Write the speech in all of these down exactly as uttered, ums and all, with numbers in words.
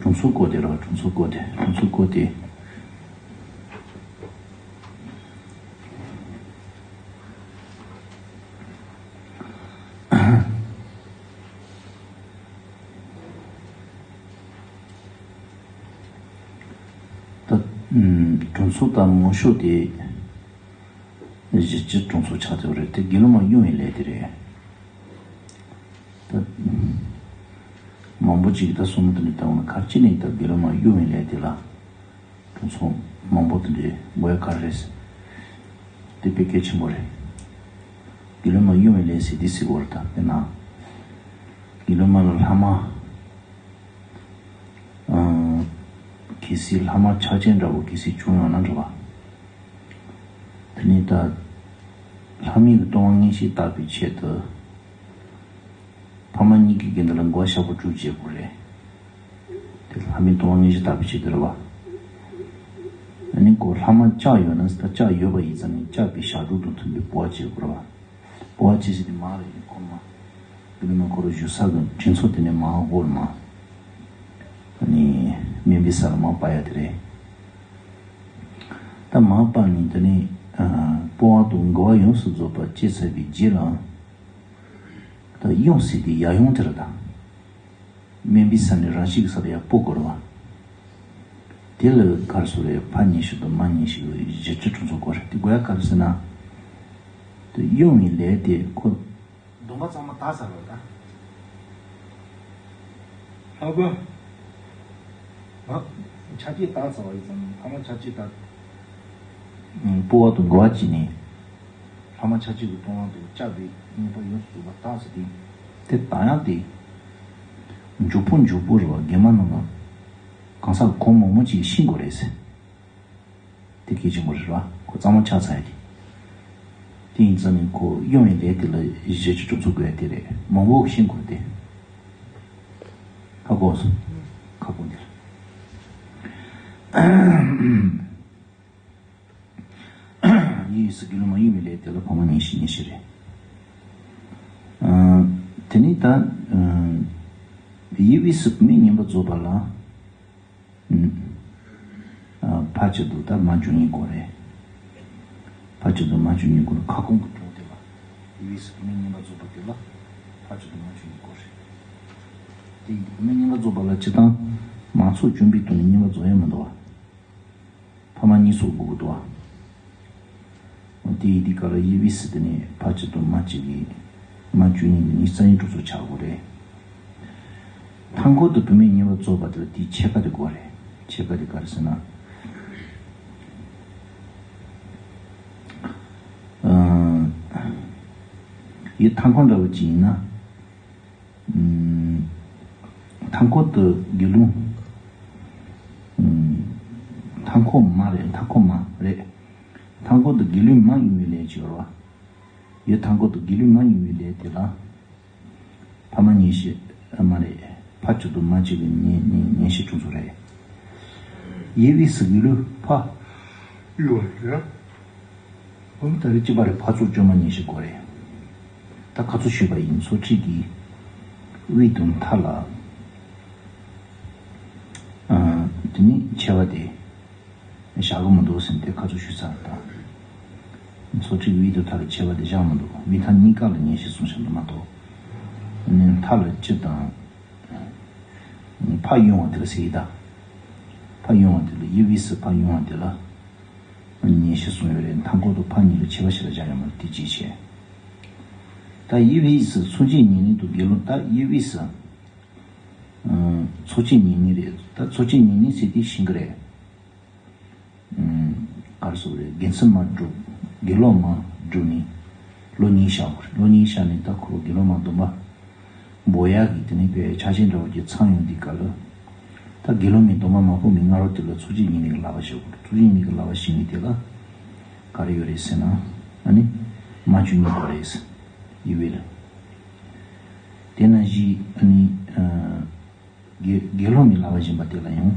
གྲོང་ཚོ་བསྐོར་ཏེ་རེད་བ། གྲོང་ཚོ་བསྐོར་ཏེ། གྲོང་ཚོ་བསྐོར་ཏེ། ད་ཨུམ། གྲོང་ཚོ་དང་མང་ཤོས་དེ་གཞིས་བྱེས་གྲོང་ཚོ་ཆགས་བསྡད་པ་རེད། དེ་དགེ་སློང་མ་གཡུག་བའི་ལས་དེ་རེད། ད་མང་པོ་ཅིག་ད་བསམ་བློ་དེ་འདྲ་བཏང་བ་ན། ག་རེ་བྱས་ནས་ད་དགེ་སློང་མ་གཡུག་བའི་ལས་དེ་ལ་གྲོང་ཚོ་མང་པོ་དེ་འདྲའི་དགོས་ཡ་ག་རེ་རེད། དེ་དཔེ་གལ་ཆེན་པོ་རེད། དགེ་སློང་མ་གཡུག་བའི་ལས་ཟེར་དེ་ཟེར་བ་རེད། ད་དཔེར་ན་དགེ་སློང་མ་ལ་ལྷག་མ། ཨང་། གལ་སྲིད་ལྷག་མ་ཆགས་ཅན་འདྲ་བོ་གལ་སྲིད་བྱུང་ཡོང་ན་འདྲ་བ། དེ་ནས་ད་ལྷག་མའི་གི་ལྟུང་བ་ངེས་ཤེས་བརྟག་པའི་ཆེད་དུ། ཕ་མ་གཉིས་ཀྱི་དགེ་འདུན་ལ་འགོག་པ་ཞག་པོ་དྲུག་བྱེད་དགོས་རེད། དེ་ལྷག་མའི་ལྟུང་བ་ངེས་ཤེས་བརྟག་པའི་ཆེད་དུ་རེད་བ། ཨ་ནི་ཁོ་ལྷག་མ་བཅག་ཡོད་ན། ད་བཅག་ཡོད་པ་ཡིན་ཙང་ནི་བཅག་པའི་ཞག་དྲུག་དང་མཐུན་པའི་སྤོ་བ་བྱེད་དགོས་རེད་བ། སྤོ་བ་བྱེད་ཟེར་དེ་མ་རེད། ཁོ་མ། དེ་ནི་མ་ཁོ་རང་བཞུགས་ས་གི་དྲིན་ཚོ་དེ་ནས་མར་སྤོ་རེད་མ། ཨ་ནི་དམན་པའི་ས་ལ་མར་སྤར་ཡ་དེ་རེད། ད་མར་སྤར་ནས་དེ་ནས་ཨ་སྤོ་བ་དང་འགུལ་བ་ཡོངས་སུ་རྫོགས་པ་བྱས་ཚར་བའི་རྗེས་ལ། ད་གཡོན་ཟེར་དེ་ཡར་གཡོན་དེ་རེད་ད། དམན་པའི་ས་ནས་རང་བཞིན་གྱི་ས་ལ་ཡར་སྤོ་དགོས་རེད་བ། དེ་ལ་ག་རེ་ཟེར་རེད། ཕ་ཉེར་བཞི་དང་མ་ཉེར་བཞི་གི་གཞིས་བྱེས་གྲོང་ཚོ་དགོས་རེད། དེ་དགོས་ཡ་ག་རེ་ཟེར་ན། དེ་གཡུག་བའི་ལས་དེ་ཁོ། སྡོམ་པ་གཙང་མ་དག་ཚར་བ་ད། ལྷག་པ། ཨ། ཆ་བྱད་དག་ཚར་བ་ཡིན་ཙང་། ཕ་མ་ཆ་བྱད་དག། ཨུམ། སྤོ་བ་དང་འགུལ་བ་བྱས་ནས། ལྷག་མ་ཆ་བྱད་ཀྱི་ལྟུང་བ་དང་བཅག་པའི་ཉེས་པ་ཡོངས་སུ་རྫོགས་པ་དག་ཟེར་དེ། དེ་དག་ཡག་དེ། མགྱོགས་པོ་མགྱོགས་པོ་རེད་བ། གན་མ་ནང་ལ་གང་ཟག་གོང་མང་མང་ཅིག་ཤི་དགོས་རེད་ཟེར། དེ་གལ་ཆེན་པོ་རེད་བ། ཁོ་གཙང་མ་ཆགས་ཚར་ཡ་དེ། དེ་ཡིན་ཙང་ནི་ཁོ་གཡུག་བའི་ལས་དེ་ལ་གཞིས་བྱེས་གྲོང་ཚོ་དགོས་ཡ་དེ་རེད། མང་པོ་ཤི་དགོས་དེ། ཧ་གོ་སོང་། ཁ་སྐོང་དེ་རེད། དབྱེ་བའི་ཚེ་དགེ་སློང་མ་གཡུག་བའི་ལས་དེ་ལ་ཕ་མ་ཉེར་བཞི། ཉེར་བཞི་རེད། ཨ། དེ་ནས་ད། ཨ། དབྱེ་བའི་ཚེ་བུད་མེད་ངན་པ་རྫོགས་པ་ལ། ཨ། ཕ་གཅིག་ཏུ་ད་མ་བྱུང་ཉེས་དགོས་རེད། ཕ་གཅིག་ཏུ་མ་བྱུང་ཉེས་དགོས་རེད། ཁ་སྐོང་གི་གྲོགས་དེ་ལ། དབྱེ་བའི་ཚེ་བུད་མེད་ངན་པ་རྫོགས་པ་དེ་ལ་ཕ་གཅིག་ཏུ་མ་བྱུང་ཉེས་དགོས་རེད། དེ་བུད་མེད་ངན་པ་རྫོགས་པ་ལ་སྤྱིར་བཏང་མ་ཚོགས་བཅོམ་པའི་དོན་ནི་ངན་པ་རྫོགས་ཡ་མི་འདུག་བ། ཕ་མ་གཉིས་ཚོགས་དགོས་ཀྱི་འདུག་བ། དེ་ཡི་དེ་ག་ལ་དབྱེ་བའི་ཚེ་དེ་ནས་ཕ་གཅིག་དང་མ་གཅིག་གི། མ་བཅུ་གཉིས་ཀྱི་ནི་རྩ་ཉིད་གྲོགས་ཚོགས་ཆགས་དགོས་རེད། མཐའ་འཁོར་དུ་བུད་མེད་ངན་པ་རྫོགས་པ་དེ་ལ་དེའི་ཕྱེད་ཀ་དེ་དགོས་རེད། ཕྱེད་ཀ་དེ་ག་རེ་ཟེར་ན། ཨ། ཡུལ་མཐའ་འཁོར་འདྲ་བོ་ཅིག་ཡིན་ན། ཨུམ། མཐའ་འཁོར་དུ་དགེ་སློང་། ཨུམ། མཐའ་འཁོར་མ་རེད། མཐའ་འཁོར་མ་རེད། མཐའ་འཁོར་དུ་དགེ་སློང་མ་གཡུག་བའི་ལས་བྱེད་པ། ཡུལ་མཐའ་འཁོར་དུ་དགེ་སློང་མ་གཡུག་བའི་ལས་དེ་ལ། ཕ་མ་ཉེར་བཞི། ཨ། མ་རེད། ཕ་གཅིག་ཏུ་མ་གཅིག་གི་ཉེ་ཉེ་ཉེར་བཞི་གྲོགས་ཚོགས་རེད། དབྱེ་བའི་ཚེ་དགེ་སློང་ཕ་གཡུག་བ་རེད། འོ་ད་རེས་གཅིག་པ་རེད། ཕ་ཚོགས་བཅོ་ལྔ་ཉེར་བཞི་དགོས་རེད། ད་ཁ་ཚོ་ཞུས་པ་ཡིན། ཚོགས་ཁྲིད་ཀྱི་དབུས་དང་མཐའ་ལ། ཨ། དེ་ནི་ཕྱེད་པ་དེ་བཞག་གི་མི་འདུག་ཟེར་ཏེ་ཁ་ཚོ་ཞུས་ཚར། ད་ཚོགས་ཁྲིད་ཀྱི་དབུས་དང་མཐའ་ལ་ཕྱེད་པ་དེ་བཞག་མི་འདུག་དབུས་མཐའ་གཉིས་ཀ་ལ་ཉེར་བཞི་གསུངས་བཞག་འདུག་མ་གཏོགས། ཨ་ནི་མཐའ་ལ་སྤྱི་དང་། ཕ་གཡུག་བ་དེ་ལ་ཟེར་གྱི་ད། ཕ་གཡུག་བ་དེ་ལ། དབྱེ་བའི་ཚེ་ཕ་གཡུག་བ་དེ་ལ་ཉེར་བཞི་གསུངས་ཡོད་རེད། མཐའ་འཁོར་དུ་ཕ་གཉིས་ལ་ཕྱེད་པ་ཞིག་ལ་བཞག་ཡོད་མ་རེད། དེ་གཅིག་བྱས། ད་དབྱེ་བའི་ཚེ་ཚོགས་ཆེན་ཉེར་གཉིས་དང་དགེ་སློང་། ད་དབྱེ་བའི་ཚེ། ཨ། ཚོགས་ཆེན་ཉེར་གཉིས་རེད། ད་ཚོགས་ཆེན་ཉེར་གཉིས་ཟེར་དེ་ཤིང་གི་རེད། ཨུམ། ག་རེ་ཟེར་རེད། དགེ་ཚུལ་མ་སྒྲུབ། དགེ་སློང་མ་སྒྲུབ་ནི་ལོ་གཉིས་བཞག་དགོས་རེད། ལོ་གཉིས་བཞག་ནས་ད་ཁོ་དགེ་སློང་མ་སྡོམ་པ་འབོག་ཡག་གི་དེ་ནས་དཔེ་ཆ་ཆེན་འདྲ་བོ་ཅིག་ཚང་ཡོང་དུས་སྐབས་ལ། ད་དགེ་སློང་མའི་སྡོམ་པ་མ་ཕོག་པའི་སྔ་རོལ་དེ་ལ་ཚོགས་ཆེན་ཉེར་གཉིས་ཀྱི་བསླབ་པ་བྱེད་དགོས་རེད། ཚོགས་ཆེན་ཉེར་གཉིས་ཀྱི་བསླབ་པ་བྱེད་མཁན་དེ་ལ་ག་རེ་ཡོད་རེད་ཟེར་ན། ཨ་ནི་མ་བཅུ་གཉིས་དགོས་རེད། དབྱེ་བའི་ལ། དེ་ནང་བཞིན་ཨ་ནི། ཨ། དགེ་དགེ་སློང་མའི་བསླབ་པ་སྦྱིན་པ་དེ་ལ་ཡང་།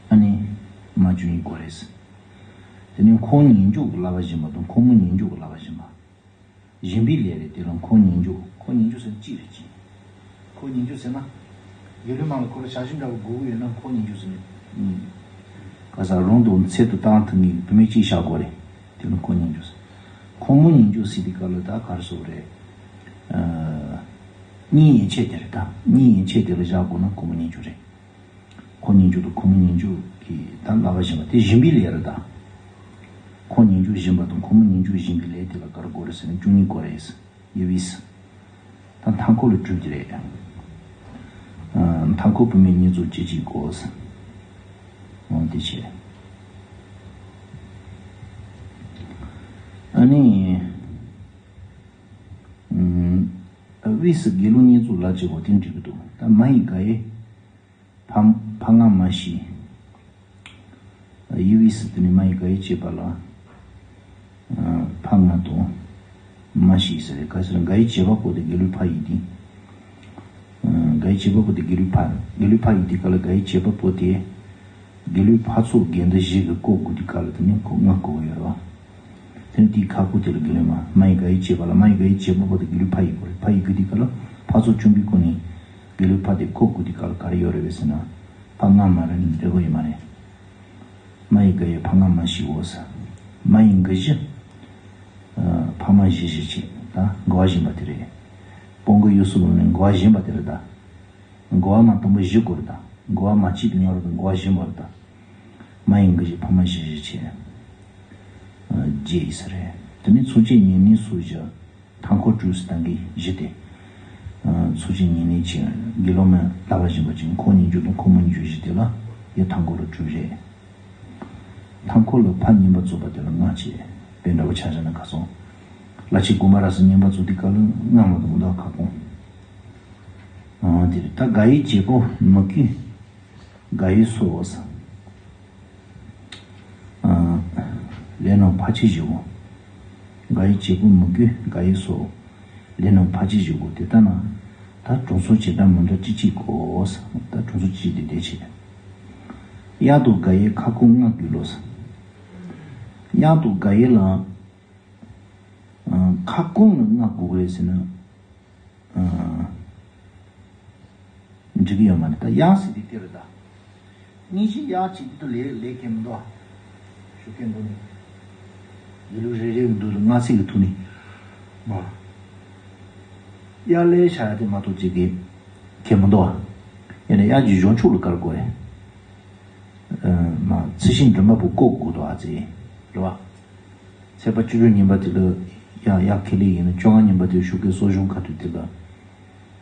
ཨ་ནི་མ་བཅུ་གཉིས་དགོས་རེད། དེ་ནས་འཁོར་ཉེར་འཇོག་གི་བསླབ་པ་སྦྱིན་པ་དང་། འཁོར་མོ་ཉེར་འཇོག་གི་བསླབ་པ་སྦྱིན་པ། སྦྱིན་པའི་ལས་རེད། དེ་ལ་འཁོར་ཉེར་འཇོག་འཁོར་ཉེར་འཇོག་ཟེར་ན་གཅིག་རེད། གཅིག་འཁོར་ཉེར་འཇོག་ཟེར་ན། དགེ་འདུན་མང་ལ་ཁོ་ལ་བྱ་ཞིབ་འདྲ་བོ་དགོས་ཀྱི་ཡོད་ན་ཁོ་སྙིང་རྗེ་ཟེར་ནས། ཨུམ། ག་ས་རང་དང་ཚད་དུ་བཏང་ཐུབ་ངེས་བུད་མེད་གཅིག་བཞག་དགོས་རེད། དེ་ནི་ཁོ་སྙིང་རྗེ་ཟེར། ཁོ་མོ་སྙིང་རྗེ་ཟེར་དེ་ག་ལ་ད་གར་སོ་རེད། ཨ། གཉིས་ཡན་ཆད་དེ་རེད་ད། གཉིས་ཡན་ཆད་དེ་ལ་བཞག་དགོས་ན་ཁོ་མོ་སྙིང་རྗེ་རེད། ཁོ་སྙིང་རྗེ་དང་ཁོ་མོ་སྙིང་རྗེ་གི་ད་བསླབ་པ་བཞིན་པ་དེ་སྦྱིན་པའི་ལས་རེད་ད། ཁོ་སྙིང་རྗེ་སྦྱིན་པ་དང་ཁོ་མོ་སྙིང་རྗེ་སྦྱིན་པའི་ལས་དེ་ལ་གར་དགོས་རེད་ཟེར་ན་བཅུ་གཉིས་དགོས་རེད། ཡི་བིས། ད་མཐའ་འཁོར་ལ་གྲུབ་ཀྱི་རེད། ཨ། མཐའ་འཁོར་བུད་མེད་གཉིས་ཚོ་སྐྱེ་གཅིག་གོ། འོང་དེ་བྱས། ཨ་ནི། ཨུམ། བིས་དགེ་སློང་གཉིས་ཚོ་ལ་བྱེད་པོ་དེ་འགྲིག་གི་འདུག་ད་མ་ཡི་ག་ཡི། ཕ་ཕ་ང་མ་ཤི། ཡི་བིས་དེ་ནི་མ་ཡི་ག་ཡི་བྱེད་པ་ལ། ཕ་ང་དང་མ་ཤི་ཟེར་རེད། ག་ཟེར་ག་ཡི་བྱེད་པ་པོ་དེ་དགེ་ལུགས་ཕ་ཡི་དེ། ག་ཡི་བྱེད་པ་པོ་དེ་དགེ་ལུགས་ཕ་དགེ་ལུགས་ཕ་ཡི་དེ་ག་ལ་ག་ཡི་བྱེད་པ་པོ་དེ། དགེ་ལུགས་ཕ་ཚོགས་དགེ་འདུན་བཞི་གི་བཀོད་དགོས་དེ་ག་ལ་དེ་ནི་ཁོ་ང་གོ་ཡོད་རེད་བ། དེ་ནི་དེའི་ཁ་ཁུ་དེ་ལ་དགེ་ལུགས་མ་མ་ཡི་ག་ཡི་བྱེད་པ་ལ་མ་ཡི་ག་ཡི་བྱེད་པ་པོ་དེ་དགེ་ལུགས་ཕ་ཡི་གོ་རེད། ཕ་ཡི་གི་དེ་ག་ལ་ཕ་ཚོགས་ཆུང་པའི་སྐོར་ནས། དགེ་ལུགས་ཕ་དེ་ཁོ་དགུ་དེ་ག་ལ་ག་རེ་ཡོད་རེད་བས་ཟེར་ན། ཕ་ང་མ་རེད་ནི་འགྲིག་གི་ཡོད་མ་རེད། མ་ཡི་ག་ཡི་ཕ་ང་མ་ཤི་འོ་ཟེར། མ་ཡི་ག་བཞི། ཕ་མ་བཞི་བཞི་བྱེད་ད་འགོ་བ་བཞིན་པ་དེ་རེད། སྤོང་གི་ཡུལ་སུ་ལོ་ནི་འགོ་བ་བཞིན་པ་དེ་རེད་ད། འགོ་བ་མ་དང་པོ་བཞི་དགོས་རེད་ད། འགོ་བ་མ་གཅིག་དེ་ང་རོ་དང་འགོ་བ་བཞི་མ་རེད་ད། མ་ཡི་ག་བཞི་ཕ་མ་བཞི་བཞི་བྱེད། བརྒྱད་ཡིན་ས་རེད། དེ་ནི་ཚོགས་ཀྱི་ཉེ་གནས་སུ་བཞི། མཐའ་འཁོར་དྲུག་སུ་བཏང་གི་བཞི་སྟེ། ཚོགས་ཀྱི་ཉེ་གནས་ཆེ་དགེ་སློང་མ་ལ་བ་བཞིན་པ་ཅན་ཁོ་སྙིང་རྗེ་དང་ཁོ་མོ་སྙིང་རྗེ་བཞི་སྟེ་ལ་ཡི་མཐའ་འཁོར་ལ་དྲུག་རེད། མཐའ་འཁོར་ལ་ཕ་ཉིན་པ་རྫོགས་པ་དེ་ལ་ལྔ་བྱས་པའི་འདྲ་བོ་ཆ་བཞག་ན་ཁ་སང་། ལ་ཕྱི་དགོན་པ་ར་སུ་ཉིན་པ་རྫོགས་དེ་ག་ལ་ལྔ་མ་དང་མདོ་ཁ་སྐོང་། དེ་རེད་ད་ག་ཡི་བྱེད་པོ་མི་དགེ། ག་ཡི་སོ། ལས་རྣམས་ཕ་ཆེ་བཞི་བོ། ག་ཡི་བྱེད་པོ་མི་དགེ་ག་ཡི་སོ། ལས་རྣམས་ཕ་ཆེ་བཞི་བོ་དེ་ལྟ་ན། ད་གྲོང་ཚོ་བྱེ་བྲག་མི་འདྲ་ཅི་གཅིག་གོ། ད་གྲོང་ཚོ་གཅིག་དེ་དེ་བྱེད། གཡག་དང་ག་ཡི་ཁ་སྐོང་ལྔ་དགོས་ལོ། གཡག་དང་ག་ཡི་ལ། ཁ་སྐོང་ལ་ལྔ་དགོས་རེད་ཟེར་ན། འགྲིག་གི་ཡོད་མ་རེད་ད་གཡག་ཟེར་དེ་དེ་རེད་ད། སྙིང་རྗེ་གཡག་ཅིག་དེ་དུ་ལས་ལས་ཁེ་མི་འདུག་ཨ། ཞུ་ཁེ་འདུག་ནི། ཡི་ལུ་རེ་རེ་གི་འདུག་ལ་ང་སྲིད་གི་ཐུག་ནི། མ། གཡག་ལས་བྱ་ཡ་དེ་མ་གཏོགས་ཅིག་གི་ཁེ་མི་འདུག་ཨ། ཡིན་ན་གཡག་གི་གཞོན་ཕྱུག་ལ་དཀར་དགོས་རེད། མ་ཚུལ་ཤིང་མགྲིན་པ་པོ་བཀོག་དགོས་འདུག་ཨ་ཙི། རེད་བ། ཚེས་པ་བཅུ་དྲུག་ཉིན་པ་དེ་ལ་ཡ་ཡ་ཁེ་ལི་ཡིན་ན་བཅོ་ལྔ་ཉིན་པ་དེ་ཤུག་གེ་གསོ་སྦྱོང་ཁ་ཐུག་དེ་ལ།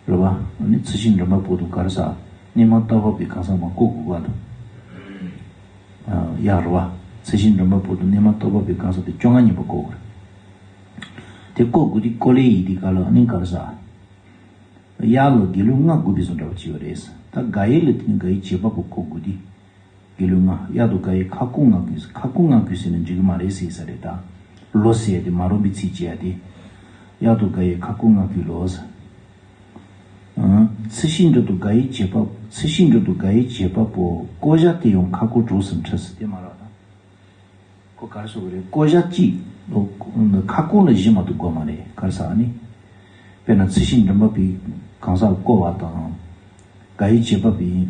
རེད་བ། ཨ་ནི་ཚུལ་ཤིང་མགྲིན་པ་པོ་དུ་གར་ས། སྣེ་མ་ཏོག་པ་པའི་གང་ས་མ་བཀོག་དགོས་པ་དུ། ཡ་རེད་བ། ཚུལ་ཤིང་མགྲིན་པ་པོ་དུ་སྣེ་མ་ཏོག་པ་པའི་གང་ས་དེ་བཅོ་ལྔ་ཉིན་པ་བཀོག་དགོས་རེད། དེ་བཀོག་དགོས་དེ་བཀོག་ལེ་ཡིན་དེ་ག་ལ་ཨ་ནི་གར་ས། གཡག་ལ་དགེ་ལུགས་ལྔ་དགོས་པའི་བཟོ་འདྲ་བ་བྱས་པ་རེད། ད་ག་ཡི་ལ་དེ་ནི་ག་ཡི་བྱེད་པ་པོ་བཀོག་དགོས་དེ། དགེ་ལུགས་ལྔ་གཡག་དང་ག་ཡི་ཁ་སྐོང་ལྔ་དགོས་ཁ་སྐོང་ལྔ་དགོས་ཟེར་ན་འགྲིག་གི་མ་རེད་ཟེར་ས་རེད་ད། ལོ་ཟེར་ཡ་དེ་མ་རུངས་པའི་ཚིག་བྱས་ཡ་དེ། གཡག་དང་ག་ཡི་ཁ་སྐོང་ལྔ་དགོས་ལོ་ཟེར། ཚུལ་ཤིང་འདྲ་དང་ག་ཡི་བྱེད་པ་ཚུལ་ཤིང་འདྲ་དང་ག་ཡི་བྱེད་པ་པོ་བཀོ་བཞག་དེ་ཡང་ཁ་སྐོང་གྲོགས་སུ་འཁྲིལ་ཟེར་དེ་མ་རེད་ད། ཁོ་ག་རེ་ཟེར་གི་རེད། བཀོ་བཞག་གཅིག་ལོ། ཁ་སྐོང་ལ་བཞི་མ་གཏོགས་དགོས་མ་རེད་ག་རེ་ཟེར་ཨ་ནི། དཔེར་ན་ཚུལ་ཤིང་མགྲིན་པ་པའི་གང་ཟག་བཀོ་བ་དང་། ག་ཡི་བྱེད་པ་པའི་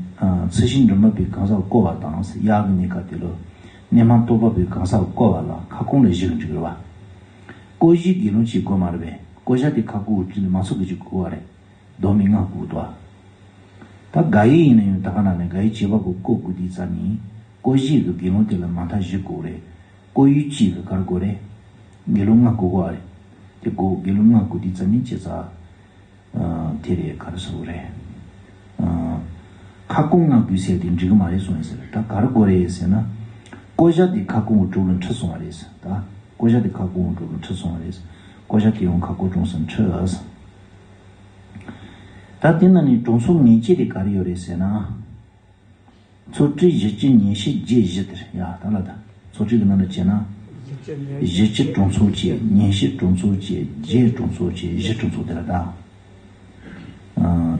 ཚུལ་ཤིང་མགྲིན་པ་པའི་གང་ཟག་བཀོ་བ་དང་གཡག་གི་གཉིས་ཀ་དེ་ལ་སྣེ་མ་ཏོག་པ་པའི་གང་ཟག་བཀོ་བ་ལ་ཁ་སྐོང་ལ་བཞི་གི་འཇུག་རེད་བ། བཀོ་བཞི་དགེ་སློང་གཅིག་དགོས་མ་རེད་པས། བཀོ་བཞག་དེ་ཁ་སྐོང་གི་མ་ཚུགས་གི་གཅིག་དགོས་བ་རེད། མདོ་མི་ལྔ་དགོས་འདུག་བ། ད་ག་ཡི་ཡིན་ན་ཡང་ད་ག་ན་ནས་ག་ཡི་བྱེད་པ་པོ་བཀོ་དགོས་དུས་ཙ་ནི། བཀོ་བཞི་གི་དགེ་སློང་དེ་ལ་མ་མཐའ་བཞི་དགོས་རེད། བཀོ་ཡུལ་གཅིག་གི་གར་དགོས་རེད། དགེ་སློང་ལྔ་དགོས་དགོས་རེད། དེ་དགོས་དགེ་སློང་ལྔ་དགོས་དུས་ཙ་ནི་ཅི་ཙ། དེ་རེད་ག་རེ་ཟེར་དགོས་རེད། ཁ་སྐོང་ལྔ་དགོས་ཟེར་དེ་འགྲིག་གི་མ་རེད་གསུངས་ཡིན་ཟེར། ད་ག་རེ་དགོས་རེད་ཟེར་ན། བཀོ་བཞག་དེ་ཁ་སྐོང་གི་གྲོགས་ལ་འཁྲིལ་སོང་བ་རེད་ཟེར། ད་བཀོ་བཞག་དེ་ཁ་སྐོང་གི་གྲོགས་ལ་འཁྲིལ་སོང་བ་རེད་ཟེར། བཀོ་བཞག་དེ་ཡང་ཁ་སྐོང་གྲོགས་སུ་འཁྲིལ་ཟེར། ད་དེ་ན་ནི་གྲོང་ཚོ་ངེས་ཅན་དེ་ག་རེ་ཡོད་རེད་ཟེར་ན། ཚོ་ཁྲི་བཞི་བཅུ་ཉི་ཤུ་བརྒྱད་བཞི་དེར་ཡ་ད་ལ་ད་ཚོ་ཁྲི་གི་ནང་ལ་བྱས་ན། བཞི་བཅུ་གྲོང་ཚོ་བཅས་ཉི་ཤུ་གྲོང་ཚོ་བཅས་བརྒྱད་གྲོང་ཚོ་བཅས་བཞི་གྲོང་ཚོ་དེ་ལ་ད།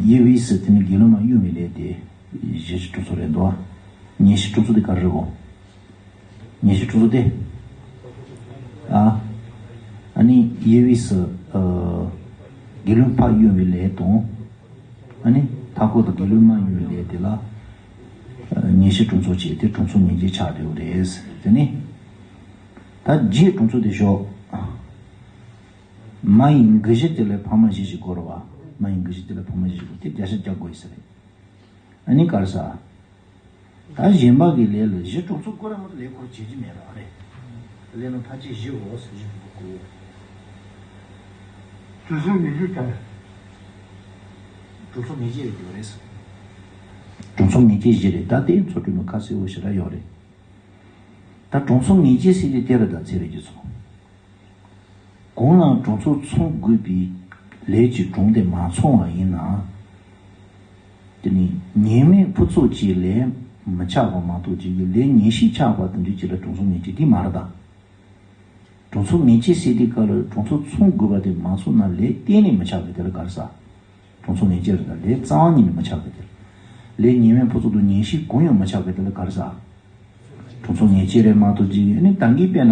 ཡེ་བི་སི་དེ་ནི་དགེ་སློང་མ་གཡུང་བའི་ལས་དེ་བཞི་བཅུ་གྲོང་ཚོ་རེད་འདུག་ཉི་ཤུ་གྲོང་ཚོ་དེ་ག་རེ་རེད་གོ། ཉི་ཤུ་གྲོང་ཚོ་དེ། ཨ། ཨ་ནི་ཡེ་བི་སི། དགེ་སློང་ཕ་གཡུང་བའི་ལས་དང་། ཨ་ནི། མཐའ་འཁོར་དང་དགེ་ལུགས་མ་ཡིན་པའི་ལས་དེ་ལ་ཉེར་ཞི་གྲོང་ཚོ་བྱས་ཏེ་གྲོང་ཚོ་ཉེར་བརྒྱད་ཆགས་བསྡད་ཡོད་རེད། དེ་ནི་ད་རྗེས་གྲོང་ཚོ་དེ་ཞོག་མ་ཡིན་དགུ་བཞི་དེ་ལས་ཕ་མ་བཞི་ཞིག་དགོས་རེད་བ། མ་ཡིན་དགུ་བཞི་དེ་ལས་ཕ་མ་བཞི་ཞིག་དགོས་དེ་བརྒྱ་ཆ་བརྒྱ་དགོས་ཡིན་ས་རེད། ཨ་ནི་ག་རེ་ཟ། ད་གཞན་པ་གི་ལས་ལ་གཞི་གྲོང་ཚོ་བསྐོར་ར་མ་གཏོགས་ལས་འཁོར་བྱེད་ཀྱི་མེད་ར་རེད། ལས་ནང་ཕལ་ཆེར་གཞི་འོག་ཟེར་གཞི་གྲོང་ཚོ་བསྐོར་ཡོད། གྲོང་ཚོ་ཉེར་བརྒྱད་དང་། གྲོང་ཚོ་ཉེར་བརྒྱད་ཡོད་རེད། གྲོང་ཚོ་ཉེར་བརྒྱད་བཞི་རེད། ད་དེ་ཚོ་གྲོས་མི་ཁ་གསལ་བོ་ཞེ་དྲག་ཡོད་རེད། ད་གྲོང་ཚོ་ཉེར་བརྒྱད་ཟེར་དེ་དེ་རེད། ད་ཚེ་རིང་རྒྱ་མཚོ། གོང་ལ་གྲོང་ཚོ་ཚང་དགོས་པའི་ལས་ཀྱི་གྲངས་དེ་མ་ཚང་བ་ཡིན་ན། དེ་ནི་ཉེས་མེད་ཕུན་ཚོགས་ཀྱི་ལས་མི་ཆགས་པ་མ་གཏོགས་ཅིག་གི་ལས་ཉེར་ཞི་ཆགས་པ་དེ་འདྲ་ཅིག་ལ་གྲོང་ཚོ་ཉེར་བརྒྱད་དེ་མ་རེད་ད། གྲོང་ཚོ་ཉེར་བརྒྱད་ཟེར་དུས་སྐབས་ལ་གྲོང་ཚོ་ཚང་དགོས་པ་དེ་མ་ཚང་ན་ལས་གཏན་ནས་མི་ཆགས་པའི་དེ་ལ་ག་རེ་ཟ། གྲོང་ཚོ་ཉེར་བརྒྱད་རེད་ད། ལས་རྩ་བ་ཉིད་ནས་མི་ཆགས་པའི་དེ་ལ། ལས་ཉེས་མེད་ཕུན་ཚོགས་དང་ཉེར་ཞི་གང་ཡང་མི་ཆགས་པའི་དེ་ལ་ག་རེ་ཟ། གྲོང་ཚོ་ཉེར་བརྒྱད་རེད་མ་གཏོགས་ཅིག་ཨ་ནི་ད་གིན་དཔེར་ན་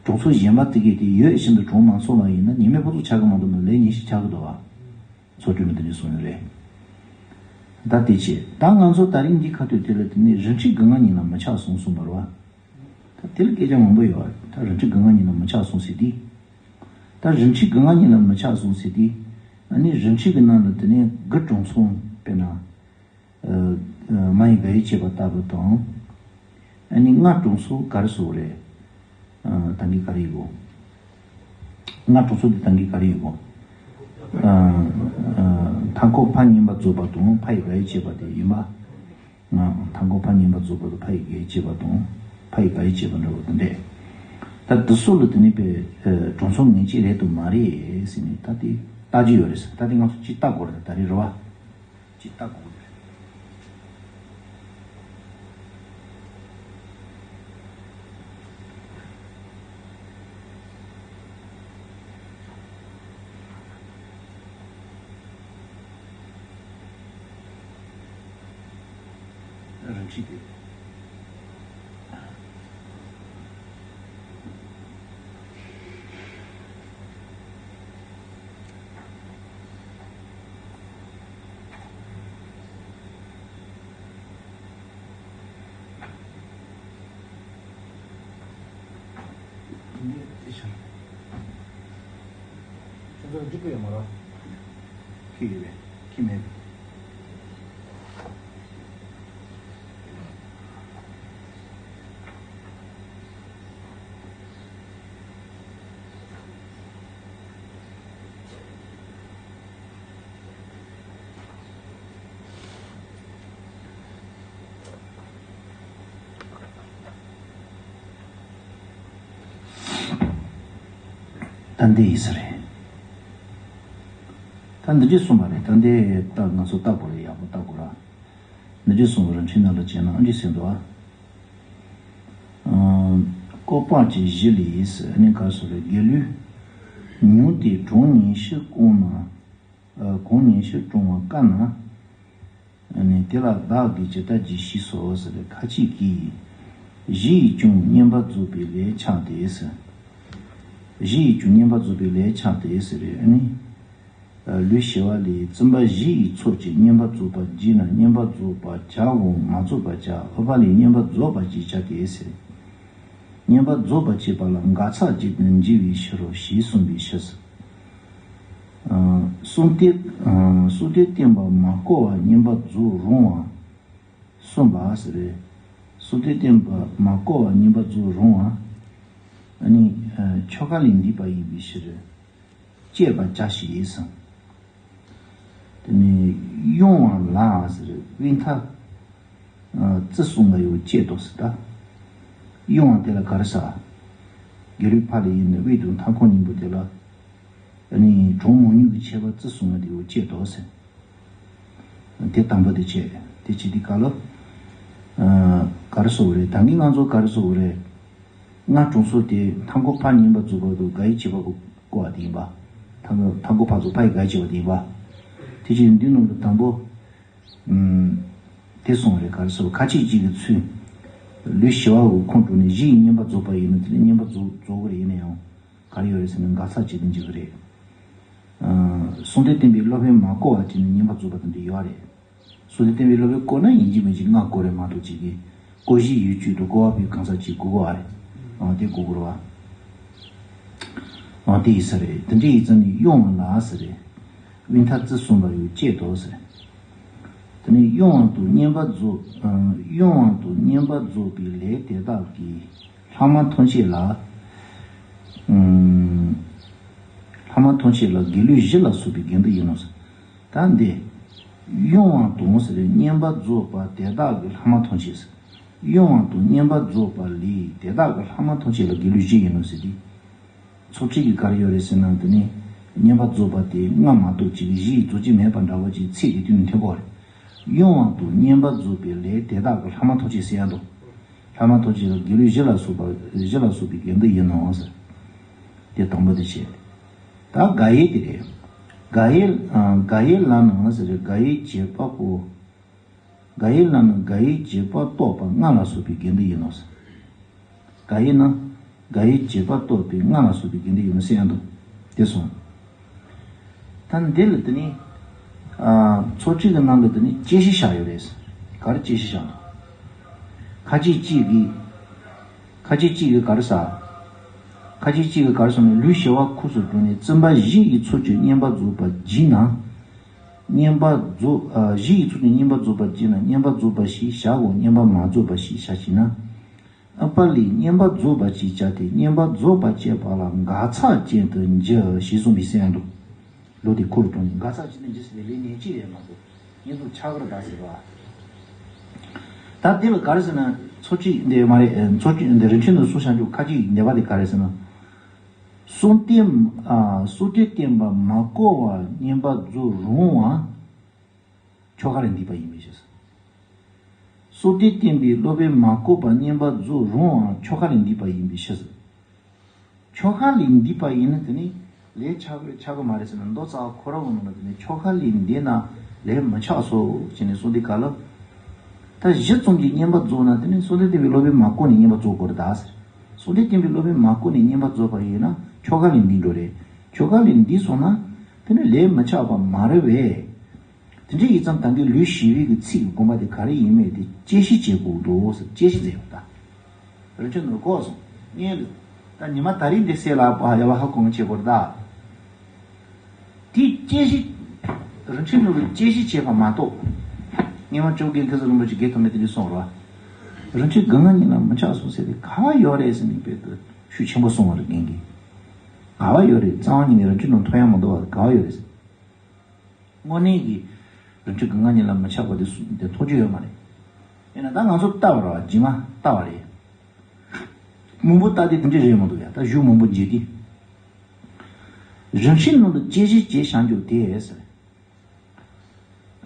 གྲོང་ཚོ་གཞན་པ་དེ་གས་དེ་ཡོད་བཞིན་དུ་གྲངས་མ་ཚང་བ་ཡིན་ན་ཉེས་མེད་ཕུན་ཚོགས་ཆགས་ཀྱི་མ་གཏོགས་ན་ལས་ཉེར་ཞི་ཆགས་ཀྱི་འདུག་བ། ཚོགས་གྲོས་མི་དེ་འདྲ་གསུངས་ཡོད་རེད། ད་དེ་བྱས་ད་ང་ཚོ་ད་རིང་འདི་ཁ་ཐུག་དེ་ལ་དེ་ནི་རིན་ཁྲི་དགུ་ལྔ་ཉིན་ལ་མི་ཆགས་སོང་གསུངས་པ་རེད་བ། ད་དེ་ལ་སྐད་ཆ་མང་པོ་ཡོད་རེད། ད་རིན་ཁྲི་དགུ་ལྔ་ཉིན་ལ་མི་ཆགས་སོང་ཟེར་དུས། ད་རིན་ཁྲི་དགུ་ལྔ་ཉིན་ལ་མི་ཆགས་སོང་ཟེར་དུས། ཨ་ནི་རིན་ཁྲི་གི་ནང་ལ་དེ་ནས་དགུ་གྲོང་ཚོ་དཔེར་ན། ཨ་ཨ་མ་ཡི་ག་ཡི་བྱེད་པ་ལྟ་བུ་དང་། ཨ་ནི་ལྔ་གྲོང་ཚོ་ག་རེ་ཟེར་རེད། ཨ་ད་གིན་ག་རེ་ཡོད། ལྔ་གྲོང་ཚོ་དེ་ད་གིན་ག་རེ་ཡོད། ཨ་ཨ་མཐའ་འཁོར་ཕ་གཉིས་པ་རྫོགས་པ་དང་ཕ་ཡི་ག་ཡི་བྱེད་པ་དེ་ཡིན་པ། ང་མཐའ་འཁོར་ཕ་གཉིས་པ་རྫོགས་པ་དང་ཕ་ཡི་ག་ཡི་བྱེད་པ་དང་ཕ་ཡི་ག་ཡི་བྱེད་པ་འདྲ་བོ་དེ་འདྲས། ད་དེ་ཚོ་ལ་དེ་ནི་པའི་ཨ་གྲོང་ཚོ་ངེས་ཅན་རེད་དམ་མ་རེད་ཟེར་ནས་ད་དེ་ལྟ་རྒྱུ་ཡོད་རེད་ཟེར། ད་དེ་ང་ཚོ་ཅིག་ལྟ་དགོས་རེད། ད་རེད་རེད་བ། ཅིག་ལྟ་དགོས་རེད། རང་བཞིན་དེ། ཁྱོད་ཚོ་འགྲིག་གི་ཡོད་མ་རེད། ཁྱི་ཡོད་པས་ཁྱི་མེད་པས། ད་འདི་ཡིན་ས་རེད། ད་འདི་འདྲས་གསུངས་པ་རེད། ད་འདི་ད་ང་ཚོ་ལྟ་དགོས་རེད། ཡག་པོ་ལྟ་དགོས་ར། འདི་འདྲས་གསུངས་པ་རེད། འཕྲིན་ནང་ལ་བྱས་ན་ཨ་འདྲས་ཟེར་འདུག་ཨ། ཨ། བཀོད་པ་ཅིག་གཞི་ལས་ཟེར་ནས་ག་སོ་རེད། དགེ་ལུགས་ཉུང་སྟེ་གྲངས་ཉི་ཤུ་བསྐུངས་ན། ཨ། གྲངས་ཉི་ཤུ་བགྲང་བ་དཀའ་ན། ཨ་ནི་དེ་ལ་བདག་གིས་ཇི་ལྟར་བགྱི་ཞེས་སོ་ཟེར་ཁ་ཅིག་གིས། བཞི་ཡིས་ཀྱང་བསྙེན་པར་རྫོགས་པའི་ལས་ཆགས་ཏེ་ཟེར། བཞི་ཡིས་ཀྱང་བསྙེན་པར་རྫོགས་པའི་ལས་ཆགས་ཏེ་ཟེར། ཨ་ནི། ལུས་ཞི་བ་ལས་བཙུན་པ་བཞི་ཡི་ཚོགས་ཀྱིས་བསྙེན་པར་རྫོགས་པར་བགྱིས་ན་བསྙེན་པར་རྫོགས་པར་བྱའམ་མ་རྫོགས་པར་བྱ། ལྷག་པ་ལས་བསྙེན་པར་རྫོགས་པར་བགྱིས་བྱ་སྟེ་ཟེར། བསྙེན་པར་རྫོགས་པར་བྱེད་པ་ལ་འགག་ཚགས་ཅིག་ཏུ་འགྱུར་བའི་ཕྱིར་རོ་ཞེས་གསུངས་པའི་ཕྱིར། གསུང་སྟེ། གསུང་སྟེ་བསྟན་པ་མ་བསྐོར་བར་བསྙེན་པར་རྫོགས་རུང་བ། གསུངས་པ་ཟེར། གསུང་སྟེ་བསྟན་པ་མ་བསྐོར་བར་བསྙེན་པར་རྫོགས་རུང་བ། ཨ་ནི། ཆོ་ག་ལས་འདས་པ་ཡིན་པའི་ཕྱིར། བཅད་པར་བྱ་ཞེས་གསུངས། དེ་ནས་དབྱུང་བ་ལ་ཟེར་དབུས་མཐའ། རྩི་གསུམ་ལ་ཡང་བཅད་དོ་ཟེར་ད། དབྱུང་བ་དེ་ལ་ག་རེ་ཟ། དགེ་ལུགས་ཕར་ལ་ཡིན་ན་དབུས་དང་མཐའ་འཁོར་གཉིས་པོ་དེ་ལ། ཨ་ནི་གྲངས་མང་ཉུང་གི་ཁྱད་པར་རྩི་གསུམ་ལ་དེ་ཡང་བཅད་དོ་ཟེར། དེ་དང་པོ་དེ་བྱས། དེ་བྱེད་དུས་སྐབས་ལ། ཨ། ག་རེ་ཟེར་དགོས་རེད། ད་གིན་ང་ཚོ་ག་རེ་ཟེར་དགོས་རེད། ལྔ་གྲོང་ཚོ་དེ་མཐའ་འཁོར་ཕར་བསྙེན་པར་རྫོགས་པ་དང་ག་ཡི་བྱེད་པ་བསྐོར་བ་དེ་ཡིན་པ། མཐའ་འཁོར་མཐའ་འཁོར་ཕར་ཚུར་ཕ་ཡི་ག་ཡི་བྱེད་པ་དེ་ཡིན་པ། དེ་བཞིན་འདི་ནང་དུ་དང་པོ། ཨུམ། དེ་གསུངས་རེད། ག་རེ་ཟེར་ཁ་ཅིག་གཅིག་གི་ཚུལ། ལུས་ཞི་བ་འོག་ཁོང་དུ་ནས་བཞི་ཡི་བསྙེན་པར་རྫོགས་པ་ཡིན་ན་དེ་ནི་བསྙེན་པར་རྫོགས་རྫོགས་ཀྱི་རེད། ཡིན་ན་ཡང་། ག་རེ་ཡོད་རེད་ཟེར་ན་འགག་ཚགས་ཅིག་ཏུ་འགྱུར་གྱི་རེད། ཨ། གསུང་སྟེ་བསྟན་པའི་སློབ་དཔོན་མ་བསྐོར་བ་ཅིག་ནི་བསྙེན་པར་རྫོགས་པ་དེ་འདྲ་ཡོད་རེད། སོ་སོ་བསྟན་པའི་སློབ་དཔོན་བསྐོ་ན་ཡིན་གཅིག་མིན་གཅིག་ལྔ་བསྐོ་རེད་མ་གཏོགས་གཅིག་གིས་བསྐོ་གཞི་ཡོད་ཚུལ་དུ་བསྐོ་བ་པའི་གང་ཟག་གཅིག་དགོས་ཀྱི་རེད་བ། ཨང་དེ་དགོས་ཀྱི་རེད་བ། ཨང་དེ་ཡིན་ས་རེད། དེ་འདྲ་ཡིན་ཙང་ནི་གཡེང་བ་ལ་ཟེར་རེད། དབུས་མཐའ་རྩི་གསུམ་པ་ཡོད་ཅེས་དོ་ཟེར། དེ་ནི་གཡེང་བ་དང་བསྙེན་པར་རྫོགས། ཨང་གཡེང་བ་དང་བསྙེན་པར་རྫོགས་པའི་ལས་དེ་དག་གི་ལྷག་མ་ཐམས་ཅད་ལ། ཨང་ལྷག་མ་ཐམས་ཅད་ལ་དགེ་ལུགས་གཞི་ལ་སོགས་པའི་དགེ་འདུན་ཡིན་ནོ་ཟེར། ད་འདི། གཡེང་བ་དང་ཟེར་བའི་བསྙེན་པར་རྫོགས་པ་དེ་དག་གི་ལྷག་མ་ཐམས་ཅད་ཟེར། གཡེང་བ་དང་བསྙེན་པར་རྫོགས་པ་ལས་དེ་དག་གི་ལྷག་མ་ཐམས་ཅད་ལ་དགེ་ལུགས་གཞི་ཡིན་ནོ་ཟེར་ཏེ། ཚོགས་ཁྲིད་ཀྱི་ག་རེ་ཡོད་རེད་ཟེར་ན་དེ་ནི། བསྙེན་པར་རྫོགས་པ་དེ་ལྔ་མ་གཏོགས་གཅིག་གཞི་ཡི་རྫོགས་ཀྱི་མེད་པ་འདྲ་བོ་ཅིག་ཚིག་དེ་དུས་ནས་ཐོན་གོ་རེད། གཡེང་བ་དང་བསྙེན་པར་རྫོགས་པའི་ལས་དེ་དག་གི་ལྷག་མ་ཐམས་ཅད་ཟེར་ཡ་འདུག་ལྷག་མ་ཐམས་ཅད་ལ་དགེ་ལུགས་གཞི་ལ་སོགས་པ་གཞི་ལ་སོགས་པའི་དགེ་འདུན་ཡིན་ནོ་ཟེར། དེ་དང་པོ་དེ་བྱས། ད་དགག་དབྱེ་དེ་རེད། དགག་དབྱེ། ཨ། དགག་དབྱེ་ལ་ནང་ཟེར་རེད། དགག་དབྱེ་བྱེད་པ་པོ། དགག་དབྱེ་ལ་ནི་དགག་དབྱེ་བྱེད་པ་རྟོགས་པ་ལྔ་ལ་སོགས་པའི་དགེ་འདུན་ཡིན་ནོ་ཟེར། དགག་དབྱེ་ན། དགག་དབྱེ་བྱེད་པ་རྟོགས་པའི་ལྔ་ལ་སོགས་པའི་དགེ་འདུན་ཡིན་ནོ་ཟེར་ཡང་འདུག་དེ་སོང་། ད་འདི་ལ་དེ་ནི། ཨ། ཚོགས་ཁྲིད་ཀྱི་ནང་ལ་དེ་ནི་དཔྱད་གཞི་བཞག་ཡོད་རེད། ག་རེ་དཔྱད་གཞི་བཞག་འདུག་ཁ་ཅིག་གཅིག་གིས། ཁ་ཅིག་གཅིག་གིས་ག་རེ་ཟེར། ཁ་ཅིག་གཅིག་གིས་ག་རེ་གསུངས་ནས་ལུས་ཞི་བ་ཁུགས་སུ་བྱུང་ནས་བཙུན་པ་བཞི་ཡི་ཚོགས་ཀྱི་བསྙེན་པར་རྫོགས་པ་བགྱིས་ན། བསྙེན་པར་རྫོགས། ཨ། བཞི་ཡི་ཚོགས་ཀྱི་བསྙེན་པར་རྫོགས་པ་བགྱིས་ན་བསྙེན་པར་རྫོགས་པ་ཞེས་བྱའོ། བསྙེན་པར་མ་རྫོགས་པ་ཞེས་བྱ་ཞེ་ན། ཨ། པ་ལས་བསྙེན་པར་རྫོགས་པ་ཞེས་བྱ་སྟེ་བསྙེན་པར་རྫོགས་པ་བྱས་པ་ལ་འགག་ཚགས་ཅན་དུ་འགྱུར་ཞེས་གསུངས་པའི་ཟེར་ཡང་འདུག་ལུགས་དེ་ཁུགས་སུ་བྱུང་ནས་འགག་ཚགས་ཅན་དུ་འགྱུར་ཟེར་བའི་ལས་ཉེས་གཅིག་རེད་མ་གཏོགས་བསྙེན་རྫོགས་ཆགས་ཀྱི་རེད་ད་ཟེར་བ། ད་དེ་ལ་ག་རེ་ཟེར་ན་ཚོགས་ཁྲིད་འདི་མ་རེད། ཚོགས་ཁྲིད་འདི་རིན་ཆེན་ནོར་བུ་གསུང་བྱང་ཆུབ་ཁ་ཅིག་འདས་པ་དེ་ག་རེ་ཟེར་ན། གསུང་རྟེན། ཨ། གསུང་རྟེན་བསྟན་པ་མ་བསྐོར་བར་བསྙེན་པར་རྫོགས་རུང་བ། ཆོ་ག་ལས་འདས་པ་ཡིན་པའི་ཕྱིར། གསུང་རྟེན་བསྟན་པའི་སློབ་དཔོན་མ་བསྐོར་བར་བསྙེན་པར་རྫོགས་རུང་བ་ཆོ་ག་ལས་འདས་པ་ཡིན་པའི་ཕྱིར། ཆོ་ག་ལས་འདས་པ་ཡིན་ན་དེ་ནི་ལས་ཆགས་ཀྱི་ཆགས་ཀྱི་མ་རེད་ཟེར་ན་མདོ་རྩ་བ་ཁོ་རང་གི་ནང་ལ་དེ་ནི་ཆོ་ག་ལས་འདས་ན་ལས་མི་ཆགས་སོ་ཞེས་ནས་གསུངས་དེ་ག་ལ། ད་གཞི་ཙམ་གྱིས་བསྙེན་པར་རྫོགས་ན་དེ་ནི་གསུང་རྟེན་བསྟན་པའི་སློབ་དཔོན་མ་བསྐོར་ནས་བསྙེན་པར་རྫོགས་དགོས་རེད་ད་ཟེར། གསུང་རྟེན་བསྟན་པའི་སློབ་དཔོན་མ་བསྐོར་ནས་བསྙེན་པར་རྫོགས་པ་ཡིན་ན་ཆོ་ག་ལས་འདས་འགྲོ་རེད། ཆོ་ག་ལས་འདས་སོང་ན་དེ་ནི་ལས་མི་ཆགས་པ་མ་རེད་བས། དེ་འདྲ་ཡིན་ཙང་ད་གིན་ལུས་ཞི་བའི་གི་ཚིག་གི་དགོངས་པ་དེ་ག་རེ་ཡིན་མིན་དེ་དཔྱད་གཞི་བྱེད་དགོས་འདུག་ཟེར། དཔྱད་གཞི་མཛད་ཡོད་ད། རིན་ཆེན་ནོར་བུས་གསུངས། ངས་ད་ཉི་མ་ད་རིང་འདི་སེ་ལ་པ་ཡ་བ་ཧ་གོ་མ་བྱེད་པར་ད། དེ་དཔྱད་གཞི། རིན་ཆེན་ནོར་བུས་དཔྱད་གཞི་བྱས་པ་མ་གཏོགས། སྔོན་མ་ཇོ་བོ་རྒན་ཁ་སང་རིན་པོ་ཆེ་དགེ་ཐོགས་མེད་དེ་འདྲ་གསུངས་ར། རིན་ཆེན་སྒང་ག་གཉིས་ལ་མི་ཆགས་གསུངས་ཟེར་དེ་ག་བ་ཡོད་རེད་ཟེར་ནས་དཔེ་དེ་ཤུགས་ཆེན་པོ་གསུངས་པ་རེད་རྒན་གྱིས། ག་བ་ཡོད་རེད། རྩ་བ་ཉིད་ནས་རིན་ཆེན་ནོར་བུ་ཐོན་ཡ་མི་འདུག་བ་ག་བ་ཡོད་རེད་ཟེར། དངོས་གནས་ཀྱི་རིན་ཆེན་སྒང་ག་གཉིས་ལ་མི་ཆགས་པ་དེ་སུ་དེ་ཐོགས་རྒྱུ་ཡོད་མ་རེད། ཡིན་ན་ད་ང་ཚོ་ལྟ་བ་རེད་བ། རྗེས་མ་ལྟ་བ་རེད། མང་པོ་ལྟ་དེ་དེ་འདྲ་རེད་མི་འདུག་ཡ། ད་གཞུག་མང་པོ་མཇལ་དུས། རིན་ཆེན་ནང་དུ་དཔྱད་གཞི་བྱས་བྱང་ཆུབ་དེ་ཟེར།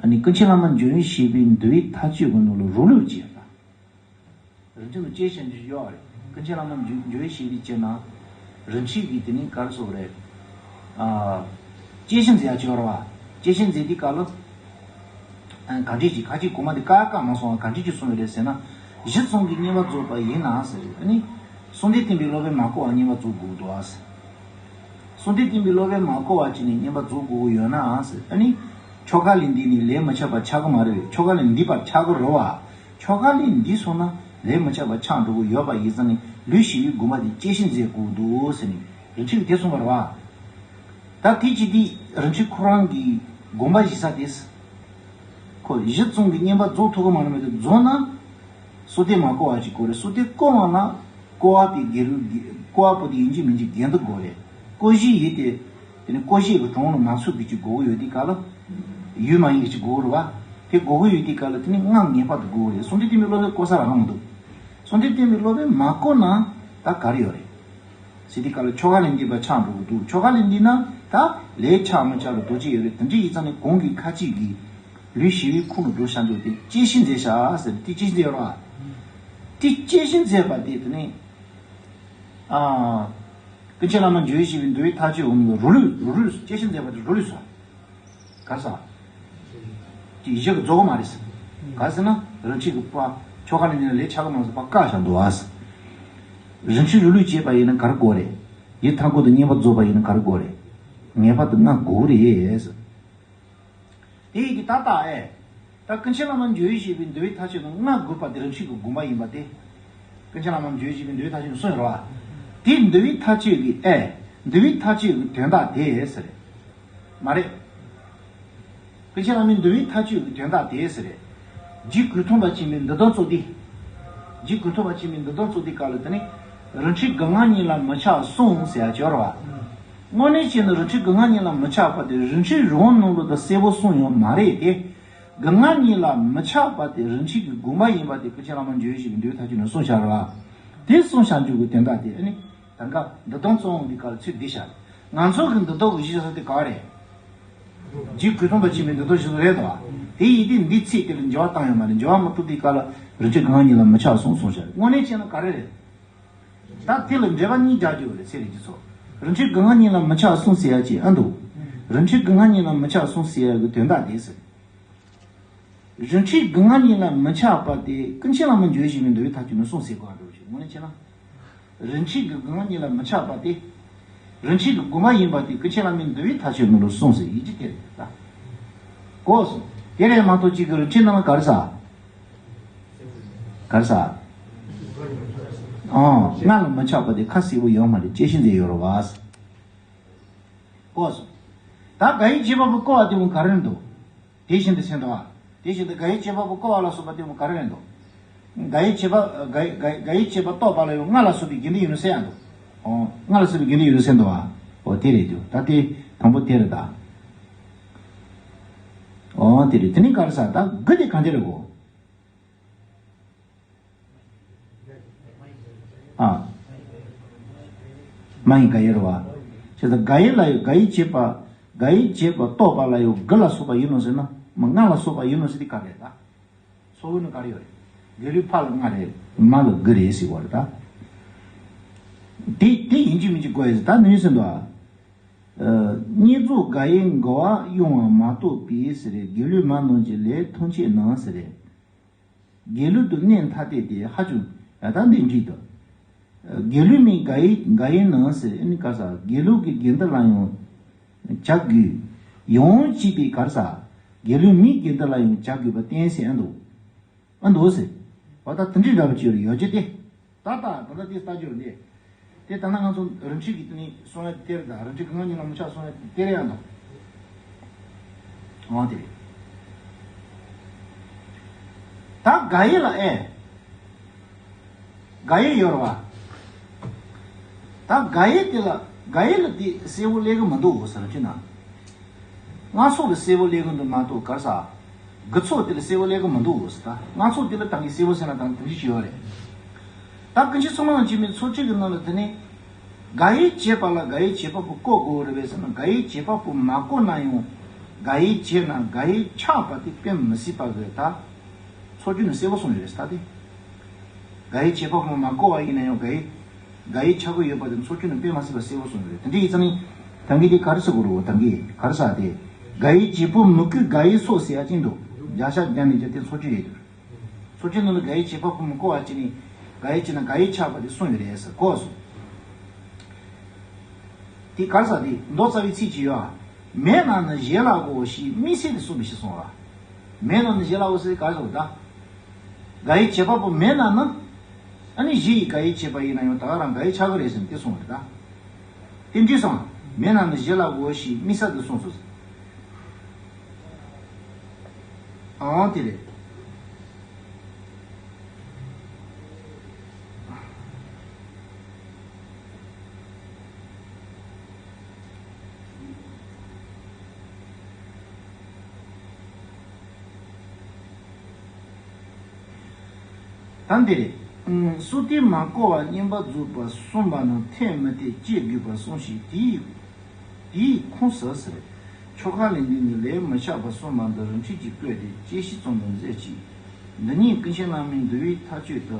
ཨ་ནི་ཀུན་མཁྱེན་བླ་མ་འཇམ་དབྱངས་བཞད་པའི་འདུལ་བའི་མཐའ་དཔྱོད་ཀྱི་ནང་ལ་རོ་ལུགས་བྱས་པ། རིན་ཆེན་ནང་དཔྱད་བྱས་ནས་ཡོད་རེད། ཀུན་མཁྱེན་བླ་མ་འཇུ་འཇུ་བའི་ཞིག་རིགས་བྱས་ན། རིན་ཆེན་གྱི་དེ་ནི་ག་རེ་ཟེར་རེད། ཨ། དཔྱད་གཞི་མཛད་ཡ་ཅིག་ཡོད་རེད་བ། དཔྱད་གཞི་མཛད་དུས་སྐབས་ལ། ཨ། གང་འདྲས་ཅིག་ཁ་ཅིག་གོང་མ་དེ་བཀག་བཀག་མ་སོང་བ་གང་འདྲས་ཅིག་གསུངས་ཡོད་རེད་ཟེར་ན། གཞི་ཙམ་གྱིས་བསྙེན་པར་རྫོགས་པ་ཡིན་ན་ཟེར། ཨ་ནི། གསུང་རྟེན་བསྟན་པའི་སློབ་དཔོན་མ་བསྐོར་བར་བསྙེན་པར་རྫོགས་དགོས་འདུག་ཨ་ཟེར། གསུང་རྟེན་བསྟན་པའི་སློབ་དཔོན་མ་བསྐོར་བ་ཅིག་ནས་བསྙེན་པར་རྫོགས་དགོས་ཀྱི་ཡོད་ན་ཨ་ཟེར། ཨ་ནི། ཆོ་ག་ལས་འདས་ནས་ལས་མི་ཆགས་པ་ཆགས་ཀྱི་མ་རེད་པས། ཆོ་ག་ལས་འདས་པ་ཆགས་ཀྱི་རེད་བ། ཆོ་ག་ལས་འདས་སོང་ན་ལས་མི་ཆགས་པ་ཆགས་འགྲོ་གི་ཡོད་པ་ཡིན་ཙང་ནས་ལུས་ཞི་བའི་དགོངས་པ་དེ་དཔྱད་གཞི་མཛད་དགོས་འདུག་ཟེར་ནས་རིན་ཆེན་གྱིས་དེ་གསུངས་པ་རེད་བ། ད་དེ་ཅི་སྟེ་རིན་ཆེན་ཁོ་རང་གི་དགོངས་པ་བཞེས་ས་དེ། ཁོ་གཞི་ཙམ་གྱིས་བསྙེན་པར་རྫོགས་ཐུབ་ཀྱི་མ་རེད་མ་གཏོགས་རྫོགས་ན། གསུང་རྟེན་མ་བསྐོར་བ་ཅིག་དགོས་རེད། གསུང་རྟེན་བསྐོར་བ་ན་བསྐོར་བ་དེ་དགེ་རུ་བསྐོར་བ་པོ་དེ་ཡིན་གཅིག་མིན་གཅིག་དགེ་འདུན་དགོས་རེད། བསྐོ་གཞི་ཡིན་ཏེ། དེ་ནི་བསྐོ་གཞི་གི་གྲོང་ལ་མ་ཚུད་པའི་ཅིག་དགོས་ཀྱི་ཡོད་དུས་སྐབས་ལ། ཡུལ་མ་ཡིན་གྱི་ཅིག་དགོས་ཀྱི་རེད་བ། དེ་དགོས་ཀྱི་ཡོད་དུས་སྐབས་ལ་དེ་ནི་སྔགས་ངེས་པར་དུ་དགོས་ཀྱི་རེད། གསུང་རྟེན་བསྟན་པའི་སློབ་དཔོན་བསྐོ་ས་རང་མི་འདུག་གསུང་རྟེན་བསྟན་པའི་སློབ་དཔོན་མ་བསྐོ་ན་ད་ག་རེ་ཡོད་རེད། ཟེར་དུས་སྐབས་ལ་ཆོ་ག་ལས་འདས་པ་ཆགས་འགྲོ་གི་འདུག་ཆོ་ག་ལས་འདས་ན་ད་ལས་ཆགས་མི་ཆགས་ལ་དོགས་གཅིག་ཡོད་རེད། དེ་འདྲ་ཡིན་ཙང་ནས་གོང་གི་ཁ་ཅིག་གིས་ལུས་ཞི་བའི་ཁོངས་ལ་འགྲོ་བྱ་འགྱུར་ཏེ་དཔྱད་གཞི་མཛད་བྱ་ཟེར་དེ་དཔྱད་གཞི་མཛད་རོགས། དེ་དཔྱད་གཞི་མཛད་པ་དེ་དེ་ནས། ཨ། ཀུན་མཁྱེན་བླ་མ་འཇུ་བའི་ཞི་བའི་འདུལ་བའི་མཐའ་དཔྱོད་འོང་གི་རོ་ལུས་རོ་ལུས་དཔྱད་གཞི་མཛད་པ་དེ་རོ་ལུས་སོ། ག་ས། དེ་གཞི་གི་རྫོགས་མ་རེད། ག་ཟེར་ན་རང་ཆིག་གི་པ་ཆོ་ག་ནས་ནི་ལས་ཆགས་མ་སོང་པ་བཀག་བཞག་འདུག་ཨ། རིན་ཆེན་རོ་ལུས་བྱས་པ་ཡིན་ན་ག་རེ་དགོས་རེད། ཡིད་མཐའ་འཁོར་དུ་བསྙེན་པར་རྫོགས་པ་ཡིན་ན་ག་རེ་དགོས་རེད། ངེས་པར་དུ་ལྔ་དགོས་རེད། དེ་ཡིན་གྱི་ད་ལྟ་ཨེ། ད་ཀུན་མཁྱེན་བླ་མ་འཇུ་བའི་བཞེད་པའི་འདུལ་བའི་མཐའ་དཔྱོད་ནི་ལྔ་དགོས་པ་དེ་རིན་ཆེན་གྱི་དགོངས་པ་ཡིན་པ་དེ། ཀུན་མཁྱེན་བླ་མ་འཇུ་བའི་བཞེད་པའི་འདུལ་བའི་མཐའ་དཔྱོད་ནི་གསུངས་ཡོད་རེད་བ། དེའི་འདུལ་བའི་མཐའ་དཔྱོད་ཀྱི་ཨེ། འདུལ་བའི་མཐའ་དཔྱོད་ཀྱི་དོན་དག་དེ་ཟེར། མ་རེད། ཀུན་མཁྱེན་བླ་མའི་འདུལ་བའི་མཐའ་དཔྱོད་ཀྱི་དོན་དག་དེ་ཟེར། རྗེ་གུས་ཐུབ་པ་ཆེན་པོའི་འདུལ་དོན་གཙོ་དེ། རྗེ་གུས་ཐུབ་པ་ཆེན་པོའི་འདུལ་དོན་གཙོ་དེ་ག་ལ་དེ་ནི། རིན་ཆེན་སྒོ་ལྔ་ཉིད་ལ་མི་ཆགས་གསུངས་ཟེར་ཡ་ཅིག་ཡོད་རེད་བ། དངོས་གནས་བྱས་ན་རིན་ཆེན་སྒོ་ལྔ་ཉིད་ལ་མི་ཆགས་པ་དེ་རིན་ཆེན་རི་བོང་ནང་ལོགས་དང་གསལ་པོ་གསུངས་ཡོད་མ་རེད་དེ། སྒོ་ལྔ་ཉིད་ལ་མི་ཆགས་པ་དེ་རིན་ཆེན་གྱི་དགོངས་པ་ཡིན་པ་དེ་ཀུན་མཁྱེན་བླ་མ་འཇུ་བའི་བཞེད་པའི་འདུལ་བའི་མཐའ་དཔྱོད་ནས་གསུངས་བཞག་རེད་བ། དེ་གསུངས་བཞག་རྒྱུ་གི་དོན་དག་དེ་ཨ་ནི། ད་ག་འདུལ་དོན་གཙོ་བོ་འདི་ག་ལ་ཚུར་བསྡུས་བཞག་ང་ཚོ་གི་འདུལ་དོན་གྱི་གཞི་བཞག་ས་དེ་ག་རེད། རྗེ་གུས་ཐུབ་པ་ཆེན་པོའི་འདུལ་དོན་གཞི་བཞག་རེད་དོ། དེ་ཡིན་དུས་འདི་ཚིག་དེ་ལ་འགྱུར་བ་བཏང་ཡོད་མ་རེད། འགྱུར་བ་མ་གཏོགས་དེ་ག་ལ་རིན་ཆེན་སྒོ་ལྔ་ཉིད་ལ་མི་ཆགས་གསུངས་གསུངས་བཞག་དངོས་གནས་བྱས་ན་ག་རེ་རེད། ད་དེ་ལ་འགྲེལ་པ་གཉིས་རྒྱག་རྒྱུ་རེད། ཚེ་རིང་སྐྱིད་ཚོ། རིན་ཆེན་སྒོ་ལྔ་ཉིད་ལ་མི་ཆགས་གསུངས་ཟེར་ཡ་ཅིག་ཨ་འདུག་རིན་ཆེན་སྒོ་ལྔ་ཉིད་ལ་མི་ཆགས་གསུངས་ཟེར་ཡ་གི་དོན་དག་དེ་ཟེར། རིན་ཆེན་སྒོ་ལྔ་ཉིད་ལ་མི་ཆགས་པ་དེ་ཀུན་མཁྱེན་བླ་མ་འཇུ་བའི་བཞེད་པའི་འདུལ་བའི་མཐའ་དཔྱོད་ནས་གསུངས་ཟེར་དགོས་འགྲོ་ཞིག་དངོས་གནས་བྱས་ན། རིན་ཆེན་གྱི་སྒོ་ལྔ་ཉིད་ལ་མི་ཆགས་པ་དེ། རིན་ཆེན་གྱི་དགོངས་པ་ཡིན་པ་དེ་ཀུན་མཁྱེན་བླ་མའི་འདུལ་བའི་མཐའ་དཔྱོད་ནང་ལ་གསུངས་ཟེར་ཡིན་གྱི་དེ་རེད་ད། གོ་སོང་། དེ་རེད་མ་གཏོགས་གཅིག་གི་རིན་ཆེན་ནང་ལ་ག་རེ་ཟ། ག་རེ་ཟ། ཨང་། ལྔ་ལ་མི་ཆགས་པ་དེ་ཁ་གསལ་པོ་ཡོད་མ་རེད། དཔྱད་གཞི་མཛད་ཡོད་རེད་བ། གོ་སོང་། ད་ག་ཡི་བྱེད་པ་པོ་བསྐོ་བ་དེ་འོང་ག་རེ་འདུག་དེ་བཞིན་དུ་མཚོན་དོ། དེ་བཞིན་དུ་ག་ཡི་བྱེད་པ་པོ་བསྐོ་བ་ལ་སོགས་པ་དེ་མོ་ག་རེ་རེད་འདུག་ག་ཡི་བྱེད་པ་ག་ཡི་ག་ཡི་ག་ཡི་བྱེད་པ་རྟོགས་པ་ལ་ཡང་ལྔ་ལ་སོགས་པའི་དགེ་འདུན་ཡོད་ནོ་གསལ་ཡང་འདུག་ཨོ། ལྔ་ལ་སོགས་པའི་དགེ་འདུན་ཡོད་ནོ་གསལ་འདུག་ཨ། ཨོ་དེ་རེད་འདུག་ད་དེ་དང་པོ་དེ་རེད་ད། ཨོ་དེ་རེད། དེ་ནི་ག་རེ་ཟ། ད་དགུ་དེ་གང་དེ་རེད་གོ། ཨ། མ་ཡིན་ག་ཡི་རེད་བ། བྱས་ཙང་ག་ཡི་ལ་ཡོད་ག་ཡི་བྱེད་པ། ག་ཡི་བྱེད་པ་རྟོགས་པ་ལ་ཡོད་དགུ་ལ་སོགས་པ་ཡིན་ནོ་ཟེར་ན། མ་ལྔ་ལ་སོགས་པ་ཡིན་ནོ་ཟེར་དེ་ག་རེད་ད། ཚོགས་དངོས་ནི་ག་རེ་ཡོད་རེད། དགེ་ལུགས་ཕ་ལ་ལྔ་རེད། མ་ལ་དགུ་རེད་ཟེར་བ་རེད་ད། དེ་དེ་ཡིན་གཅིག་མིན་གཅིག་གོ་ཡ་ཟེར་ད་ནི་ཟེར་འདུག་ཨ། བསྙེན་རྫོགས་ག་ཡི་འགལ་བ་ཡོང་བ་མ་གཏོགས་པའི་ཟེར་རེད། དགེ་ལུགས་མ་ནང་གི་ལས་ཐམས་ཅད་ནང་ཟེར་རེད། དགེ་ལུགས་དང་གནས་ཐ་དད་དེ་ཧ་ཅང་ཡ་ད་འདི་འགྲིག་ཏུ། དགེ་ལུགས་མིན་ག་ཡི་ག་ཡི་ནང་ཟེར་ཨ་ནི་ག་ས་དགེ་ལུགས་ཀྱི་དགེ་འདུན་ལ་ཡང་བྱ་དགོས། ཡང་གཅིག་པའི་ག་ས་དགེ་ལུགས་མིན་དགེ་འདུན་ལ་ཡང་བྱ་དགོས་པ་གཏན་ཟེར་ཨ་འདུག་ཨ་འདུག་ཟེར། འོ་ད་དེ་འདྲའི་འདྲ་བ་ཅིག་ཡོད་རེད་ཡོད་ཀྱི་སྟེ། ད་ལྟ་ད་ལྟ་དེ་ལྟ་རྒྱུ་རེད་འདི། དེ་ལྟ་ན་ང་ཚོ་རིན་ཆེན་གྱི་དེ་ནི་གསུང་ཡ་དེ་རེད་ད། རིན་ཆེན་གྱི་ང་ཉིད་ལ་མི་ཆགས་གསུང་ཡ་དེ་རེད་ཡང་དང་། འོ་དེ་རེད། ད་ག་ཡི་ལ་ཨེ། ག་ཡི་ཡོད་རེད་བ། ད་ག་ཡི་དེ་ལ་ག་ཡི་ལ་དེ་གསལ་པོ་སླེབས་གི་མི་འདུག་ཟེར་ན་ཅི་ན། སྔགས་ཚོགས་ལ་གསལ་པོ་སླེབས་གི་འདུག་མ་གཏོགས་ག་རེ་ཟ། དགུ་ཚོགས་དེ་ལ་གསལ་པོ་སླེབས་གི་མི་འདུག་ཟེར་ད། སྔགས་ཚོགས་དེ་ལ་ད་གིན་གསལ་པོ་ཟེར་ན་ད་དེ་འདྲ་ཞིག་ཡོད་རེད། ད་ཀུན་མཁྱེན་ཚོགས་མང་ལ་བྱེད་མི་ཚོགས་སྤྱི་གི་ནང་ལ་དེ་ནི། ག་ཡི་བྱེད་པ་ལ་ག་ཡི་བྱེད་པ་པོ་བསྐོ་དགོས་རེད་པས་ཟེར་ན། ག་ཡི་བྱེད་པ་པོ་མ་བསྐོ་ན་ཡང་ག་ཡི་བྱེད་ན་ག་ཡི་ཆགས་པ་དེ་དཔེ་མི་སྲིད་པ་རེད་ད། ཚོགས་སྤྱི་ནས་གསལ་པོ་གསུངས་ཡོད་རེད་ད་དེ། ག་ཡི་བྱེད་པ་པོ་མ་བསྐོ་བ་ཡིན་ན་ཡང་ག་ཡི། ག་ཡི་ཆགས་ཀྱི་ཡོད་པ་དེ་ཚོགས་སྤྱི་ནས་དཔེ་མ་སྲིད་པ་གསལ་པོ་གསུངས་ཡོད་རེད། དེ་འདྲ་ཡིན་ཙང་ནི། ད་གིན་དེ་ག་རེ་ཟེར་དགོས་རེད་འོ་ད་གིན་ག་རེ་ཟ་དེ། ག་ཡི་བྱེད་པོ་མི་བསྐོས་ག་ཡི་སོགས་ཟེར་ཡ་ཅིག་འདུག་བརྒྱ་ཆ་བརྒྱ་ནས་བརྒྱ་དེ་ཚོགས་སྤྱི་རེད་འདུག་ཚོགས་སྤྱི་ནང་ལ་ག་ཡི་བྱེད་པ་པོ་མི་བསྐོ་བ་ཅི་ནི། ག་ཡི་བྱེད་ན་ག་ཡི་ཆགས་པ་དེ་གསུངས་ཡོད་རེད་ཟེར་གོ་སོང་། དེ་ག་རེ་ཟ་དེ་མདོ་རྩ་བའི་ཚིག་ཅིག་ཡོད་ཨ། མེད་ན་ནི་གཞན་ལ་དགོས་ཞེས་དམིགས་བསལ་དུ་གསུངས་པའི་ཕྱིར་གསུངས་པ། མེད་ན་ནི་གཞན་ལ་དགོས་ཟེར་ག་རེ་ཟེར་བ་ད། ག་ཡི་བྱེད་པ་པོ་མེད་ན་ནི། ཨ་ནི་གཞན་ཡི་ག་ཡི་བྱེད་པ་ཡིན་ན་ཡང་ད་ག་རང་ག་ཡི་ཆགས་ཀྱི་རེད་ཟེར་ནས་དེ་གསུངས་པ་རེད་ད། དེ་འདྲ་སོང་། མེད་ན་ནི་གཞན་ལ་དགོས་ཞེས་དམིགས་བསལ་དུ་གསུངས་སོ། ཨང་དེ་རེད། ད་འདིར། སུ་དེ་མ་བསྐོ་བར་བསྙེན་པར་འཛུགས་པ་གསུངས་པ་ནི་འཐད་མི་འཐད་དཔྱད་དགོས་པར་གསུངས་ཤིང་དེའི། དེའི་ཁུངས་སུ་ཟེར། ཆོ་ག་ལས་འདས་ནས་ལས་མི་བྱ་བར་གསུངས་པ་འདི་རིན་ཆེན་གྱིས་བཀོད་དེ་དཔྱད་གཞི་གཙང་མར་མཛད་ཅིང་། འདི་ཉིད་ཀུན་མཁྱེན་བླ་མའི་འདུལ་བའི་མཐའ་དཔྱོད་དུ།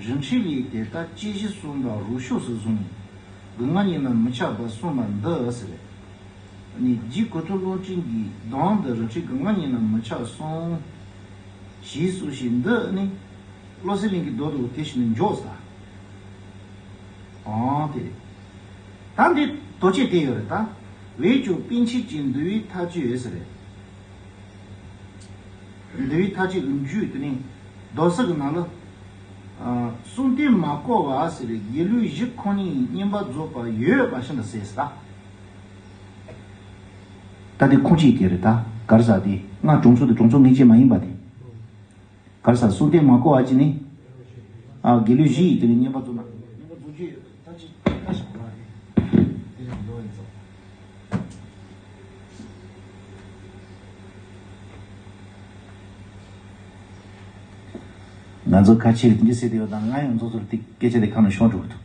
རིན་ཆེན་ལས་དེ་ལྟར་དཔྱད་གཞི་གསུངས་པ་རུ་ཤོས་སུ་བཟུང་། སྒོ་ལྔ་ཉིད་ལ་མི་ཆགས་པར་གསུངས་པ་འདི་ཟེར། ནི་རྗེ་གུ་ཐུག་ཀློང་ཆེན་གྱི་གདམས་འདི་རིན་ཆེན་སྒོ་ལྔ་ཉིད་ལ་མི་ཆགས་གསུངས། ཞེས་གསུངས་ཤིང་འདི་ནི་བློ་གསལ་གླིང་གི་མདོ་དང་དེ་བཞིན་དུ་འཇོག་ཟེར། ཨང་དེ་རེད། ད་འདི་དོ་ཆེ་དེ་ཡོད་རེད་ད། བས་ཀྱང་པཎ་ཆེན་གྱི་འདུལ་བའི་མཐའ་དཔྱོད་ཟེར་རེད། འདི་བའི་མཐའ་གཅིག་གི་མཇུག་དེ་ནི་མདོ་སྲིད་ཀྱི་ནང་ལ། ཨ། གསུང་རྟེན་མ་བརྐོ་བ་ཟེར་དགེ་ལུགས་གཞི་ཁོ་ནའི་བསྙེན་པར་རྫོགས་པ་ཡོད་པ་ཤིན་ཏུ་གསལ་ཟེར། ད་དེ་ཁུངས་གཅིག་དེ་རེད། ད་ག་རེ་ཟེར་དེ་ང་དྲུང་འཚོ་དེ་དྲུང་འཚོ་ངེས་ཅན་མ་ཡིན་པ་དེ། ག་རེ་ཟེར། གསུང་རྟེན་མ་བརྐོ་བ་ཅི་ནི། ཨ། དགེ་ལུགས་གཞི་ཡི་དེ་ནི་བསྙེན་པར་རྫོགས་ན། བསྙེན་པར་རྫོགས་རྒྱུ་ཡོད། ད་ཅི་ད་ཞིག་གོ་བ་རེད། དེ་ནི་མདོ་ཡིན་ཙང་། ང་ཚོ་ཁ་ཆེ་རེད་འདི་ཟེར་དེ་ཡོད་དང་། ང་ཡང་ཚོ་ཚོར་དེ་སྐད་ཆ་དེ་ཁ་ནས་ཤོར་འགྲོ་གི་འདུག་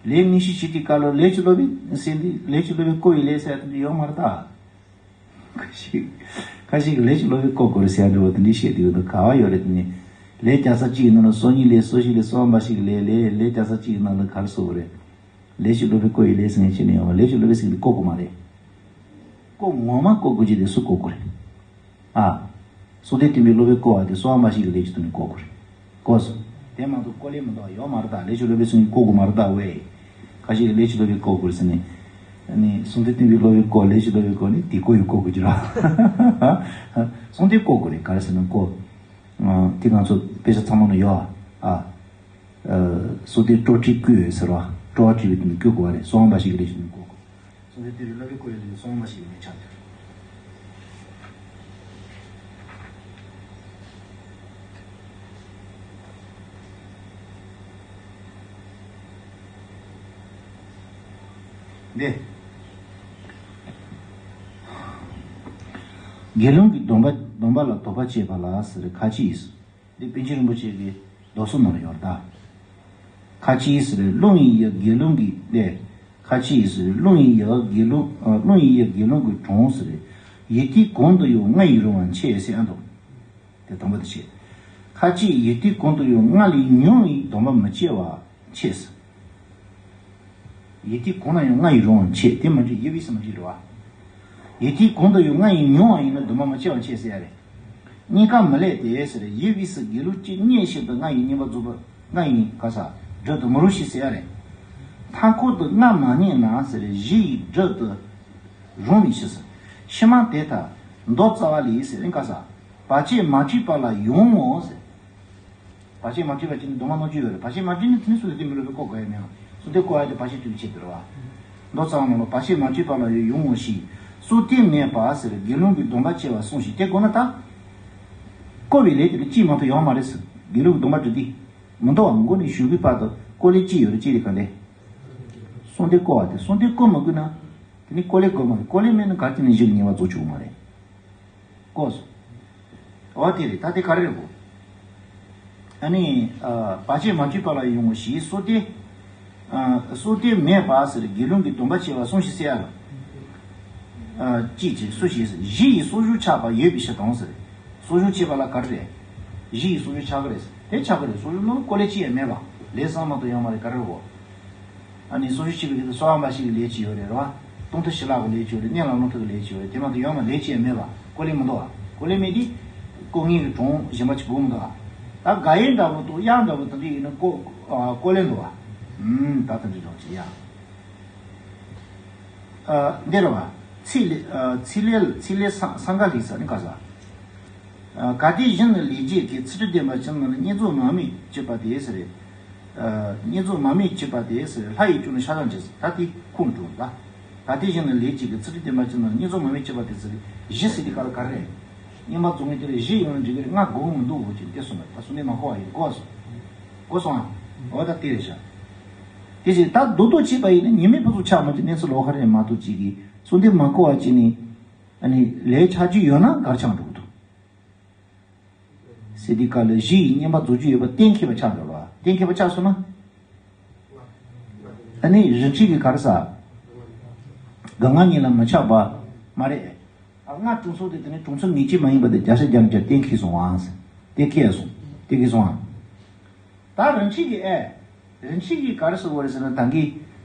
ལས་དངོས་གཞི་བྱེད་དུས་སྐབས་ལ་ལས་ཀྱི་སློབ་དཔོན་ཟེར་འདི། ལས་ཀྱི་སློབ་དཔོན་བརྐོ་བའི་ལས་ཟེར་དེ་འདྲ་ཡོད་མ་རེད་ད། ཁ་ཤས་ཁ་ཤས་ཀྱིས་ལས་ཀྱི་སློབ་དཔོན་བརྐོ་དགོས་རེད་ཟེར་འདྲ་བོ་དེ་འདྲ་བཤད་དུས་འདུག་ག་བ་ཡོད་རེད། དེ་ནི་ལས་བརྒྱ་རྩ་གཅིག་གི་ནང་ལ་སོ་གཉིས་ལས། སོ་བཞི་ལས། སོ་ཡང་འབའ་ཞིག་གི་ལས། ལས་ལས་བརྒྱ་རྩ་གཅིག་གི་ནང་ལ་ག་རེ་བཟོ་དགོས་རེད། ལས་ཀྱི་སློབ་དཔོན་བརྐོ་བའི་ལས་ཟེར་མཁན་ཅི་ནས་ཡོང་བ། ལས་ཀྱི་སློབ་དཔོན་ཟེར་མཁན་དེ་བརྐོ་དགོས་མ་རེད། བརྐོ་ངོ་མ་བརྐོ་དགོས་ཀྱི་དེ་སུ་བརྐོ་དགོས་རེད། ཨ། གསུང་རྟེན་བསྟན་པའི་སློབ་དཔོན་བརྐོ་བ་དེ་སོ་ཡང་འབའ་ཞིག་གི་ལས་ཀྱི་སྟེང་ནས་བརྐོ་དགོས་རེད། བརྐོས་སོ། དེ་མ་གཏོགས་བརྐོ་ལས་མི་འདུག་ཡོད་མ་རེད་ད། ལས་ཀྱི་སློབ་དཔོན་ཟེར་མཁན་བརྐོ་དགོས་མ་རེད་ད། ཝེ། ཁ་ཤས་ཀྱིས་ལས་ཀྱི་སློབ་དཔོན་བརྐོ་དགོས་རེད་ཟེར་ནས། ཨ་ནི་གསུང་རྟེན་བསྟན་པའི་སློབ་དཔོན་བརྐོ། ལས་ཀྱི་སློབ་དཔོན་བརྐོ་ནི་དེ་བརྐོ་ཡི་བརྐོ་དགོས་ཀྱི་རེད། གསུང་རྟེན་བརྐོ་དགོས་རེད། ག་རེ་ཟེར་ན་བརྐོ། ཨ། དེ་ང་ཚོ་དཔེ་ཆ་ཚང་མ་ནང་ཡོད་ཨ། ཨ། གསུང་རྟེན་སྤྲོ་བྲིས་བརྐོས་ཟེར་བ། སྤྲོ་བ་བྲིས་པའི་དོན་བརྐོ་དགོས་པ་རེད། སོ་ཡང་འབའ་ཞིག་གི་ལས་ཀྱི་དོན་བརྐོ་དགོས། གསུང་རྟེན་བསྟན་པའི་སློབ་དཔོན་བརྐོ་ཡི་ལས་སོ་ཡང་འབའ་ཞིག་གི་ལས་ཆགས་ཀྱི་རེད། འདི། དགེ་སློང་གི་སྡོམ་པ། སྡོམ་པ་ལ་དོགས་པ་བཅད་པ་ལ་ཟེར་ཁ་ཅིག་ཡིས། འདི་པཎ་ཆེན་རིན་པོ་ཆེ་གི་མདོ་གསུམ་ནང་ལ་ཡོད་རེད་ད། ཁ་ཅིག་ཟེར་རླུང་ཡི་ཡབ་དགེ་སློང་གི་ལས། ཁ་ཅིག་ཟེར་རླུང་ཡི་ཡབ་དགེ་སློང་། ཨ། རླུང་ཡི་ཡབ་དགེ་སློང་གི་གྲོང་ཟེར། ཡིད་བརྟན་གོང་དུ་ཡང་ལྔ་ཡིས་རུང་བ་མཆིས་ཟེར་ཨ་འདུག་དེ་དང་པོ་དེ་བྱས། ཁ་ཅིག་ཡིད་བརྟན་གོང་དུ་ཡང་ལྔ་ལས་ཉུང་བའི་སྡོམ་པ་མི་བཅད་པ་མཆིས། ཡིད་བརྟན་གོང་ན་ཡང་ལྔ་ཡིས་རུང་བ་མཆིས། དེ་མ་འགྲིག་ཡིད་བརྟན་ས་མ་འགྲིག་རེད་བ། ཡིད་བརྟན་གོང་དུ་ཡང་ལྔ་ཡིས་ཉུང་བ་ཡིན་ན་སྡོམ་པ་མི་བཅད་པ་མཆིས་ཟེར་ཡ་རེད། གཉིས་ཀ་མི་ལེགས་ཏེ་ཟེར། ཡིད་བརྟན་ས་དགེ་ལུགས་ཀྱི་གཉེན་བཤད་དུ་ལྔ་ཡིས་བསྙེན་པར་རྫོགས་པ་ལྔ་ཡིས་ག་ས་སྒྲུབ་ཏུ་མི་རུང་ཞེས་ཟེར་ཡ་རེད། མཐའ་འཁོར་དུ་ལྔ་མ་རྙེད་ན་ཟེར་བཞི་ཡིས་སྒྲུབ་ཏུ་རུང་ནི་ཞེས་ཟེར། ཕྱི་མ་དེ་ལྟར་མདོ་རྩ་བ་ལས་ཟེར་ཨིན་ག་ས། བར་ཆད་མ་བྱས་པ་ལ་ཡོང་ངོ་ཟེར། བར་ཆད་མ་བྱས་པ་ཅི་ནི་སྡོམ་པ་སྣོད་བཅུད་ཡོད་རེད། བར་ཆད་མ་བྱས་ནི་དེ་ནི་གསུང་རྟེན་བསྟན་པའི་སློབ་དཔོན་བརྐོ་དགོས་ཡ་མེད། གསུང་རྟེན་བརྐོ་ཡ་དེ་བར་ཆད་བཅུ་ཆེད་དུ་རེད་བ། མདོ་རྩ་བ་ནང་ལ་བར་ཆད་མ་བྱས་པ་ལ་ཡོང་ངོ་ཞེས་གསུང་རྟེན་མེད་པ་ཟེར་དགེ་སློང་གི་སྡོམ་པ་བཅད་པ་གསུངས་ཤིང་། དེ་དགོས་ན་ད། བརྐོ་བའི་ལས་དེ་ནི་གཅིག་མ་གཏོགས་ཡོང་མ་རེད་ཟེར། དགེ་སློང་གི་སྡོམ་པ་སྒྲུབ་དུས། མི་འདུག་བ། མགོ་ནས་གཞུག་གུའི་བར་དུ་བརྐོ་ལས་གཅིག་ཡོད་རེད། གཅིག་དེ་ག་འདྲ། གསུང་རྟེན་བརྐོ་བ་དེ། གསུང་རྟེན་བརྐོ་མ་དགོས་ན། དེ་ནི་བརྐོ་ལས་དགོས་མ་རེད། བརྐོ་ལས་མེད་ན་ག་ཅི་ནས་གཞི་གི་བསྙེན་པར་རྫོགས་ཆོག་གི་མ་རེད། བརྐོས་སོ། འོ་དེ་རེད། ད་དེ་ག་རེ་རེད་གོ། ཨ་ནི། ཨ། བར་ཆད་མ་བྱས་པ་ལ་ཡོང་ངོ་ཞེས་གསུང་རྟེན། ཨ། གསུང་རྟེན་མེད་པ་ཟེར་དགེ་སློང་གི་སྡོམ་པ་བཅད་པ་གསུངས་ཤིག་ཟེར་ཡ་ལ། ཨ། གཅིག་བྱས་གསུངས་ཤིག་ཟེར། བཞི་ཡིས་གསོག་སྦྱོར་ཆགས་པ་ཡོད་པའི་ཕྱིར་དང་ཟེར། གསོག་སྦྱོར་བྱས་པ་ལ་ག་རེ་རེད། བཞི་ཡིས་གསོག་སྦྱོར་ཆགས་ཀྱི་རེད་ཟེར། དེ་ཆགས་ཀྱི་རེད། གསོག་སྦྱོར་ནང་ལ་བརྐོ་ལས་གཅིག་ཡང་མེད་པ། ལས་གསུམ་མ་གཏོགས་ཡོད་མ་རེད། ག་རེ་རེད་གོ། ཨ་ནི་གསོག་སྦྱོར་བྱེད་པའི་དུས་སུ་གསང་བ་འབའ་ཞིག་གི་ལས་ཅིག་ཡོད་རེད། རེད་བ། གཏོང་ཐབས་ཞི་ལྷག་གི་ལས་ཅིག་ཡོད་རེད། གནས་ལ་སློང་ཐབས་ཀྱི་ལས་ཅིག་ཡོད་རེད། དེ་མ་གཏོགས་ཡོད་མ། ལས་ཅིག་ཡང་མེད་པ། བརྐོ་ལས་མེད་དུས། བརྐོ་མཁན་གྱི་གྲོང་གཞན་པ་ཅིག་དགོས་མི་འདུག་ཨ། ད་དགའ་ཡས་འདྲ་པོ་འདུག་གཡག་འདྲ་པོ་དེ་འདྲ་ཡིན་ན་བརྐོ། ཨ། བརྐོ་ལས་འདུག་བ། ཨུམ། ད་དེ་འདྲ་འདྲ་པོ་ཅིག་ཡ། ཨ། འདི་རེད་བ། ཚིག་ལེ། ཨ། ཚིག་ལེ། ཚིག་ལེ་སང་སང་ག་ལྷིག་ས་ནི་ག་ས། ཨ། གལ་ཏེ་གཞན་ནི་ལས་བྱེད་ཀྱི། ཚིག་འབྲུ་བདེན་པ་ཅན་ནི་བསྙེན་རྫོགས་མ་དམིགས་བྱེད་པ་དེ་ཟེར། ཨ། བསྙེན་རྫོགས་མ་དམིགས་བྱེད་པ་དེ་ཟེར། ལྷ་ཡིས་སྐྱོང་ནས་ཕྱག་བྱ་བྱེད་ཟེར། ད་དེ་ཁུངས་འགྲོ་ད། གལ་ཏེ་གཞན་ནི་ལས་བྱེད་ཀྱི། ཚིག་འབྲུ་བདེན་པ་ཅན་ནི་བསྙེན་རྫོགས་མ་དམིགས་བྱེད་པ་དེ་ཟེར། བཞི་ཟེར་དེ་ག་ལ་ག་རེ་རེད། བསྙེན་པར་རྫོགས་ངེས་དེ་ལ་བཞི་ཡོང་ན་འགྲིག་གི་རེད། ལྔ་དགོས་མི་འདུག་འོ་ཅེས་དེ་གསུངས་པ། ད་གསུང་རྟེན་མ་བརྐོ་བ་ཡིན། གོ་སོང་། གོ་སོང་ཨ། འོ་ད་དེ་རེད་ཤག་དེ་བཞིན་ད་རྡོག་རྡོག་བྱས་པ་ཡིན་ན་ཉེས་མེད་ཕུན་སུམ་ཆགས་མ་གྱུར་གནས་ཚུལ་ལོགས་ཀ་རེད་མ་གཏོགས་ཅིག་གིས་གསུང་རྟེན་མ་བརྐོ་བ་བྱས་ནས། ཨ་ནི་ལས་ཆགས་རྒྱུ་ཡོད་ན་ག་རེ་ཆགས་འགྲོ་གི་འདུག་ཟེར་དུས་སྐབས་ལ་བཞི་ཡིས་བསྙེན་པར་རྫོགས་རྒྱུ་ཡོད་པ་གཏན་འཁེལ་བ་ཆགས་འགྲོ་བ། གཏན་འཁེལ་བ་ཆགས་སོང་ན། ཨ་ནི་རིན་ཆེན་གྱི་ག་རེ་ཟ། ག་ང་གཉིས་ལ་མི་ཆགས་པ་མ་རེད། ཨ། ང་དྲུང་འཚོ་དེ་དེ་ནི་དྲུང་འཚོ་ངེས་ཅན་མ་ཡིན་པ་དེ་བརྒྱ་ཆ་བརྒྱ་མི་ཆགས། གཏན་འཁེལ་སོང་ཨང་ཟེར། གཏན་འཁེལ་སོང་། གཏན་འཁེལ་སོང་ཨང་། ད་རིན་ཆེན་གྱི་ཨེ། རིན་ཆེན་གྱིས་ག་རེ་ཟེར་བ་རེད་ཟེར་ན། ད་གིན་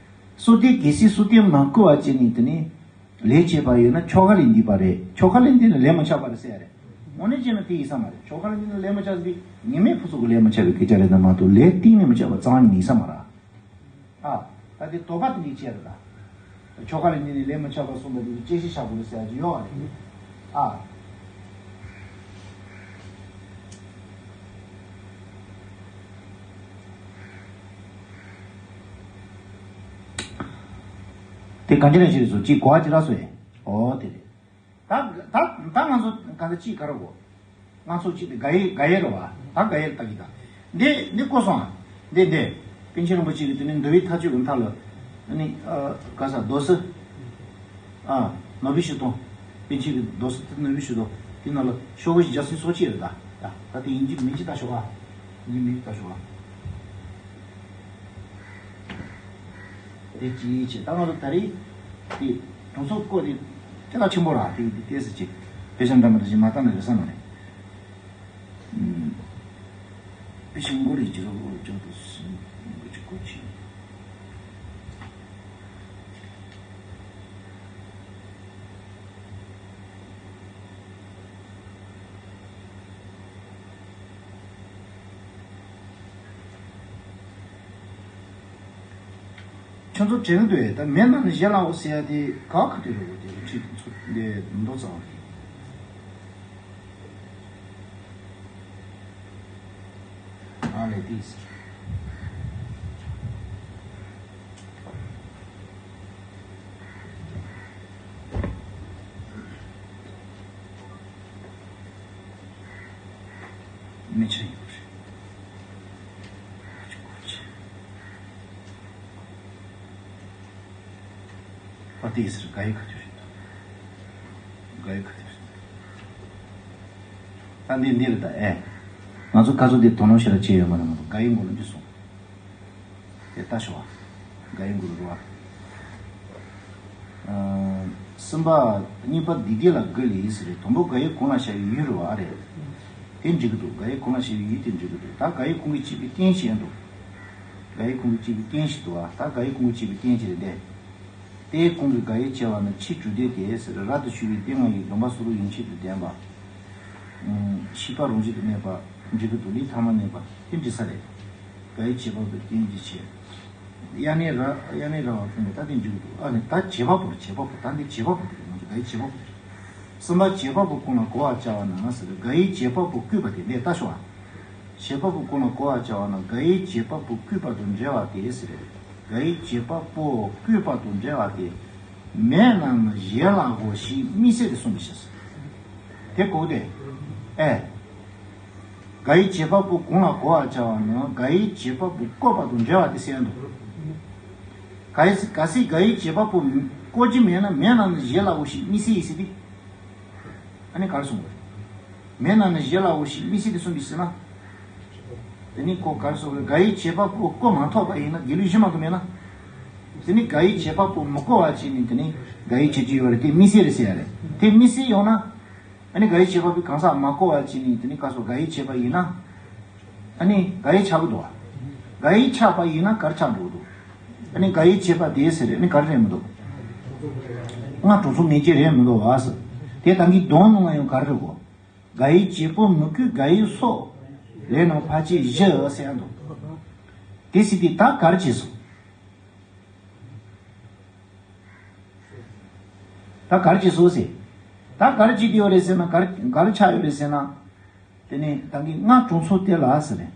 གསུང་རྟེན། གལ་སྲིད་གསུང་རྟེན་མ་བརྐོ་བ་བྱས་ནས་དེ་ནས་ལས་བྱས་པ་ཡོད་ན་ཆོ་ག་ལས་འདས་པ་རེད། ཆོ་ག་ལས་འདས་ན་ལས་མི་ཆགས་པ་རེད་ཟེར་ཡ་རེད། དངོས་གནས་བྱས་ན་དེ་ཡིན་ས་མ་རེད། ཆོ་ག་ལས་འདས་ན་ལས་མི་ཆགས་ཟེར་དུས་ཉེས་མེད་ཕུན་ཚོགས་ཀྱི་ལས་མི་ཆགས་པའི་སྐད་ཆ་རེད་ན་མ་གཏོགས་ལས་གཏིང་ནས་མི་ཆགས་པ་རྩ་བ་ཉིད་ཡིན་ས་མ་རེད། ཨ། ད་དེ་དོགས་པ་དེ་འདྲ་བྱས་རེད་ད། ཆོ་ག་ལས་འདས་ནས་ལས་མི་ཆགས་པ་གསུངས་པ་དེ་དཔྱད་ཤེས་བྱ་དགོས་རེད་ཟེར་ཡ་ཅིག་ཡོད་རེད། ཨ། དེ་གང་ཅི་ལ་ཞིག་རེད་སོ་ཅིག་གོ་བ་ཅི་ར་སོ་ཡེ། ཨོ་དེ་རེད། ད་ད་ད་ང་ཚོ་ག་ཚོད་ཅིག་ག་ར་གོ། ང་ཚོ་ཅིག་དེ་ག་ཡེ་ག་ཡེ་ར་བ། ད་ག་ཡེ་ལ་ལྟ་གི་ད། འདི་འདི་གོ་སོང་ཨ། འདི་འདི། པཎ་ཆེན་རིན་པོ་ཆེ་གི་དེ་ནི་འདུལ་བའི་མཐའ་དཔྱོད་ཀྱི་མཐའ་ལ། ཨ་ནི་ཨ་ག་ས་རྡོ་སི། ཨ་ནོ་བི་ཤུ་ཏོ། པཎ་ཆེན་གྱི་རྡོ་སི་དེ་ནོ་བི་ཤུ་ཏོ། དེ་ནང་ལ་ཤོག་བུ་བཞི་བརྒྱ་སུམ་ཅུ་སོ་གཅིག་རེད་ད། ད་ད་དེ་ཡིན་གཅིག་མིན་གཅིག་ལྟ་ཤོག་ཨ། ཡིན་མིན་གཅིག་ལྟ་ཤོག་ཨ། དེ་གཅིག་བྱས་ད་ང་ཚོ་ད་རེས་དེ་གྲོང་ཚོ་སྐོར་དེ་དེ་ལ་ཆེན་པོ་ར་དེ་དེ་ཏོག་ཙམ་ཅིག་དཔེ་ཆ་འདྲ་མི་འདྲ་ཞིག་མ་བལྟས་ན་རེ་ས་མ་རེད། ཨུམ། དཔེ་ཆ་མགོ་རེ་བརྗེ་རོགས་ཅོག་དེ་སུ་མགོ་ཅིག་གོ་ཆེ། ཁྱོད་ཚོ་དྲན་གི་འདུག་ད་མེད་ན་ནི་གཞན་ལའོ་ཟེར་ཡ་དེ་ག་ག་དེ་རེད་གོ། དེ་ཁྲིད་ཚུར་འདི་མདོ་རྩ་བ་རེད། ཨ་ལས་དེས། མི་ཆ་ཡོད་རེད། ཨ་དེ་ཟེར་ག་ཡི་ག་དུས་རེད། ག་ཡི་ག་དུས་རེད། ད་འདི་འདི་རེད་ད་ཨེ། ང་ཚོ་ག་ཚོད་འདི་དོ་སྣང་ཞེ་དྲག་བྱས་ཡོད་མ་རེད་མ་གཏོགས་ག་ཡི་མགོ་ལ་འདི་སོང་། དེ་ལྟ་ཞོག་ཨ། ག་ཡི་མགོ་ལ་རུ་ཨ། ཨ། གསུམ་པ་གཉིས་པ་འདི་འདི་ལ་དགོས་ལེ་ཡིན་ཟེར་རེད། དང་པོ་ག་ཡི་གོང་ལ་བཞག་ཡི་ཡུལ་རུ་ཨ་རེད། དེ་འགྲིག་གི་འདུག་ག་ཡི་གོང་ལ་བཞག་ཡི་ཡུལ་དེ་འགྲིག་གི་འདུག་ད་ག་ཡི་གོང་གི་བྱས་པའི་རྐྱེན་ཞིག་ཡང་འདུག་ག་ཡི་གོང་གི་བྱས་པའི་རྐྱེན་ཞིག་འདུག་ཨ། ད་ག་ཡི་གོང་གི་བྱས་པའི་རྐྱེན་ཞིག་རེད་འདས། དེའི་གོང་གི་ག་ཡི་བྱས་པ་ནི་ཕྱིའི་གྲུབ་བདེ་དེ་ཟེར་རབ་ཏུ་ཞུ་བའི་ཏིང་ངེ་འཛིན་སྡོམ་པ་སོ་དྲུག་ཡན་ཆད་དུ་ལྡན་པ། ཤེས་པ་རང་བཞིན་དུ་གནས་པ། འགྲིག་གི་འདུག་ལས་ཐ་མ་གནས་པ་དེ་འགྲིག་ས་རེད། ག་ཡི་བྱེད་པ་པོའི་རྐྱེན་གྱིས་བྱས། དབྱར་གནས་ར་དབྱར་གནས་ར་བ་ཕུང་པོ་ད་དེ་འགྲིག་གི་འདུག་ཨ་ནི་ད་བྱེད་པ་པོ་རེད། བྱེད་པ་པོ་ད་འདི་བྱེད་པ་པོ་དེ་རེད། ང་ཚོ་ག་ཡི་བྱེད་པ་པོ་དེ་རེད། གསུམ་པ་བྱེད་པ་པོ་གོང་ལ་གོ་བར་བྱ་བ་ན་ཟེར་ག་ཡི་བྱེད་པ་པོ་བསྐུལ་བ་དེ་འདི་ལྟ་ཞོག་ཨ། བྱེད་པ་པོ་གོང་ལ་གོ་བར་བྱ་བ་ན་ག་ཡི་བྱེད་པ་པོ་བསྐུལ་བ་དང་འབྲེལ་བ་དེ་ཟེར། ག་ཡི་བྱེད་པ་པོ་བསྐུལ་བ་དང་འབྲེལ་བ་དེ། མེད་ན་ནི་གཞན་ལ་གོ་ཞེས་དམིགས་བསལ་དུ་གསུངས་པའི་ཕྱིར། དེ་གོ་དེ། ཨེ། ག་ཡི་བྱེད་པ་པོ་གོང་ལ་གོ་བར་བྱ་བ་ན་ག་ཡི་བྱེད་པ་པོ་བསྐུལ་བ་དང་འབྲེལ་བ་དེ་ཟེར་འདུག་ག་ཡི་ག་སྲིད་ག་ཡི་བྱེད་པ་པོ་བསྐུལ་གྱི་མེད་ན་མེད་ན་ནི་གཞན་ལ་གོ་ཞེས་དམིགས་བསལ་ཡིན་ཟེར་ཏེ། ཨ་ནི་ག་རེ་གསུངས་པ་རེད། མེད་ན་ནི་གཞན་ལ་གོ་ཞེས་དམིགས་བསལ་དུ་གསུངས་པའི་ཕྱིར་ན། དེ་ནི་ཁོ་ག་རེ་གསུངས་པ་རེད། ག་ཡི་བྱེད་པ་པོ་བསྐུལ་མ་ཐུབ་པ་ཡིན་ན་དགེ་ལུགས་གཞི་མ་གཏོགས་མེད་ན། དེ་ནི་ག་ཡི་བྱེད་པ་པོ་མི་བསྐུལ་བ་བྱས་ནས་དེ་ནི་ག་ཡི་བྱེད་ཀྱི་ཡོད་རེད། དེ་དམིགས་བསལ་རེད་ཟེར་ཡ་རེད། དེ་དམིགས་བསལ་ཡོང་ན། ཨ་ནི་ག་ཡི་བྱེད་པ་པོའི་གང་ཟག་མ་བསྐུལ་བ་བྱས་ནས་དེ་ནི་ག་སོ་ག་ཡི་བྱེད་པ་ཡིན་ན། ཨ་ནི་ག་ཡི་ཆགས་ཀྱི་འདུག་བ། ག་ཡི་ཆགས་པ་ཡིན་ན་ག་རེ་ཆགས་འགྲོ་གི་འདུག་ཨ་ནི་ག་ཡི་བྱེད་པ་དེ་ཟེར་ཨ་ནི་ག་རེ་རེད་མི་འདུག་སྔར་གྲོང་ཚོ་མེད་ཀྱི་རེད་མི་འདུག་བ་ཟེར། དེ་ད་གིན་གདོང་ནང་ལ་ཡང་ག་རེ་རེད་གོ། ག་ཡི་བྱེད་པོ་མི་བསྐུལ་ག་ཡི་སོགས། ལས་རྣམས་ཕལ་ཆེར་བཞི་ཟེར་ཡང་འདུག་དེ་སྲིད་དེ་ད་ག་རེ་བྱས་སོང་། ད་ག་རེ་བྱས་སོང་ཟེར། ད་ག་རེ་བྱས་ཏེ་ཡོད་རེད་ཟེར་ན་ག་རེ་ག་རེ་ཆགས་ཡོད་རེད་ཟེར་ན། དེ་ནས་ད་གིན་སྔར་གྲོང་ཚོ་དེ་ལ་ཟེར་ནས།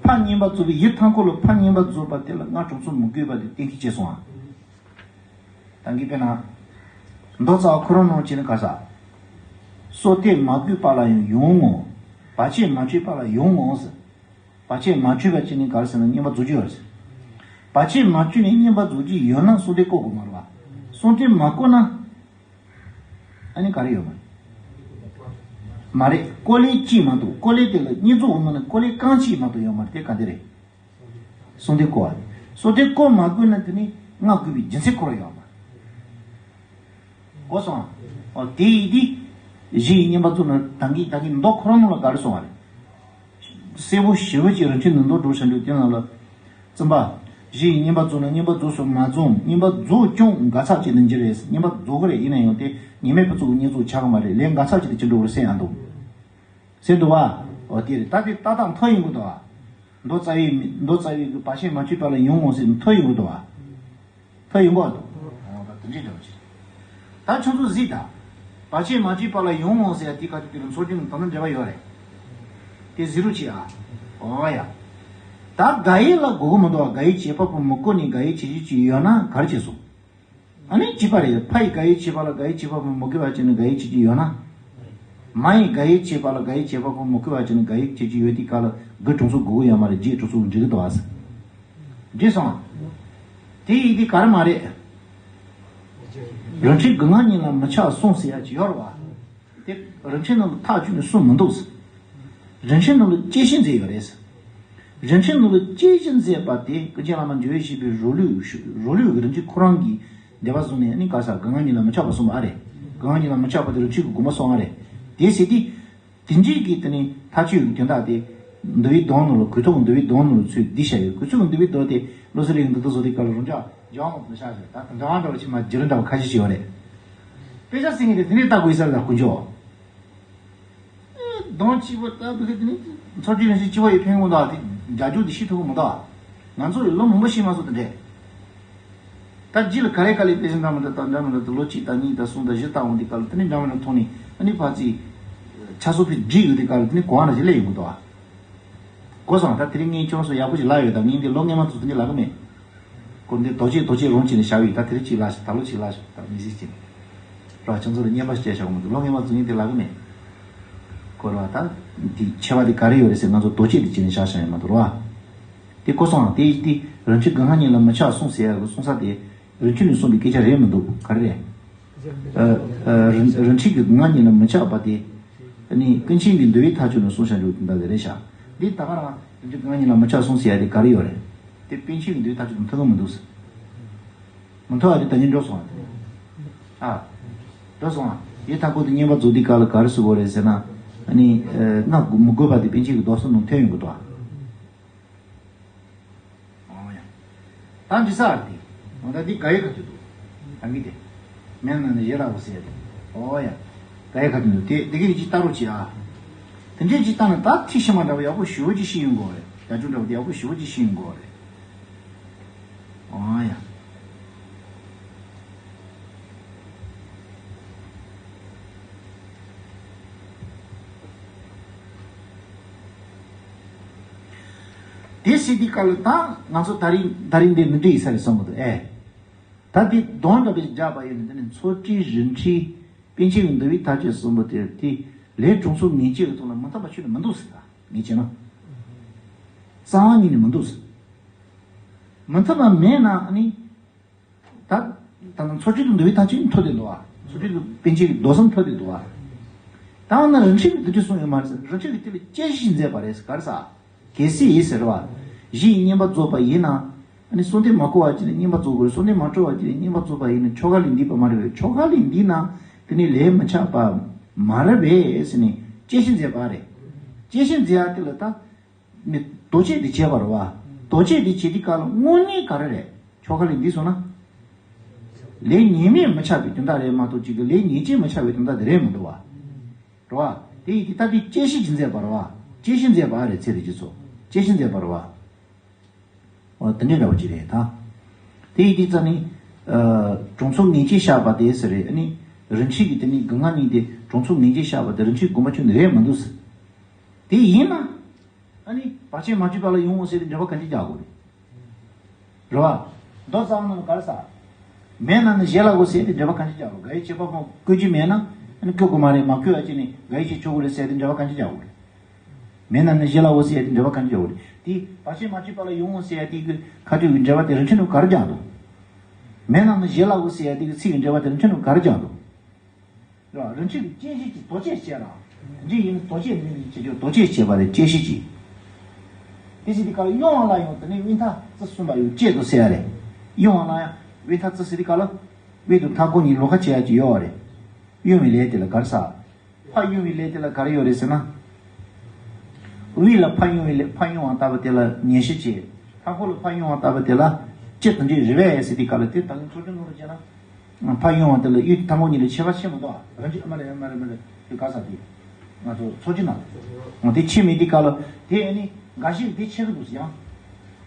ཕ་གཉིས་པ་རྫོགས་པའི་ཡུལ་མཐའ་འཁོར་ལ་ཕ་གཉིས་པ་རྫོགས་པ་དེ་ལ་སྔར་གྲོང་ཚོ་མི་དགོས་པ་དེ་གཏན་འཁེལ་བྱས་སོང་ཨ། ད་གིན་དཔེར་ན། མདོ་རྩ་བ་ཁོ་རང་ནང་བྱས་ན་ག་ས། སྲོག་གཏད་མ་དགོས་པ་ལ་ཡང་ཡོང་ངོ་། བར་ཆད་མ་གཅོད་པ་ལ་ཡོང་ངོ་ཟེར། བར་ཆད་མ་གཅོད་པ་བྱས་ནས་ག་རེ་ཟེར་ན་བསྙེན་པ་རྫོགས་ཀྱི་ཡོད་རེད་ཟེར། བར་ཆད་མ་གཅོད་ནས་བསྙེན་པ་རྫོགས་ཀྱི་ཡོད་ན་གསུང་དེ་བསྐུལ་དགོས་མ་རེད་བ། གསུང་དེ་མ་བསྐུལ་ན། ཨ་ནི་ག་རེ་ཡོད་མ་རེད། མ་རེད། བསྐུལ་ལས་གཅིག་མ་གཏོགས་བསྐུལ་ལས་དེ་ལ་བསྙེན་རྫོགས་འོང་ན་ནི་བསྐུལ་ལས་རྐང་གཅིག་མ་གཏོགས་ཡོད་མ་རེད། དེ་ག་འདི་རེད། གསུང་དེ་བསྐུལ་བ་རེད། གསུང་དེ་བསྐུལ་མ་བསྐུལ་ན་དེ་ནི་སྔགས་དགོས་པའི་རྒྱུ་མཚན་ཁོ་རང་ཡོད་མ་རེད། གོ་སོང་། ཨོ་དེ་ཡིན་དེ། གཞི་ཡི་བསྙེན་པ་རྫོགས་ན་ད་གིན་ད་གིན་མདོ་ཁོ་རང་ནང་ལ་ག་རེ་གསུངས་པ་རེད། གསལ་པོ་ཞེ་པོ་ཅིག་རིན་ཆེན་ནུས་མཐུ་འགྲོ་བྱ་འགྲོ་དེ་ནང་ལ། བཙུན་པ། གཞི་ཡི་བསྙེན་པ་རྫོགས་ན་བསྙེན་པ་རྫོགས་སུ་མ་རྫོགས། བསྙེན་པ་རྫོགས་ཀྱང་འགལ་ཚབས་ཅིག་ཏུ་འགྱུར་རེད། བསྙེན་པ་རྫོགས་ཀྱི་རེད། ཡིན་ན་ཡང་དེ་ཉེས་མེད་ཕུན་ཚོགས་ཀྱི་བསྙེན་རྫོགས་ཆགས་ཀྱི་མ་རེད། ལས་འགལ་ཚབས་ཅིག་ཏུ་གྱུར་འགྲོ་གི་རེད་ཟེར་ཡང་འདུག་ཟེར་འདུག་བ། འོ་དེ་རེད། ད་དེ་ཏག་ཏག་མཐའ་ཡིན་གྱི་འདུག་བ། མདོ་རྩ་བའི་མདོ་རྩ་བའི་གི་བར་ཆད་མ་གཅོད་པ་ལ་ཡོང་ངོ་ཟེར་མཐའ་ཡིན་གྱི་འདུག་བ། ཐོ་ཡོང་གོ། འོ་ད་དེ་འདྲའི་འདྲ་བ་ཞིག་ད་ཁྱོད་ཚོ་གཟིགས་དང་། བར་ཆད་མ་གཅོད་པ་ལ་ཡོང་ངོ་ཟེར་ཡ་དེ་ག་དུས་དུས་ལ་མཚོ་རྒྱུན་དང་ནི་འབྲེལ་བ་ཡོད་རེད། དེ་གཟིགས་རོགས་བྱེད་ཨ། འོ་ཡ། ད་དགག་དབྱེ་ལ་གོ་གི་མི་འདུག་བ། དགག་དབྱེ་བྱེད་པ་པོ་མི་གོ་ནས་དགག་དབྱེ་བྱེད་རྒྱུ་ཅིག་ཡོད་ན་ག་རེ་བྱེད་སོང་། ཨ་ནི་གཅིག་པ་རེད། ཕ་ཡིས་དགག་དབྱེ་བྱེད་པ་ལ་དགག་དབྱེ་བྱེད་པ་པོ་མི་གོ་བ་བྱས་ནས་དགག་དབྱེ་བྱེད་རྒྱུ་ཡོད་ན། མ་ཡིས་དགག་དབྱེ་བྱེད་པ་ལ་དགག་དབྱེ་བྱེད་པ་པོ་མི་གོ་བ་བྱས་ནས་དགག་དབྱེ་བྱེད་རྒྱུ་ཡོད་དུས་སྐབས་ལ་དགུ་གྲངས་ཚོད་དགོས་ཀྱི་ཡོད་མ་རེད། བརྒྱད་གྲངས་ཚོད་འགྲིག་གི་འདུག་བ། འགྲིག་སོང་། དེ་ཡིན་དུས་ག་རེ་མ་རེད། རིན་ཆེན་དགུ་ལྔ་གཉིས་ལ་མི་ཆགས་གསུངས་ཟེར་ཡ་ཅིག་ཡོད་རེད་བ། དེ་རིན་ཆེན་ནང་ལ་ཐག་གཅོད་ནས་གསུངས་མི་འདུག་རིན་ཆེན་ནང་ལ་དཔྱད་གཞི་མཛད་ཡོད་རེད། རིན་ཆེན་ནང་ལ་དཔྱད་གཞི་མཛད་པ་དེ་ཀུན་མཁྱེན་བླ་མ་འཇམ་དབྱངས་བཞད་པའི་རོ་ལུས། རོ་ལུས་ཀྱི་རིན་ཆེན་ཁོ་རང་གི་འདོད་པ་བཟུང་ནས་ནི་ག་ས་དགུ་ལྔ་གཉིས་ལ་མི་ཆགས་པ་གསུངས་པ་ཨ་རེད། དགུ་ལྔ་གཉིས་ལ་མི་ཆགས་པ་དེ་རིན་ཆེན་གྱི་དགོངས་པ་གསུངས་ཨ་རེད། དེ་ཟེར་དུས། དེ་འདྲའི་གི་དེ་ནི་ཐག་གཅོད་ཀྱི་དོན་དག་དེ། འདུལ་བའི་གདམས་ནང་ལ་གོས་ཐུབ་འདུལ་བའི་གདམས་ནང་ལ་ཚུར་བསྡུས་བཞག་ཡོད། གོས་ཐུབ་འདུལ་བའི་གདམས་དེ་བློ་གསལ་གླིང་འདི་དག་བཟོ་དེ་ག་ལ་རང་ཅག་རྒྱ་ནག་ནང་དུ་བཞག་ཟེར། ད་དེ་འདྲ་འདྲ་བ་ཅིག་མ་བརྗེ་རེ་འདྲ་བ་ཁ་ཤས་ཤིག་ཡོད་རེད། དཔེ་ཆ་ཟེར་མཁན་དེ་དེ་ནས་ལྟ་དགོས་ས་རེད། ད་དཀོན་མཆོག་གདམས་གཅིག་པོ་ལྟ་བུ་གི་དེ་ནི་མཚོ་སྐྱེས་རིན་ཆེན་གཅིག་པོ་ཡི་ཕན་ཡོན་དག་དེ་རྒྱ་སྐྱོར་དེ་ཤེས་ཐུབ་ཀྱི་མི་འདུག་ང་ཚོ་ཡི་ལོ་མང་པོ་ཤེས་མ་སོང་དེ་འདྲས། ད་རྗེས་ལ་ག་རེ་ག་ལེ་དཔེ་ཆ་འདྲ་མི་འདྲ་དང་འདྲ་མི་འདྲ་དང་ལོ་གཅིག་དང་གཉིས་དང་གསུམ་དང་བཞི་ལྟ་འོང་དུས་སྐབས་ལ་དེ་ནས་འདྲ་མི་འདྲ་མཐོང་ནས་ཨ་ནི་ཕར་ཚུར་ཆ་ཚང་ཕར་བསྒྲིགས་ཡོང་དུས་སྐབས་ལ་དེ་ནས་གོ་བ་འདྲ་ཞིག་སླེབས་ཡོང་གི་འདུག་ཨ། གོ་སོང་། ད་དེ་རིང་ངས་ཁྱོད་ཚོ་ཡག་པོ་ཞིག་ལབ་ཡོད། ད་ངས་འདི་ལོ་སྔོན་མ་ཚོ་དེ་འདྲ་ལབ་གི་མེད། ཁོ་འདི་རྡོ་གཅལ་རྡོ་གཅལ་རང་བྱས་ནས་བཞག་ཡོད། ད་དེ་རིང་གཅིག་ལབ་ཤིག་ད་ལོ་གཅིག་ལབ་ཤིག་ད་མི་སྲིད་ཅིང་ར་ཁྱོད་ཚོ་ལ་སྙན་པ་ཞིག་བྱས་བཞག་གི་མི་འདུག་ལོ་སྔོན་མ་ཚོ་ངས་འདི་ལབ་གི་མེད། གོ་ར་ད་འདི་ཆེ་བ་འདི་ག་རེ་ཡོད་རེད་ཟེར། ང་ཚོ་རྡོ་གཅལ་འདི་བྱས་ནས་བཞག་བཞག་ཡོད་མ་གཏོགས་ར། དེ་གོ་སོང་། དེ་དེ་རིན་ཆེན་དགུ་ལྔ་གཉིས་ལ་མི་ཆགས་གསུངས་ཟེར་ཡ་གི་གསུང་ས་དེ་རིན་ཆེན་ནས་གསུངས་པའི་སྐད་ཆ་རེད་མི་འདུག་ག་རེ་རེད། ཨ་ཨ་རིན་རིན་ཆེན་གྱི་དགུ་ལྔ་གཉིས་ལ་མི་ཆགས་པ་དེ་ནི་ཀུན་མཁྱེན་གྱི་འདུལ་བའི་ཐག་གཅོད་ནས་གསུངས་བཞག་རྒྱུ་དེ་འདྲ་དེ་རེད་ཤག་འདི་ད་ག་རང་རིན་ཆེན་དགུ་ལྔ་གཉིས་ལ་མི་ཆགས་གསུངས་ཟེར་ཡ་དེ་ག་རེ་ཡོད་རེད། དེ་པཎ་ཆེན་གྱི་འདུལ་བའི་ཐག་གཅོད་དང་མཐུན་གི་མི་འདུག་ཟེར། མི་མཐུན་པ་དེ་ད་ནི་འགྲོ་སོང་ཨ། ཨ། འགྲོ་སོང་ཨ། ཡིད་ཐང་ཀུན་ཏུ་བསྙེན་པར་རྫོགས་དུས་སྐབས་ལ་ག་རེ་ཟེར་དགོས་རེད་ཟེར་ན། ཨ་ནི་ཨ་སྔགས་མི་དགོས་པ་དེ་པཎ་ཆེན་གྱི་མདོ་གསུམ་ནང་ཐོན་ཡོང་གི་འདུག་ཨ། ཨོ་ཡ། ད་འདི་ས་རེད་དེ། འོ་ད་འདི་དགག་དབྱེ་ག་ཚོད་འདུག་ད་གིན་དེ། མེད་ན་ནི་ཞེ་ལ་འོ་ཟེར་ཡ་དེ། ཨོ་ཡ། དགག་དབྱེ་ག་ཚོད་འདུག་དེ་དེ་གི་ནི་ཅིག་ལྟ་རོགས་བྱེད་ཨ། དེ་འདྲས་ཅིག་ལྟ་ན་ད་ཐིག་ཤི་མ་འདྲ་བ་ཡག་པོ་ཞེ་པོ་ཅིག་ཤེས་ཡོང་གི་རེད། རྒྱ་སྒྲུང་འདྲ་བ་དེ་ཡག་པོ་ཞེ་པོ་ཅིག་ཤེས་ཡོང་གི་རེད། ཨོ་ཡ། དེ་སྲིད་དེ་ག་ལ་ད་ང་ཚོ་ད་རིང་ད་རིང་འདི་མི་འགྲིག་ཡིན་ས་རེད་བསམ་གི་འདུག་ཨེ། ད་འདི་གདོན་འདྲ་པོ་ཞིག་བརྒྱབ་པ་ཡིན་ན་དེ་ནི་མཚོ་སྤྲེལ་རིན་ཆེན་པཎ་ཆེན་གྱི་འདུལ་བའི་ཐག་གཅོད་གསུམ་པོ་དེ་དེ་ལས་གྲོང་ཚོ་ངེས་ཅན་གྱི་ཐོག་ལ་མི་མཐུན་པ་ཁྱོན་ནས་མི་འདུག་ཟེར། ད་ངེས་ཅན་ན་རྩ་བ་ཉིད་ནས་མི་འདུག་ཟེར། མི་མཐུན་པ་མེད་ན་ཨ་ནི། ད་ད་ནི་མཚོ་སྤྲེལ་དུ་འདུལ་བའི་ཐག་གཅོད་མཐོ་དེ་འདུག་བ། མཚོ་སྤྲེལ་དུ་པཎ་ཆེན་གྱི་མདོ་གསུམ་མཐོ་དེ་འདུག་བ། ད་འོ་ན་རིན་ཆེན་གྱིས་འདི་འདྲ་གསུངས་ཡོད་མ་རེད་ཟེར། རིན་ཆེན་གྱིས་དེ་ལ་དཔྱད་གཞི་མཛད་པ་རེད་ཟེར་ག་རེ་ཟེར། གལ་སྲིད་ཡིན་ཟེར་བ། གཞི་ཡི་བསྙེན་པར་རྫོགས་པ་ཡིན་ན། ཨ་ནི་གསོལ་འདེབས་མ་བསྐོར་བ་ཅིག་ནས་བསྙེན་པར་རྫོགས་དགོས་རེད། གསོལ་འདེབས་མ་བསྐོར་བ་ཅིག་ནས་བསྙེན་པར་རྫོགས་པ་ཡིན་ན་ཆོ་ག་ལས་འདས་པ་མ་རེད་པས། ཆོ་ག་ལས་འདས་ན་དེ་ནི་ལས་མི་འཆགས་པ་མ་རེད་པས་ཟེར་ནས་དཔྱད་གཞི་མཛད་པ་རེད། དཔྱད་གཞི་མཛད་ཡ་དེ་ལ་ད། མི་དོགས་གཅོད་དེ་བྱས་པ་རེད་བ། དོགས་གཅོད་དེ་བྱེད་དུས་སྐབས་ལ་དངོས་གནས་ག་རེ་རེད། ཆོ་ག་ལས་འདས་སོང་ན། ལས་ཉེས་དམིགས་མི་འཆགས་པའི་དོན་དག་རེད་མ་གཏོགས་ཅིག་གི་ལས་ཉེས་ཅན་མི་འཆགས་པའི་དོན་དག་དེ་རེད་མི་འདུག་བ། རེད་བ། དེ་ཡིན་དུས་ད་དེ་དཔྱད་གཞི་ཅིག་མཛད་པ་རེད་བ། དཔྱད་གཞི་མཛད་པ་རེད། ཚེ་རིང་སྤྱི་ཚོགས་དཔྱད་གཞི་མཛད་པ་རེད་བ། འོ་དེ་འདྲའི་འདྲ་བོ་ཅིག་རེད་ད། དེ་ཡིན་དུས་ཙ་ནི། ཨ་གྲོང་ཚོ་ངེས་ཅན་བཞག་པ་དེ་ཟེར་རེད། ཨ་ནི་རིན་ཆེན་གྱི་དེ་ནི་དགུ་ལྔ་གཉིས་དེ་གྲོང་ཚོ་ངེས་ཅན་བཞག་པ་དེ་རིན་ཆེན་དགོངས་པ་ཁྱོན་ནས་རེད་མི་འདུག་ཟེར། དེ་ཡིན་ན། ཨ་ནི་བར་ཆད་མ་བྱས་པ་ལ་ཡོང་ངོ་ཟེར་ཏེ་འགྲེལ་པ་གང་ཅི་རྒྱག་དགོས་རེད། རེད་བ། མདོ་རྩ་བ་ནང་ལ་ག་རེ་ཟེར། མེད་ན་ནི་བཞེས་སླ་གོ་ཟེར་ཏེ་འགྲེལ་པ་གང་ཅི་རྒྱག་དགོས། དགག་དབྱེ་བྱེད་པ་པོ་བཀོལ་རྒྱུ་མེད་ན་ཨ་ནི་བཀོལ་དགོས་མ་རེད། མ་བཀོལ་བ་ཅིག་ནི་དགག་དབྱེ་བྱེད་ཆོག་གི་རེད་ཟེར་ཏེ་འགྲེལ་པ་གང་ཅི་རྒྱག་དགོས་རེད། མེད་ན་ནི་བཞེས་སླ་གོ་ཟེར་ཏེ་འགྲེལ་པ་གང་ཅི་རྒྱག་དགོས་རེད། དེ་བར་ཆད་མ་བྱས་པ་ལ་ཡོང་ངོ་ཟེར་ཡ་དེ་གི་ཁ་ཐུག་གི་འགྲེལ་པ་དེ་རིན་ཆེན་ནོ་ག་རེ་རྒྱག་འདུག་མེད་ན་ནི་བཞེས་སླ་གོ་ཟེར་ཡ་དེ་གི་ཚིག་གི་འགྲེལ་པ་དེ་རིན་ཆེན་ནོ་ག་རེ་རྒྱག་འདུག་རེད་བ། རིན་ཆེན་གྱི་དཔྱད་གཞི་གྱིས་དོགས་གཅོད་བྱས་ལ། འདི་ཡིན་དོགས་གཅོད་འདི་ཡིན་བྱེད་རྒྱུ་དོགས་གཅོད་བྱས་པ་རེད། དཔྱད་གཞི་གྱིས། དེ་ཟེར་དུས་སྐབས་ལ་གཡོན་ལ་ཡང་དེ་ནས་དབུས་མཐའ་རྩི་གསུངས་པ་ཡང་དཔྱད་དུ་ཟེར་ཡ་རེད། གཡོན་ལ་ཡང་དབུས་མཐའ་རྩི་ཟེར་དུས་སྐབས་ལ། དབུས་དང་མཐའ་སྐོར་གཉིས་ལོགས་ཀ་བྱེད་ཡ་ཅིག་ཡོད་རེད། གཡོན་པའི་ལས་དེ་ལ་ག་རེ་ཟེར། ཕར་གཡོན་པའི་ལས་དེ་ལ་ག་རེ་ཡོད་རེད་ཟེར་ན། དབུས་ལ་ཕར་གཡོན་པའི་ལས། ཕར་གཡོན་པ་ལྟ་བུ་དེ་ལ་ཉན་ཤེས་བྱེད། མཐའ་སྐོར་ལ་ཕར་གཡོན་པ་ལྟ་བུ་དེ་ལ་ཅི་དང་ཅི་རེད་པས་ཟེར་དུས་སྐབས་ལ་དེ་ད་གིན་ཚོགས་ཆུང་ནང་དུ་བྱས་ན། ཕར་གཡོན་པ་དེ་ལ་དབུས་མཐའ་སྐོར་གཉིས་ལ་ཁྱད་པར་ཕྱེ་མི་འདུག་རང་གཅིག་མ་རེད་མ་རེད་མ་རེད་དེ་ག་ས་དེ། ང་ཚོ་ཚོགས་སྤྱི་ནང་ལ། དེ་ཕྱེ་མེད་དུས་སྐབས་ལ་དེ་ཨ་ནི་འགའ་ཞིག་དེ་ཕྱེ་གི་འདུག་ཡང་།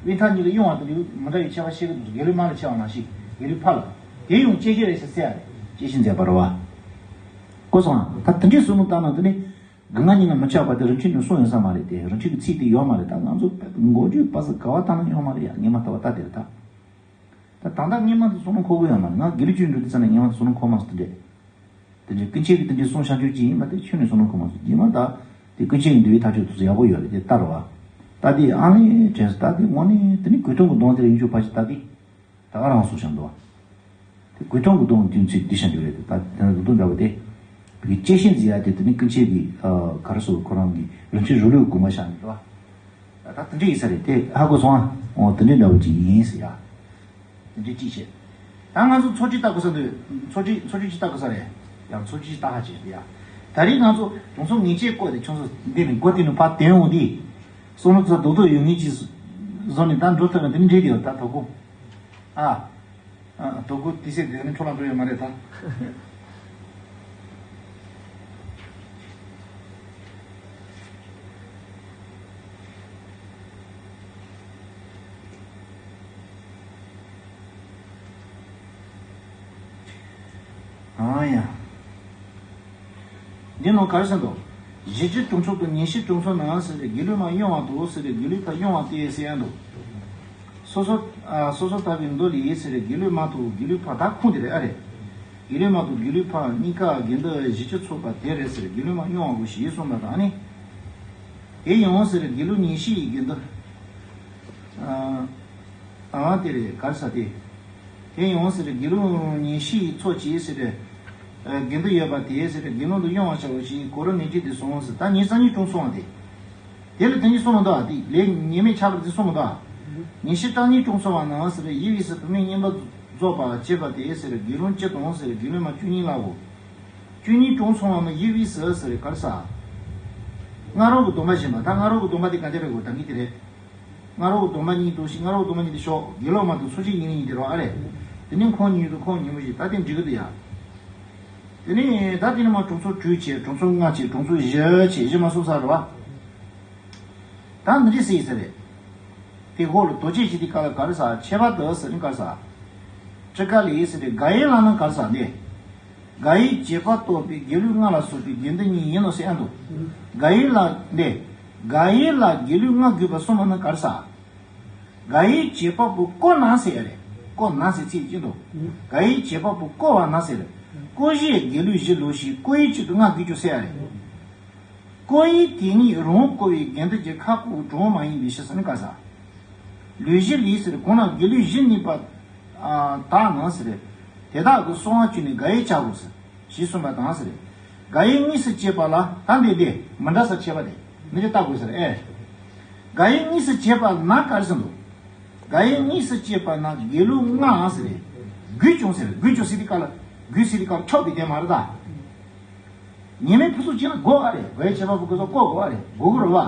དབུས་མཐའ་གཉིས་ལ་གཡོན་པ་དེ་ལ་མི་འདྲ་བའི་ཁྱད་པར་ཕྱེ་གི་འདུག་རྒྱ་ལུགས་མར་ལ་ཕྱེ་བ་ནང་བཞིན་རྒྱ་ལུགས་ཕར་ལ། དེ་ཡང་དཔྱད་གཞི་རེད་ཟེར་ཟེར་ཡ་རེད། དཔྱད་གཞི་མཛད་པ་རེད་བ། གོ་སོང་ཨ། ད་དེ་འདྲའི་བསམ་བློ་བཏང་ན་དེ་ནི། སྒང་ག་གཉིས་ལ་མི་ཆགས་པ་དེ་རིན་ཆེན་གྱི་གསུང་ཡོད་ས་མ་རེད་དེ། རིན་ཆེན་གྱི་ཚིག་དེ་ཡོད་མ་རེད། ད་ང་ཚོ་མགོ་བརྗོད་པ་ཟིག་ག་བ་ད་ནང་ཡོད་མ་རེད་ཡ། ངས་མ་ལྟ་བ་ད་དེ་རེད་ད། ད་ད་ལྟ་ངས་མ་དེ་གསུང་ན་ཁོ་གོ་ཡོད་མ་རེད། ང་དགེ་ལུགས་ཆོས་འགྲོ་དུས་ཙམ་ནས་ངས་མ་དེ་གསུང་ན་ཁོ་མ་སོང་དེ་འདྲས། དེ་འདྲས་ཀུན་མཁྱེན་གྱིས་དེ་འདྲས་གསུང་བཤད་རྒྱུ་ཅིག་ཡིན་པ་དེ་ཁྱོན་ནས་གསུང་ན་ཁོ་མ་སོང་རྗེས་མ། ད་དེ་ཀུན་མཁྱེན་གྱི་འདུལ་བའི་ཐག་གཅོད་དེ་ཚོ་ཡག་པོ་ཡོད་རེད་དེ་ལྟ་རོགས། ད་དེ་ཨ་ནི་དྲན་སོང་། ད་དེ་དངོས་གནས་དེ་ནི་གོས་ཐུང་གི་གདོང་དེར་ཡིན་རྒྱུ་ཕལ་ཆེར་ད་དེ། ད་ག་རང་སོང་བཞག་འདུག་བ། དེ་གོས་ཐུང་གི་གདོང་དེ་ཚོས་བསྡུས་བཞག་འདུག་རེད་དེ། ད་དེ་ནི་ལུགས་དང་འདྲ་བ་དེ། བོད་ཀྱི་སྐྱེས་ཆེན་ཟེར་ཡ་དེ་དེ་ནི་ཀུན་མཁྱེན་གྱི་ཨ་ག་རེ་ཟེར་ཁོ་རང་གི་རིན་ཆེན་རིགས་ལུགས་དགོངས་པ་བཞག་ནས་འདུག་བ། ད་ད་དེ་འདྲ་ཡིན་ས་རེད་དེ། ཧ་གོ་སོང་ཨ། འོ་དེ་འདྲ་འདྲ་བོ་ཅིག་ཡིན་ཟེར་ཡ། དེ་འདྲ་ཅིག་བྱས། ད་ང་ཚོ་ཚོ་ཁྲིད་ལྟ་དགོས་ས་འདུག་ཚོ་ཁྲིད་ཚོ་ཁྲིད་ཅིག་ལྟ་དགོས་ས་རེད། ཡང་ཚོ་ཁྲིད་ཅིག་ལྟ་ཧ་ཅིག་ཡ། ད་རེས་ང་ཚོ་གྲོང་ཚོ་ངེས་ཅན་སྐོར་དེ་ཁྱོད་ཚོ་འདི་ནས་སྒོ་དེ་ནས་ཕར་དོན་འོང་དུས། བསམ་བློ་ཚོ་རྡོག་རྡོག་ཡོད་ངེས་ཅིག་བཟོ་ནས་ད་འགྲོ་ཐུབ་ན་དེ་འདྲ་འདྲ་དེ་ཡོད་ད་དོ་དགོང་། ཨ། ཨ། དོ་དགོང་དེ་སེ་དེ་ནི་འཕྲོ་ལ་འགྲོ་ཡོད་མ་རེད་ད། ཨང་ཡ། འདི་ནང་ག་རེ་ཟེར་འདུག་གཞིས་བྱེས་གྲོང་ཚོ་དང་ཉིན་བྱེད་གྲོང་ཚོ་ནང་ཟེར་རེ་དགེ་ལུགས་མ་དབྱུང་བ་དང་ཟེར་རེ་དགེ་ལུགས་ཕ་དབྱུང་བ་སྟེ་ཟེར་ཡ་འདུག་སོ་སོ་ཨ་སོ་སོ་ལྟ་བུའི་མདོ་ལས་ཟེར་རེ་དགེ་ལུགས་མ་དང་དགེ་ལུགས་ཕ་ད་ཁུངས་དེ་རེད་ཨ་རེད། དགེ་ལུགས་མ་དང་དགེ་ལུགས་ཕ་གཉིས་ཀ་དགེ་འདུན་གཞིས་བྱེས་ཚོགས་པ་དེ་རེད་ཟེར་རེ་དགེ་ལུགས་མ་དབྱུང་བ་དགོས་ཞེས་གསུངས་པ་དང་ནི། དེ་ཡང་ཟེར་རེ་དགེ་ལུགས་ཉིན་བྱེད་ཡི་དགེ་འདུན། ཨ། ཨ་དེ་རེད་ག་རེ་ཟ་དེ། དེ་ཡང་ཟེར་དགེ་ལུགས་ཉིན་བྱེད་ཚོགས་ཀྱིས་ཟེར། དགེ་འདུན་ཡོད་པ་དེ་ཟེར་དགེ་སློང་དུ་དབྱུང་བ་བྱའོ་ཞེས་གོ་རིམ་ནས་ཅི་སྟེ་གསུངས་ཟེར། ད་ཉིན་གསང་ཉིན་དྲུང་སོང་བ་དེ། དེ་ལ་དེ་ཉིད་གསུངས་མི་འདུག་ཨ། དེ་ལས་ཉེས་མེད་ཆགས་པ་དེ་གསུངས་མི་འདུག་ཨ། ཉིན་བྱེད་གྲངས་གཉིས་དྲུང་སོང་བ་ན་ཟེར་ཡི་བི་ཟེར་བུད་མེད་གཉེན་པོ་རྫོགས་པ་བྱེད་པ་དེ་ཟེར་དགེ་སློང་སྤྱི་དང་ཟེར་དགེ་སློང་མ་བཅུ་གཉིས་ལའོ། བཅུ་གཉིས་དྲུང་སོང་བ་ན་ཡི་བི་ཟེར་ཟེར་ག་རེ་ཟ། སྔ་རོལ་གྱི་སྡོམ་པ་བཞིན་པ། ད་སྔ་རོལ་གྱི་སྡོམ་པ་དེ་ག་འདྲ་རེད་གོ་ད་ངས་དེ་རེད། སྔ་རོལ་གྱི་སྡོམ་པ་གཉིས་འདུག་ཤིང་སྔ་རོལ་གྱི་སྡོམ་པ་གཉིས་དེ་ཤོག་དགེ་སློང་མ་དང་ཚོགས་ཞིང་གཉིས་ནི་གཉིས་དེ་རོ་ཨ་རེད། དེ་ནས་ཁོང་ཉིད་དུ་ཁོང་ཉིན་མོ་ཞིག་ད་དེ་འགྲིག་གི་འདུག་ཡ། དེ་ནས་ད་དེ་ནས་མ་གྲོང་ཚོ་དྲུག་བྱས་གྲོང་ཚོ་ལྔ་བྱས་གྲོང་ཚོ་བཞི་བྱས་བཞི་མ་སོང་ས་རེད་བ། ད་འདི་འདྲས་སྲིད་ཟེར་རེད། དེ་འོག་ལ་རྡོ་རྗེ་ཞིག་དེ་ག་ལ་ག་རེ་ཟ་ཁྱད་པར་དུ་ཟེར་ནི་ག་རེ་ཟ། ཁྲི་ཀ་ལི་ཟེར་རེད་ག་ཡེ་ལ་ན་ག་རེ་ཟ་འདི། ག་ཡེ་བྱེད་པ་གཏོགས་པའི་དགེ་ལུགས་ལྔ་ལ་སོགས་པའི་དགེ་འདུན་གཉིས་ཡིན་ནོ་ཟེར་ཡ་འདུག་ག་ཡེ་ལ་འདི། ག་ཡེ་ལ་དགེ་ལུགས་ལྔ་དགོས་པ་གསུངས་པ་ན་ག་རེ་ཟ། ག་ཡེ་བྱེད་པ་པོ་ཀོ་ན་ཟེར་ཡ་རེད། ཀོ་ན་ཟེར་ཚིག་ཅི་འདུག་ག་ཡེ་བྱེད་པ་པོ་ཀོ་བ་ན་ཟེར་རེད། ཀོ་བཞི་དགེ་ལུགས་བཞི་ལོ་ཞིག་ཀོ་ཡེ་གཅིག་ཏུ་ལྔ་དགོས་རྒྱུ་ཟེར་ཡ་རེད། ཀོ་ཡེ་དེ་ཉིད་རང་བསྐོར་བའི་དགེ་འདུན་གྱི་ཁ་ཁོག་གྲོང་མ་ཡིན་པའི་ཕྱིར་ཟེར་ནི་ག་ཟ། ལུས་བཞི་ལས་ཟེར་གོང་ན་དགེ་ལུགས་བཞི་གཉིས་པ། ཨ། དག་ན་ཟེར། དེ་དག་གི་གསང་བ་བཅུ་ནི་ག་ཡེ་བྱ་དགོས་ཟེར། ཞེས་གསུངས་པ་དང་ཟེར། ག་ཡེ་གཉིས་སུ་སྐྱེས་པ་ལ་ད་འདི་འདི་མི་འདྲ་ས་ཁྱད་པར་དེ་མི་འདྲ་ལྟ་དགོས་ཟེར་ཨེ། ག་ཡེ་གཉིས་སུ་སྐྱེས་པ་ན་ག་རེ་ཟེར་འདུག་ག་ཡེ་གཉིས་སུ་སྐྱེས་པ་ན་དགེ་ལུགས་ལྔ་ཟེར། དགོས་བྱུང་ཟེར་དགོས་བྱུང་ཟེར་དེ་ག་ལ་དགོས་ཟེར་དེ་ག་ལ་ཆོག་པའི་དོན་མ་རེད་ད། ཉེས་མེད་ཕུན་སུམ་ཚོགས་ལ་དགོས་ཨ་རེད། དགོས་ཡ་ཁྱད་པར་ཕུན་སུམ་ཚོགས་དགོས་དགོས་ཨ་རེད། དགོས་དགོས་རེད་བ།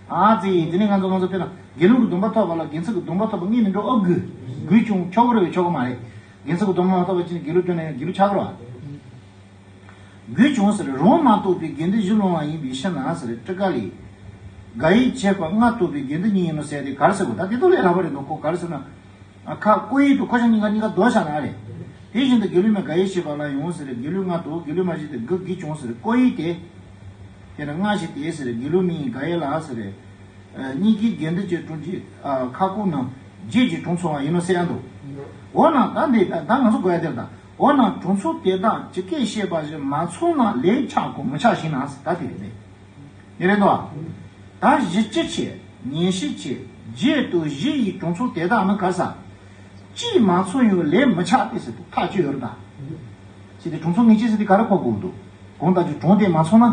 ཨ་ཙི་དེ་ནས་ང་ཚོ་ང་ཚོ་དཔེར་ན་དགེ་སློང་གི་སྡོམ་པ་ཐོབ་པ་ལ་དགེ་ཚུལ་གྱི་སྡོམ་པ་ཐོབ་པ་ངེས་མི་འགྲོ་ཨོ་དགོས། དགོས་བྱུང་ཆོག་གི་རེད་བས་ཆོག་གི་མ་རེད། དགེ་ཚུལ་གྱི་སྡོམ་པ་མ་ཐོབ་པ་ཅི་ནས་དགེ་ལུགས་སྟོན་ན་ཡང་དགེ་ལུགས་ཆགས་ཀྱི་རེད་བ། དགོས་བྱུང་ཟེར་རང་མ་གཏོགས་པའི་དགེ་འདུན་བཞི་སློང་བ་ཡིན་པའི་ཕྱིར་ན་ཟེར་ཏྲི་ཀ་ལི། ག་ཡེ་བྱེད་པ་ལྔ་གཏོགས་པའི་དགེ་འདུན་གཉིས་ཡིན་ནོ་ཟེར་ཏེ་ག་རེ་ཟེར་དགོས་ད་དེ་ཐོག་ལས་ལྷག་པ་རེད་འདུག་ཁོ་ག་རེ་ཟེར་ན། ཨ་ཁ་ཀོ་ཡེ་དུ་ཁོ་ཤ་གཉིས་ཀ་གཉིས་ཀ་རྡོ་ཤ་ན་རེད། དེ་བཞིན་དུ་དགེ་ལུགས་མའི་ག་ཡེ་ཞེས་པ་ལ་ཡང་ཟེར་དགེ་ལུགས་ལྔ་དུ་དགེ་ལུགས་མ་ཞེས་ཏེ་དགུ་དགེ་བྱུང་ཟེར་ཀོ་ཡེ་དེ། དེ་ལ་ལྔ་ཞེས་ཏེ་ཟེར་དགེ་ལུགས་མིང་ག་ཡེ་ལ་ཟེར། གཉིས་ཀའི་དགེ་འདུན་གྱི་དྲུང་གི་ཁ་ཁོག་རྣམས་བརྗེད་ཀྱི་དྲུང་འཚོ་བ་ཡིན་ནོ་ཟེར་ཡང་འདུག་འོ་ན་ད་འདི་ད་ང་ཚོ་གོ་ཡ་དེར་ད་འོ་ན་དྲུང་འཚོ་དེ་དག་ཇི་སྐད་བཤད་པ་བཞིན་མ་ཚོགས་ན་ལས་ཆག་གོ་མི་ཆག་ཞིག་ན་ཟེར་ད་དེ་རེད་དེ། ཡིན་རེད་དོ། ད་གཞི་སྤྱི་ཆེ། ཉན་ཤེས་ཆེ། རྒྱས་དུ་བཞི་ཡི་གྲོང་ཚོ་དེ་དག་ནི་ག་ས། གཅིག་མ་ཚོགས་ཡོད་ལས་མི་ཆགས་ཏེ་ཟེར་དུ་ཐག་གཅོད་ཡོད་རེད་ད། ཅི་སྟེ་གྲོང་ཚོ་ངེས་ཅན་ཟེར་དེ་ག་རེ་གོ་དགོས་འདུག་གོང་ལྟར་གྱི་གྲོང་དེ་མ་ཚོགས་ན།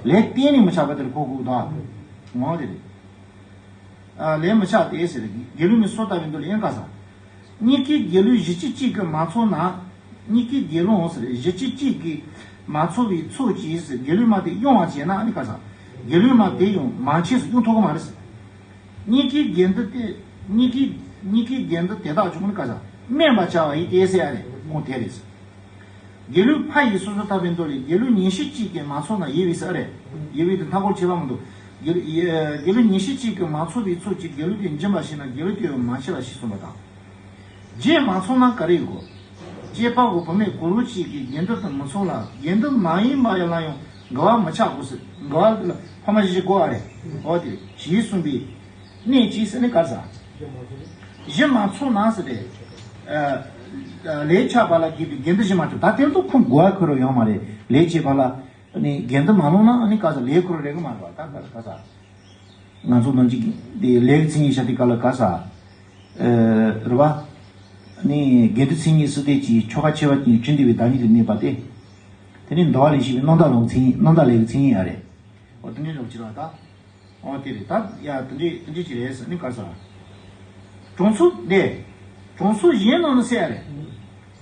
ལས་གཏན་ནས་མི་ཆགས་པ་དེ་ལ་གོ་དགོས་འདུག་ངོ་དེ་རེད། ཨ་ལས་མི་ཆགས་ཏེ་ཟེར་དགེ་ལུགས་མི་སོ་ལྟ་བའི་མདོ་ལས་ཡང་ག་ས། གཉིས་ཀའི་དགེ་ལུགས་གཞི་སྤྱི་གཅིག་གིས་མ་ཚོགས་ན། གཉིས་ཀའི་དགེ་སློང་ཟེར་གཞི་སྤྱི་གཅིག་གིས་མ་ཚོགས་པའི་ཚོགས་ཀྱིས་ཟེར་དགེ་ལུགས་མ་དེ་དབྱུང་བ་བྱས་ན་ནི་ག་ས། དགེ་ལུགས་མ་དེ་ཡང་མང་ཆེ་སུ་དབྱུང་ཐུབ་ཀྱི་མ་རེད་ཟེར། གཉིས་ཀའི་དགེ་འདུན་དེ་གཉིས་ཀའི་གཉིས་ཀའི་དགེ་འདུན་དེ་དག་བྱུང་ནི་ག་ས། སྨད་པ་བྱ་བ་ཡིན་ཏེ་ཟེར་ཡ་རེད་ཁོང་དེ་རེད་ཟེར། དགེ་ལུགས་ཕ་ཡིས་སོ་སོ་ཐར་པའི་མདོ་ལས་དགེ་ལུགས་ཉན་ཤེས་གཅིག་གིས་མ་ཚོགས་ན་ཡེ་བའི་ས་རེད། ཡེ་བའི་དེ་མཐའ་འཁོར་ཁྱད་པར་མི་འདུག་དགེ་ལུགས་ཡེ་དགེ་ལུགས་ཉན་ཤེས་གཅིག་གིས་མ་ཚོགས་པའི་ཚོགས་ཀྱིས་དགེ་ལུགས་དེ་འབྱིན་པར་ཤེས་ན་དགེ་ལུགས་དེ་ཡང་མ་ཤེས་པ་ཞེས་གསུངས་པ་དང་། རྗེས་མ་ཚོགས་ན་ག་རེ་ཡོད་གོ། སྐྱེས་པ་བོ་བུད་མེད་གུ་རུ་གཅིག་གིས་དགེ་འདུན་དུ་མི་ཚོགས་ལ་དགེ་འདུན་མ་ཡིན་པ་ཡང་ལ་ཡང་ འགལ་བ་མི་ཆགས་དགོས་ཟེར། འགལ་བ་ལ་ཕ་མ་གཞི་དགོས་པ་རེད། འོ་དེ་རེད། ཞེས་གསུངས་པའི་གནད་ཀྱིས་ཟེར་ནི་ག་རེ་ཟ། གཞི་མ་ཚང་ན་ཟེར་ཏེ། ལས་ཆགས་པ་ལ་དགེ་བའི་དགེ་འདུན་གཞི་མ་བྱུང་། ད་དེ་ཚོ་ཁོང་འགལ་བ་ཁོ་རང་ཡོད་མ་རེད། ལས་བྱས་པ་ལ་ནི་དགེ་འདུན་མ་ལོངས་ན་ནི་ག་རེ་ཟ། ལས་ཁོ་རང་རེད་གི་མ་རེད་པ། ད་ག་རེ་ག་རེ་ཟ། ང་ཚོ་ནང་གི་དེ་ལས་ཀྱི་མཚན་ཉིད་བཤད་དེ་ག་ལ་ག་རེ་ཟ། རེད་པ། ནི་དགེ་འདུན་མཚན་ཉིད་ཟེར་དེ་ཅིག་ཆོ་ག་ཆེ་བ་ཅིག་བྱིན་ཏེ་བའི་བདག་ཉིད་དུ་གནས་པ་སྟེ། དེ་ནི་འདུལ་བ་ལས་བཤད་པའི་རྣམ་དག་ལོ་མཚན་ཉིད། རྣམ་དག་ལས་ཀྱི་མཚན་ཉིད་ཡ་རེད། འོ་དེ་འདྲའི་ལོ་ཅི་ར་ད། འོ་དེ་རེད་ད། ཡ་དེ་འདྲའི་དེ་འདྲའི་ཅི་རེད་ཟེར་ནི་ག་རེ་ཟ། གྲོང་ཚོ་དེ། གྲོང་ཚོ་གཞན་ནང་ནས་ཟེར་ཡ་རེད།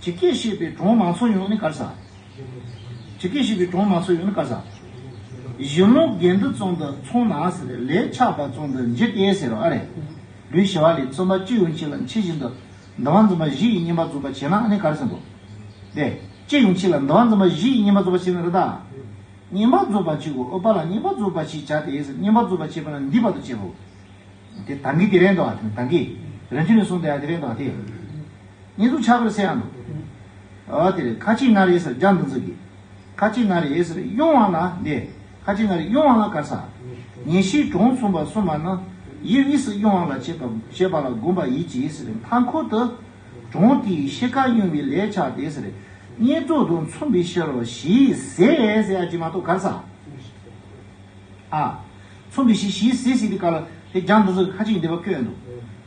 ཇི་སྐད་བཤད་པའི་གྲོང་མ་ཚང་ཡོང་ནི་ག་རེ་ཟ། ཇི་སྐད་བཤད་པའི་གྲོང་མ་ཚང་ཡོང་ནི་ག་རེ་ཟ། གཞི་ལུགས་དགེ་འདུན་ཙམ་དུ་མཚུངས་ན་ཟེར། ལས་ཆགས་པ་ཙམ་དུ་འགྱུར་ཏེ་ཟེར་རོ་ཨ་རེད། ལུས་ཞི་བ་ལས། བརྩོན་པ་ཅི་ཡོང་ཆེད་ལ་ཕྱི་བཞིན་དུ་འདུལ་བ་འཛིན་པ་བཞི་ཡི་བསྙེན་པར་རྫོགས་པ་བྱས་ན་ནི་ག་རེ་ཟེར་འདུག་དེ་ཅི་ཡོང་ཆེད་ལ་འདུལ་བ་འཛིན་པ་བཞི་ཡི་བསྙེན་པར་རྫོགས་པ་བྱས་ན་རེད་ད། བསྙེན་པར་རྫོགས་པ་གཅིག་གོ། ཨོ་པ་ལ་བསྙེན་པར་རྫོགས་པ་ཞེས་བྱ་སྟེ། བསྙེན་པར་རྫོགས་པ་བྱས་པ་ན་འདི་བར་དུ་བྱས་པའོ། དེ་ད་གིན་དེ་རེད་འདུག་ཨ། དེ་ད་གིན་རིན་ཆེན་ནས་གསུངས་དེ་ཡང་དེ་རེད་འདུག་ཨ། དེ་བསྙེན་རྫོགས་ཆགས་པར་ཟེར་ཡང་འདུག་ཨ་དེ་རེད། ཁ་ཅིག་ན་རེ་ཟེར། སྦྱར་འདི་ཚོ་གི་ཁ་ཅིག་ན་རེ་ཟེར། དབྱུང་བ་ལ་འདི། ཁ་ཅིག་ན་རེ་དབྱུང་བ་ལ་ག་རེ་ཟ། ཉེར་ཞིའི་གྲོང་མཚུངས་པར་གསུངས་པ་ན། དབྱེ་བས་སུ་དབྱུང་བ་ལ་བྱེད་པ་བྱེད་པ་ལ་དགོངས་པ་ཡིན་གྱི་ཟེར། མཐའ་འཁོར་དུ་གྲོང་དེའི་ཕྱེད་ཀ་དབྱུང་བའི་ལས་ཆགས་ཏེ་ཟེར། བསྙེན་རྫོགས་དང་མཚུངས་པའི་ཕྱིར་རོ་ཞེས་ཟེར་ཟེར་ཡ་ཅིག་མ་གཏོགས་ག་རེ་ཟ། ཨ། མཚུངས་པའི་ཕྱིར་ཞེས་ཟེར་ཟེར་དུས་སྐབས་ལ་དེ་སྦྱར་འདི་ཚོ་ཁ་ཅིག་འདི་པར་བཀོད་འདུག་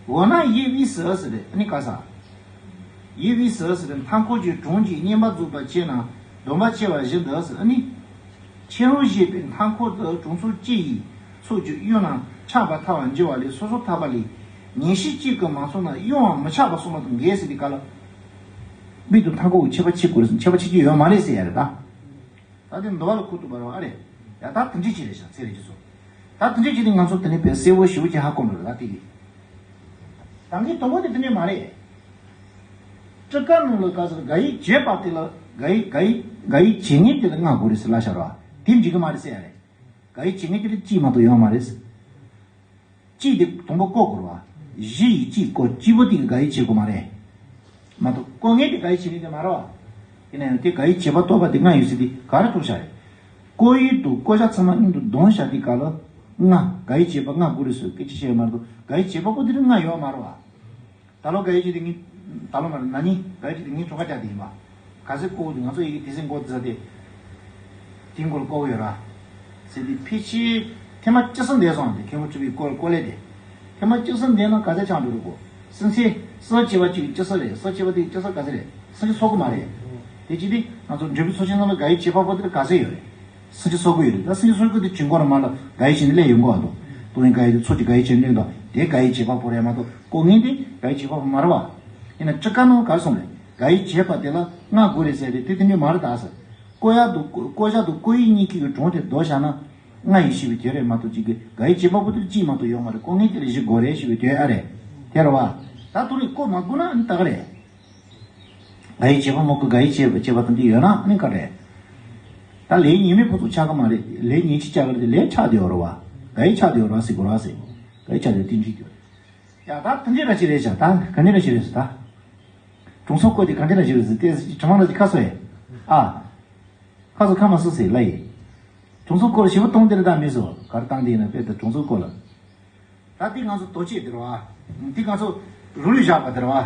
འོ་ན་དབྱེ་བས་སུ་ཟེར་ཨ་ནི་ག་རེ་ཟ། དབྱེ་བས་སུ་ཟེར། མཐའ་འཁོར་གྱི་གྲོང་གཅིག་བསྙེན་པར་རྫོགས་པར་བྱས་ན་སྡོམ་པ་ཆེ་བ་བཞིན་དུ་ཟེར་ཨ་ནི། ཁྱེད་རང་བཞེད་པའི་མཐའ་འཁོར་དུ་གྲོང་ཚོ་སྤྱི་ཡི་ཚོགས་ཀྱི་དབྱུང་ན་ཆགས་པ་ཐལ་བར་འགྱུར་བ་ལས། སོ་སོར་ཐར་པ་ལས། ཉེར་ཞི་གཅིག་གིས་མ་ཚང་ན་དབྱུང་བ་མི་ཆགས་པ་གསུངས་པ་དང་འགལ་ཟེར་དུས་སྐབས་ལ། མིག་ཏུ་མཐའ་འཁོར་གྱི་ཁྱད་པར་ཕྱེ་དགོས་རེད་ཟེར། ཁྱད་པར་ཕྱེ་རྒྱུ་ཡོད་མ་རེད་ཟེར་ཡ་རེད་ད། ད་དེ་འདུལ་བ་ལ་ཁུག་ཐུབ་པ་རེད་པ་རེད། ཡ་ད་དེ་འདྲ་ཅིག་རེད་ཤག་ཚེ་རིང་ཅི་སོ། ད་དེ་འདྲ་ཅིག་དེ་ང་ཚོ་དེ་ནས་དཔེ་གསལ་བོ་ཞེ་པོ་ཅིག་ཧ་གོ་འགྲོ་རེད་ད་དེ་གི། ད་གིན་དང་པོ་དེ་དེ་འདྲ་མ་རེད། སྤྲི་དཀར་ནང་ལ་ག་ཟེར། དགག་དབྱེ་བྱེད་པ་དེ་ལ་དགག་དབྱེ་དགག་དབྱེ་དགག་དབྱེ་བྱེད་མཁན་དེ་ལ་ལྔ་དགོས་རེད་ཟེར་ལབ་བཞག་རེད་པ། དེ་འགྲིག་གི་མ་རེད་ཟེར་ཡ་རེད། དགག་དབྱེ་བྱེད་མཁན་དེ་ལ་གཅིག་མ་གཏོགས་ཡོད་མ་རེད། གཅིག་དེ་དང་པོ་བཀོད་དགོས་རེད་པ། བཞི་ཡིས་གཅིག་བཀོད། གཅིག་པོ་དེ་གིས་དགག་དབྱེ་བྱེད་དགོས་མ་རེད། མ་གཏོགས་བཀོད་མཁན་དེ་དགག་དབྱེ་བྱེད་མཁན་དེ་མ་རེད་པ། ཡིན་ན་ཡང་དེ་དགག་དབྱེ་བྱེད་པ་རྟོགས་པ་དེ་ལྔ་ཡོད་ཟེར་དེ་ག་རེ་རྟོགས་བཞག་རེད། བཀོད་དབྱེ་དང་བཀོད་བྱ་ཚང་མ་མཉམ་དུ་བསྡོམས་བཞག་དུས་སྐབས་ལ་ལྔ། དགག་དབྱེ་བྱེད་པ་ལྔ་དགོས་རེད་ཟེར་སྐད་ཆ་བཤད་ཡོད་མ་རེད་དོ། དགག་དབྱེ་བྱེད་པ་པོ་དེ་ལྔ་ཡོད་མ་རེད་པ། ད་ལོ་དགག་དབྱེ་བྱེད་དེ་ཉིན། ད་ལོ་མ་རེད་ན་ནིང་དགག་དབྱེ་བྱེད་དེ་ཉིན་གྲངས་ཀ་བཅའ་དེ་ཡིན་པ། ག་ཚོད་བཀོད་དགོས་འདུག་ང་ཚོ་ཡི་གེ་དེ་ཚོ་འགོ་བཙུགས་ཏེ། དེའི་མགོ་ལ་བཀོད་ཡོད་ར། ཟེར་དེ་ཕལ་ཆེར་ཐེངས་མ་བཅུ་གསུམ་འདས་སོང་དེ་མཁན་པོ་ཆུ་བའི་བཀོད་བཀོད་ལས་དེ། ཐེངས་མ་བཅུ་གསུམ་འདས་ན་ག་ཚོད་ཆགས་འགྲོ་རུ་གོ། སུམ་ཅུ། སུམ་ཅུ་པ་གཅིག་བཅུ་གསུམ་རེད། སུམ་ཅུ་པ་དེ་བཅུ་གསུམ་ག་ཚོད་རེད། སུམ་ཅུ་སོ་དགུ་མ་རེད། དེ་གཅིག་དེ་ང་ཚོ་འབྲས་བུ་ཚོགས་ཆེན་ནང་ལ་དགག་དབྱེ་བྱེད་པ་པོ་དེ་ག་ཚོད་ཡོད་རེད། སུམ་ཅུ་སོ་དགུ་ཡོད་རེད། ད་སུམ་ཅུ་སོ་དགུ་དེ་བྱིན་གོ་ར་མ་ལ་དགག་དབྱེ་བྱེད་ནི་ལས་ཡོང་གོ་བ་འདུག་སྟོང་ཉིད་དགག་དབྱེ་དེ་ཚོགས་ཀྱི་དགག་དབྱེ་བྱེད་ནི་འདུག་དེ་དགག་དབྱེ་བྱེད་པ་པོ་རེད་མ་གཏོགས་བཀོད་མཁན་དེ་དགག་དབྱེ་བྱེད་པ་པོ་མ་རེད་པ། ཡིན་ན་སྤྲི་དཀར་ནང་ག་རེ་གསུངས་རེད། དགག་དབྱེ་བྱེད་པ་དེ་ལ་ལྔ་དགོས་རེད་ཟེར་རེད་དེ་དེ་འདྲ་མ་རེད་ད་ཟེར། བཀོད་ཡ་དང་བཀོད་བཀོད་བྱ་དང་བཀོད་དབྱིབས་གཉིས་ཀྱི་གྲངས་དེ་བསྡོམས་བཞག་ན་ལྔ་ཡིན་ཞེས་པའི་དོན་རེད་མ་གཏོགས་གཅིག་གི་དགག་དབྱེ་བྱེད་པ་པོ་དེ་གཅིག་མ་གཏོགས་ཡོད་མ་རེད། བཀོད་མཁན་དེ་ལ་བཞི་དགོས་རེད་ཞེས་པའི་དོན་ཨ་རེད། དེ་རེད་པ། ད་དེ་རིང་བཀོད་མ་དགོས་ན་ཨ་ནི་ད་ག་རེད། དགག་དབྱེ་བྱེད་པ་མ་དགོས་དགག་དབྱེ་བྱེད་པ་བྱེད་པ་དང་དེ་ཡོད་ན་ཨ་ནི་ག་རེད། ད་ལས་ངེས་མེད་ཕུན་ཚོགས་ཆགས་ཀྱི་མ་རེད། ལས་ངེས་ཅིག་ཆགས་ཀྱི་རེད། ལས་ཆགས་བསྡད་ཡོད་རེད་པ། དགག་དབྱེ་ཆགས་བསྡད་ཡོད་རེད་པ་ཟེར་དགོས་རེད་པ་ཟེར། དགག་དབྱེ་ཆགས་བསྡད་ཡོད་དེ་འགྲིག་གི་རེད། ཡ་ད་དེ་འདྲ་ར་ཞིག་རེད་ཤག་ད་ག་འདྲ་ར་ཞིག་རེད་ཟེར་ད། གྲངས་ཚོད་བཀོད་དེ་ག་འདྲ་ར་ཞིག་རེད་ཟེར་ཏེ་དྲི་བ་འདྲ་ཞིག་ཁ་གསོ་ཡས། ཨ། ཁ་གསོ་ཁ་མ་གསོ་ཟེར་ལ་ཡིན། གྲངས་ཚོད་བཀོད་ལ་ཞིབ་པོ་གཏོང་དེ་རེད་ད་མི་སོ་ག་རེ་བཏང་དེ་ཡིན་ན་དཔེ་ད་གྲངས་ཚོད་བཀོད་ལ། ད་འདི་ང་ཚོ་དོ་ཅེས་དེ་རེད་པ། འདི་ང་ཚོ་རུ་ལུས་བཞག་པ་དེ་རེད་པ།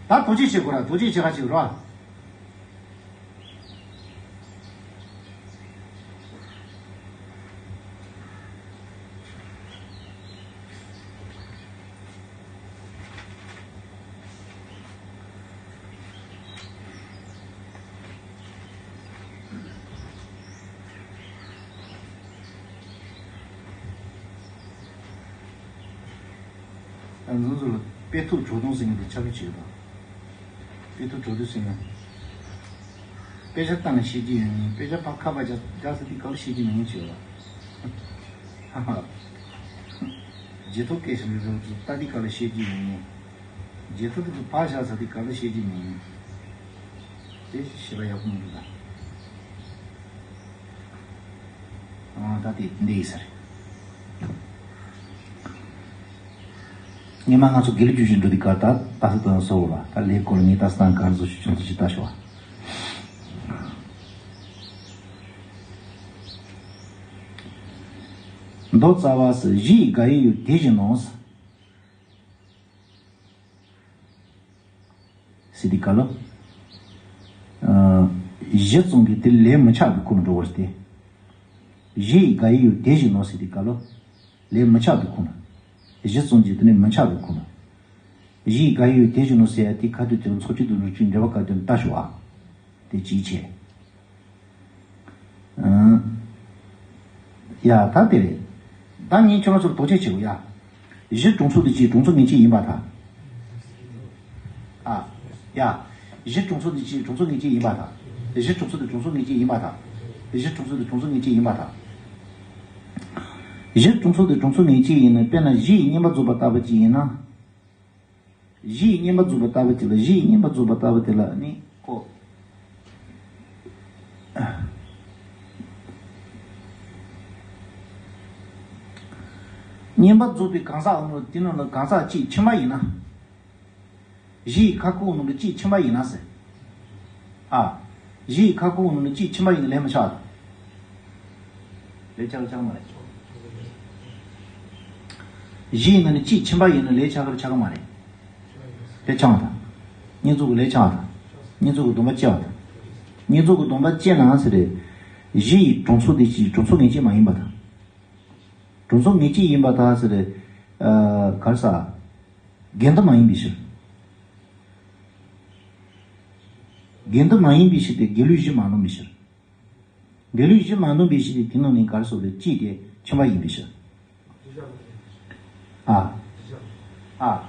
ད་དོ་ཅེས་བྱེད་དགོས་ར་དོ་ཅེས་བྱེད་ག་བྱེད་དགོས་ར། ཨ་ནི་ཚོ་ལ་དཔེ་ཐུབ་གྲོགས་དང་ཟེར་མཁན་དེ་ཁྱབ་པ་བྱེད་དང་། དཔེ་ཐུབ་གྲོགས་དང་ཟེར་མཁན། དཔེ་ཆ་བཏང་ནས་བཤད་ཀྱི་ཡོད་ངེས། དཔེ་ཆ་ཕར་ཁ་པར་རྒྱག་རྒྱག་ས་དེ་ག་ལ་བཤད་ཀྱི་མེད་ངེས་བྱེད་པ། ཧ་ཧ། རྗེས་ཐོབ་སྐད་ཆ་མི་རོགས་ཚོ་ལྟ་དེ་ག་ལ་བཤད་ཀྱི་ཡོད་ངེས། རྗེས་ཐོབ་དེ་ཚོ་ཕར་བཞག་ས་དེ་ག་ལ་བཤད་ཀྱི་མེད་ངེས། དེ་ཞེ་པོ་ཡག་པོ་མི་འདུག་ད། ཨ་ད་དེ་འདི་ཡིན་ས་རེད། ཉི་མ་ང་ཚོ་དགེ་ལུགས་རྒྱུད་ཀྱི་འགྲོ་དུས་ག་ད་ལྟ་ས་དང་སོ་བ་ལ་ད་ལས་སྐོར་ངས་ལྟ་ས་དང་ག་རེ་བཟོ་ཞིག་བྱུང་ཚུལ་ཞིག་ལྟ་ཞོག་ཨ། མདོ་རྩ་བ་སུ་གཞི་ཡི་དགག་དབྱེ་ཡོད་དེ་བཞིན་ནོ། ཟེར་དེ་ག་ལ། གཞི་བཙོང་གི་དེ་ལས་མི་ཆགས་པའི་ཁུངས་འགྲོ་བར་ཏེ། གཞི་ཡི་དགག་དབྱེ་ཡོད་དེ་བཞིན་ནོ་ཟེར་དེ་ག་ལ། ལས་མི་ཆགས་པའི་ཁུངས་ན། གཞི་བཙོང་གི་དེ་ནི་མི་ཆགས་པའི་ཁུངས་ན། གཞི་ཡི་དགག་དབྱེ་ཡོད་དེ་བཞིན་ནོ་ཟེར་ཡ་དེ་ཁ་ཐུག་དེ་ཚོགས་ཆོས་དུ་འགྲོ་ཆུའི་འབྲེལ་བ་ག་དོན་ལྟ་ཞུ་བ། དེ་ཅིའི་ཕྱིར། ཡ་ད་དེ་རེད། ད་ངས་ཁྱོད་རང་ཚོར་དོགས་གཅོད་བྱེད་དགོས་ཡ། གཞི་གྲོང་ཚོ་དེ་ཅིའི་གྲོང་ཚོ་ངེས་ཅན་ཡིན་པ་དང་། ཨ། ཡ། གཞི་གྲོང་ཚོ་དེ་ཅིའི་གྲོང་ཚོ་ངེས་ཅན་ཡིན་པ་དང་། གཞི་གྲོང་ཚོ་དེ་གྲོང་ཚོ་ངེས་ཅན་ཡིན་པ་དང་། གཞི་གྲོང་ཚོ་དེ་གྲོང་ཚོ་ངེས་ཅན་ཡིན་པ་དང་། གཞི་གྲོང་ཚོ་དེ་གྲོང་ཚོ་ངེས་ཅན་ཡིན་ན་དཔེར་ན་གཞི་ཡི་བསྙེན་པར་རྫོགས་པ་ལྟ་བུ་ཅིག་ཡིན་ན། གཞི་ཡི་བསྙེན་པར་རྫོགས་པ་ལྟ་བུ་དེ་ལ་གཞི་ཡི་བསྙེན་པར་རྫོགས་པ་ལྟ་བུ་དེ་ལ་ནི་ཁོ། བསྙེན་པར་རྫོགས་པའི་གང་ཟག་འོ་ན་དེ་ནང་ལ་གང་ཟག་གཅིག་ཕྱིན་པ་ཡིན་ན། གཞི་ཡི་ཁ་སྐོང་ནང་ལ་གཅིག་ཕྱིན་པ་ཡིན་ན་ཟེར། ཨ། གཞི་ཡི་ཁ་སྐོང་ནང་ལ་གཅིག་ཕྱིན་པ་ཡིན་ན་ལས་མི་ཆགས་དང་། ལས་ཆགས་ཆགས་མ་རེད། གཞི་ཡི་ནང་ནས་གཅིག་ཕྱིན་པ་ཡིན་ན་ལས་ཆགས་ཀྱི་ཆགས་ཀྱི་མ་རེད། ལས་ཆགས་པ་དང་། བསྙེན་རྫོགས་ཀྱི་ལས་ཆགས་པ་དང་། བསྙེན་རྫོགས་ཀྱི་སྡོམ་པ་སྐྱེ་བ་དང་། བསྙེན་རྫོགས་ཀྱི་སྡོམ་པ་སྐྱེ་ན་ཟེར་རེད། གཞི་ཡི་གྲོང་ཚོ་དེ་གཅིག་གྲོང་ཚོ་ངེས་ཅན་མ་ཡིན་པ་དང་། གྲོང་ཚོ་ངེས་ཅན་ཡིན་པ་དང་ཟེར་རེད། ཨ། ག་རེ་ཟ། དགེ་འདུན་མ་ཡིན་པའི་ཕྱིར། དགེ་འདུན་མ་ཡིན་པའི་ཕྱིར་ཏེ་དགེ་ལུགས་གཞི་མ་འདོམས་པའི་ཕྱིར། དགེ་ལུགས་གཞི་མ་འདོམས་པའི་ཕྱིར་ཏེ་དེ་ནང་ནས་ག་རེ་ཟེར་རེད། གཅིག་དེ་ཕྱིན་པ་ཡིན་པའི་ཕྱིར། ཨ། ཨ།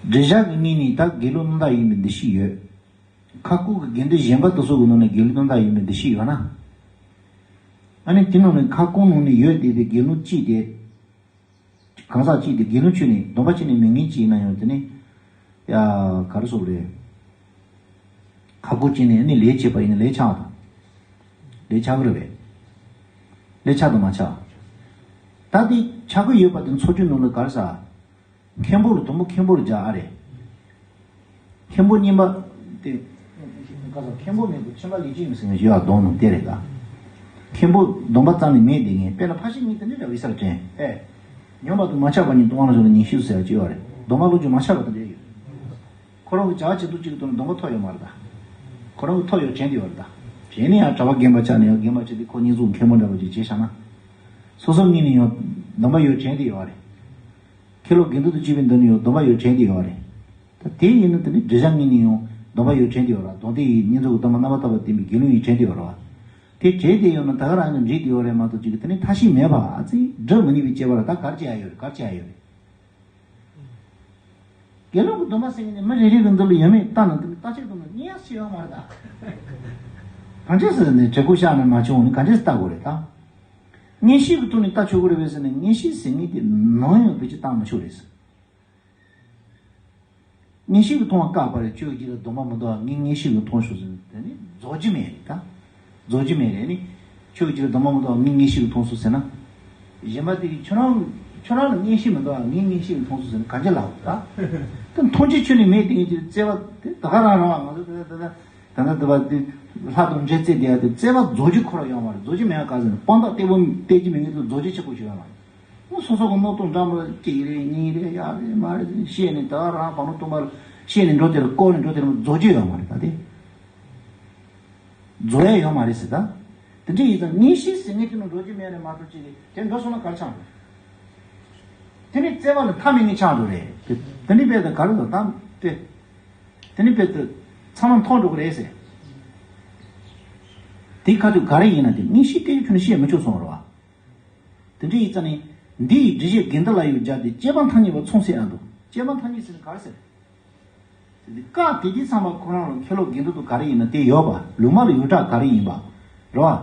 འགྲེལ་བྱེད་ཀྱི་ངོས་ནས་ད་དགེ་ལུགས་རྣམ་དག་ཡིན་པའི་འདུ་ཤེས་ཡོད། ཁ་སྐོང་གི་དགེ་འདུན་གཞན་པ་དེ་ཚོ་གི་ནང་ནས་དགེ་ལུགས་རྣམ་དག་ཡིན་པའི་འདུ་ཤེས་ཡོད་ན། ཨ་ནི་དེ་ནང་ནས་ཁ་སྐོང་ནང་ནས་ཡོད་བསྡད་པའི་དགེ་ལུགས་གཅིག་དེ། གང་ཟག་གཅིག་དེ་དགེ་ལུགས་ཆོས་ནས་སྡོམ་པ་བྱས་ནས་མེད་མཁན་གཅིག་ཡིན་ན་ཡང་དེ་ནི། ཡ། ག་རེ་ཟེར་རེད། ཁ་སྐོང་བྱས་ནས་ནི་ལས་བྱས་པ་ཡིན་ན་ལས་ཆགས་དང་། ལས་ཆགས་ཀྱི་རེད་པས། ལས་ཆགས་དང་མ་ཆགས། ད་དེ་ཆགས་ཀྱི་ཡོད་པ་དེ་ཚོགས་ཆོས་ནང་ལ་ག་རེ་ཟ། མཁན་པོ་ལ་དང་པོ་མཁན་པོ་ལ་སྦྱར་ཨ་རེད། མཁན་པོ་བསྙེན་པ་དེ། མཁན་པོ་མེད་པར་ཕྱིན་པ་ལས་ཅི་ཡིན་ཟེར་ནས་ཞུ་བ་གདོང་ནང་དེ་རེད་ད། མཁན་པོ་སྡོམ་པ་རྩ་ནས་མེད་དེ་ངས་དཔེར་ན་ཕ་ཤི་གཉིས་དེ་འདྲ་འདྲ་བའི་སར་དྲན་ཨེ། སྙོམས་པར་དུ་མ་ཆགས་པ་ཉིད་དུ་དབང་ལ་ཞུགས་ན་ཉེས་ཤིག་ཟེར་བ་ཅིག་ཡོད་རེད། སྡོམ་པ་ལོ་རྒྱུས་མ་ཆགས་པ་དེ་འདྲ་ཡོད། ཁོ་རང་གི་བྱ་བ་བྱེད་དུས་གཅིག་ཏུ་ནི་སྡོམ་པ་ཐོབ་ཡོད་མ་རེད་ད། ཁོ་རང་གི་ཐོབ་ཡོད་དྲན་དེ་ཡོད་རེད་ད། གཞན་ནི་ཡང་གྲྭ་པ་རྒན་པ་ཆགས་ནས་ཡང་རྒན་པ་བྱེད་དུས་ཁོ་བསྙེན་རྫོགས་མཁན་པོ་འདྲ་པོ་ཅིག་བྱས་བཞག་ན། སོ་སོ་གཉིས་ནས་ཡང་སྡོམ་པ་ཡོད་དྲན་དེ་ཡོད་རེད། ཁྱེད་ལོ་དགེ་འདུན་དུ་བཅུག་པའི་མདུན་ནས་ཡང་སྡོམ་པ་ཡོད་དྲན་དེ་ཡོད་རེད། ད་དེ་ཡིན་ན་དེ་ནི་འགྲེལ་བྱེད་ངོས་ནས་ཡང་སྡོམ་པ་ཡོད་དྲན་དེ་ཡོད་རེད། དོན་དེ་ཡིས་བསྙེན་རྫོགས་ཀྱི་སྡོམ་པ་རྣམ་པར་དག་པ་ལྡན་པའི་དགེ་སློང་ཡིན་དྲན་དེ་ཡོད་རེད་བ། དེ་བྲལ་ཏེ་ཡོད་ན་ད་ག་རང་ཡིན་ན་འགྲིག་དེ་ཡོད་རེད་མ་གཏོགས་ཅིག་དེ་ནི་མཐའ་གཞི་མེད་པ་ཨ་ཙི་སྒྲུབ་མི་ནུས་པའི་སྐྱེ་བ་ལ་ད་གར་བྱེད་ཡ་ཡོད་རེད། གར་བྱེད་ཡ་ཡོད་རེད། དགེ་སློང་གི་སྡོམ་པ་ཟེར་མཁན་དེ་མི་རེ་རེ་གི་མདུན་ལ་ཡོད་མེད་བལྟས་ན་དེ་ནི་བརྟག་དཔྱད་གཏོང་ན་རྙེད་ཡ་ཞིག་ཡོད་མ་རེད་ད། གང་འདྲས་ཟེར་ནས་བྲེལ་པོ་བཞག་ནས་མ་བྱུང་ནི་གང་འདྲས་བལྟ་དགོས་རེད་ད། མངོན་ཤེས་ཀྱི་ཐོག་ནས་བལྟ་ཆོག་གི་རེད་པས་ཟེར་ནས་མངོན་ཤེས་ཟེར་མཁན་དེ་ནམ་ཡང་བེད་སྤྱོད་བཏང་མི་ཆོག་རེད། མངོན་ཤེས་ཀྱིས་མཐོང་བ་བཀག་པ་རེད། ཁྱོད་ཀྱིས་སྡོམ་པ་མི་འདོར་བ་ངས་མངོན་ཤེས་ཀྱིས་མཐོང་ཤོག་ཟེར་ནས་དེ་ནི་རྫོགས་རྒྱུ་མེད་རེད་ད། རྫོགས་རྒྱུ་མེད་རེད་ནི། ཁྱོད་ཀྱིས་སྡོམ་པ་མི་འདོར་བ་ངས་མངོན་ཤེས་ཀྱིས་མཐོང་སོང་ཟེར་ན། གཞན་པ་དེ་གིས་ཁྱོད་རང་ཁྱོད་རང་ལ་མངོན་ཤེས་མི་འདོར་བ་ངས་མངོན་ཤེས་ཀྱིས་མཐོང་སོང་ཟེར་ན་ག་འདྲ་ལབ་དགོས་ད། དེ་མཐོང་རྒྱུ་ཁྱོན་ནས་མེད་དེ་ངས་ཀྱི་བརྩེ་བ་དེ་ད་ག་རང་རང་བ་ང་ཚོ་ད་ད་ད་ད་ད་ད་ད་ལྷ་དང་འདྲེ་རྩེ་བསྡད་ཡ་དེ་བརྩེ་བ་རྫོགས་རྒྱུ་ཁོ་རང་ཡོད་མ་རེད། རྫོགས་རྒྱུ་མེད་པ་ག་ཟེར་ན་དཔང་རྟགས་གཏད་པོ་གཏད་རྒྱུ་མེད་ངེས་དུ་རྫོགས་རྒྱུ་ཆགས་པོ་ཞིག་ཡོད་མ་རེད། སོ་སོ་གི་མནོ་སྟངས་འདྲ་མོ་གཅིག་རེད་གཉིས་རེད་ཡག་རེད་མ་རེད་བཤད་ནས་ད་རང་བང་མོ་སྟོང་པར་བཤད་ནས་འགྲོ་དེར་བཀོལ་ནས་འགྲོ་དེར་རྫོགས་རྒྱུ་ཡོད་མ་རེད་ད་དེ། རྫོགས་ཡ་ཡོད་མ་རེད་ཟེར་ད། དེ་འདྲ་ཡིན་ཙང་མངོན་ཤེས་ཟེར་མཁན་དེ་ནང་འགྲོ་རྒྱུ་མེད་རེད་མ་གཏོགས་ཅིག་རེད་དེ་འགྲོ་སོང་ན་གར་ཆགས་འགྲོ། དེ་ནི་བརྩེ་བ་ལ་མཐའ་མེད་ངེས་ཆགས་འགྲོ་རེད་དེ་དེ་འདྲ་བས་ད་ག་རེ་ཟེར་ད་དེ། དེ་འདྲ་བས་ད་ཚང་མ་མཐོང་འགྲོ་གི་རེད་ཟེར། དེ་ཁ་ཐུག་ག་རེ་ཡིན་ན་དེ་མངོན་ཤེས་དེ་ཁྱོད་ནི་བཤད་མི་ཆོག་སོང་རེད་བ། དེ་འདྲ་ཡིན་ཙང་ནི། འདི་ཡི་འགྲེལ་བཤད་དགེ་འདུན་ལ་ཡོད་སྦྱར་ཏེ་སྐྱེས་པ་མཐའ་གཉིས་པ་མཚུངས་གསལ་ཨ་འདུག་སྐྱེས་པ་མཐའ་གཉིས་ཟེར་ན་ག་རེ་ཟེར། དེ་བཀག་དེ་དུས་ཚང་མ་ཁོ་རང་ལ་ཁྱེད་ལོ་དགེ་འདུན་དུ་ག་རེ་ཡིན་ན་དེ་ཡོད་པ་ལུང་མ་ལ་ཡོད་གྲགས་ག་རེ་ཡིན་པ། རེད་བ།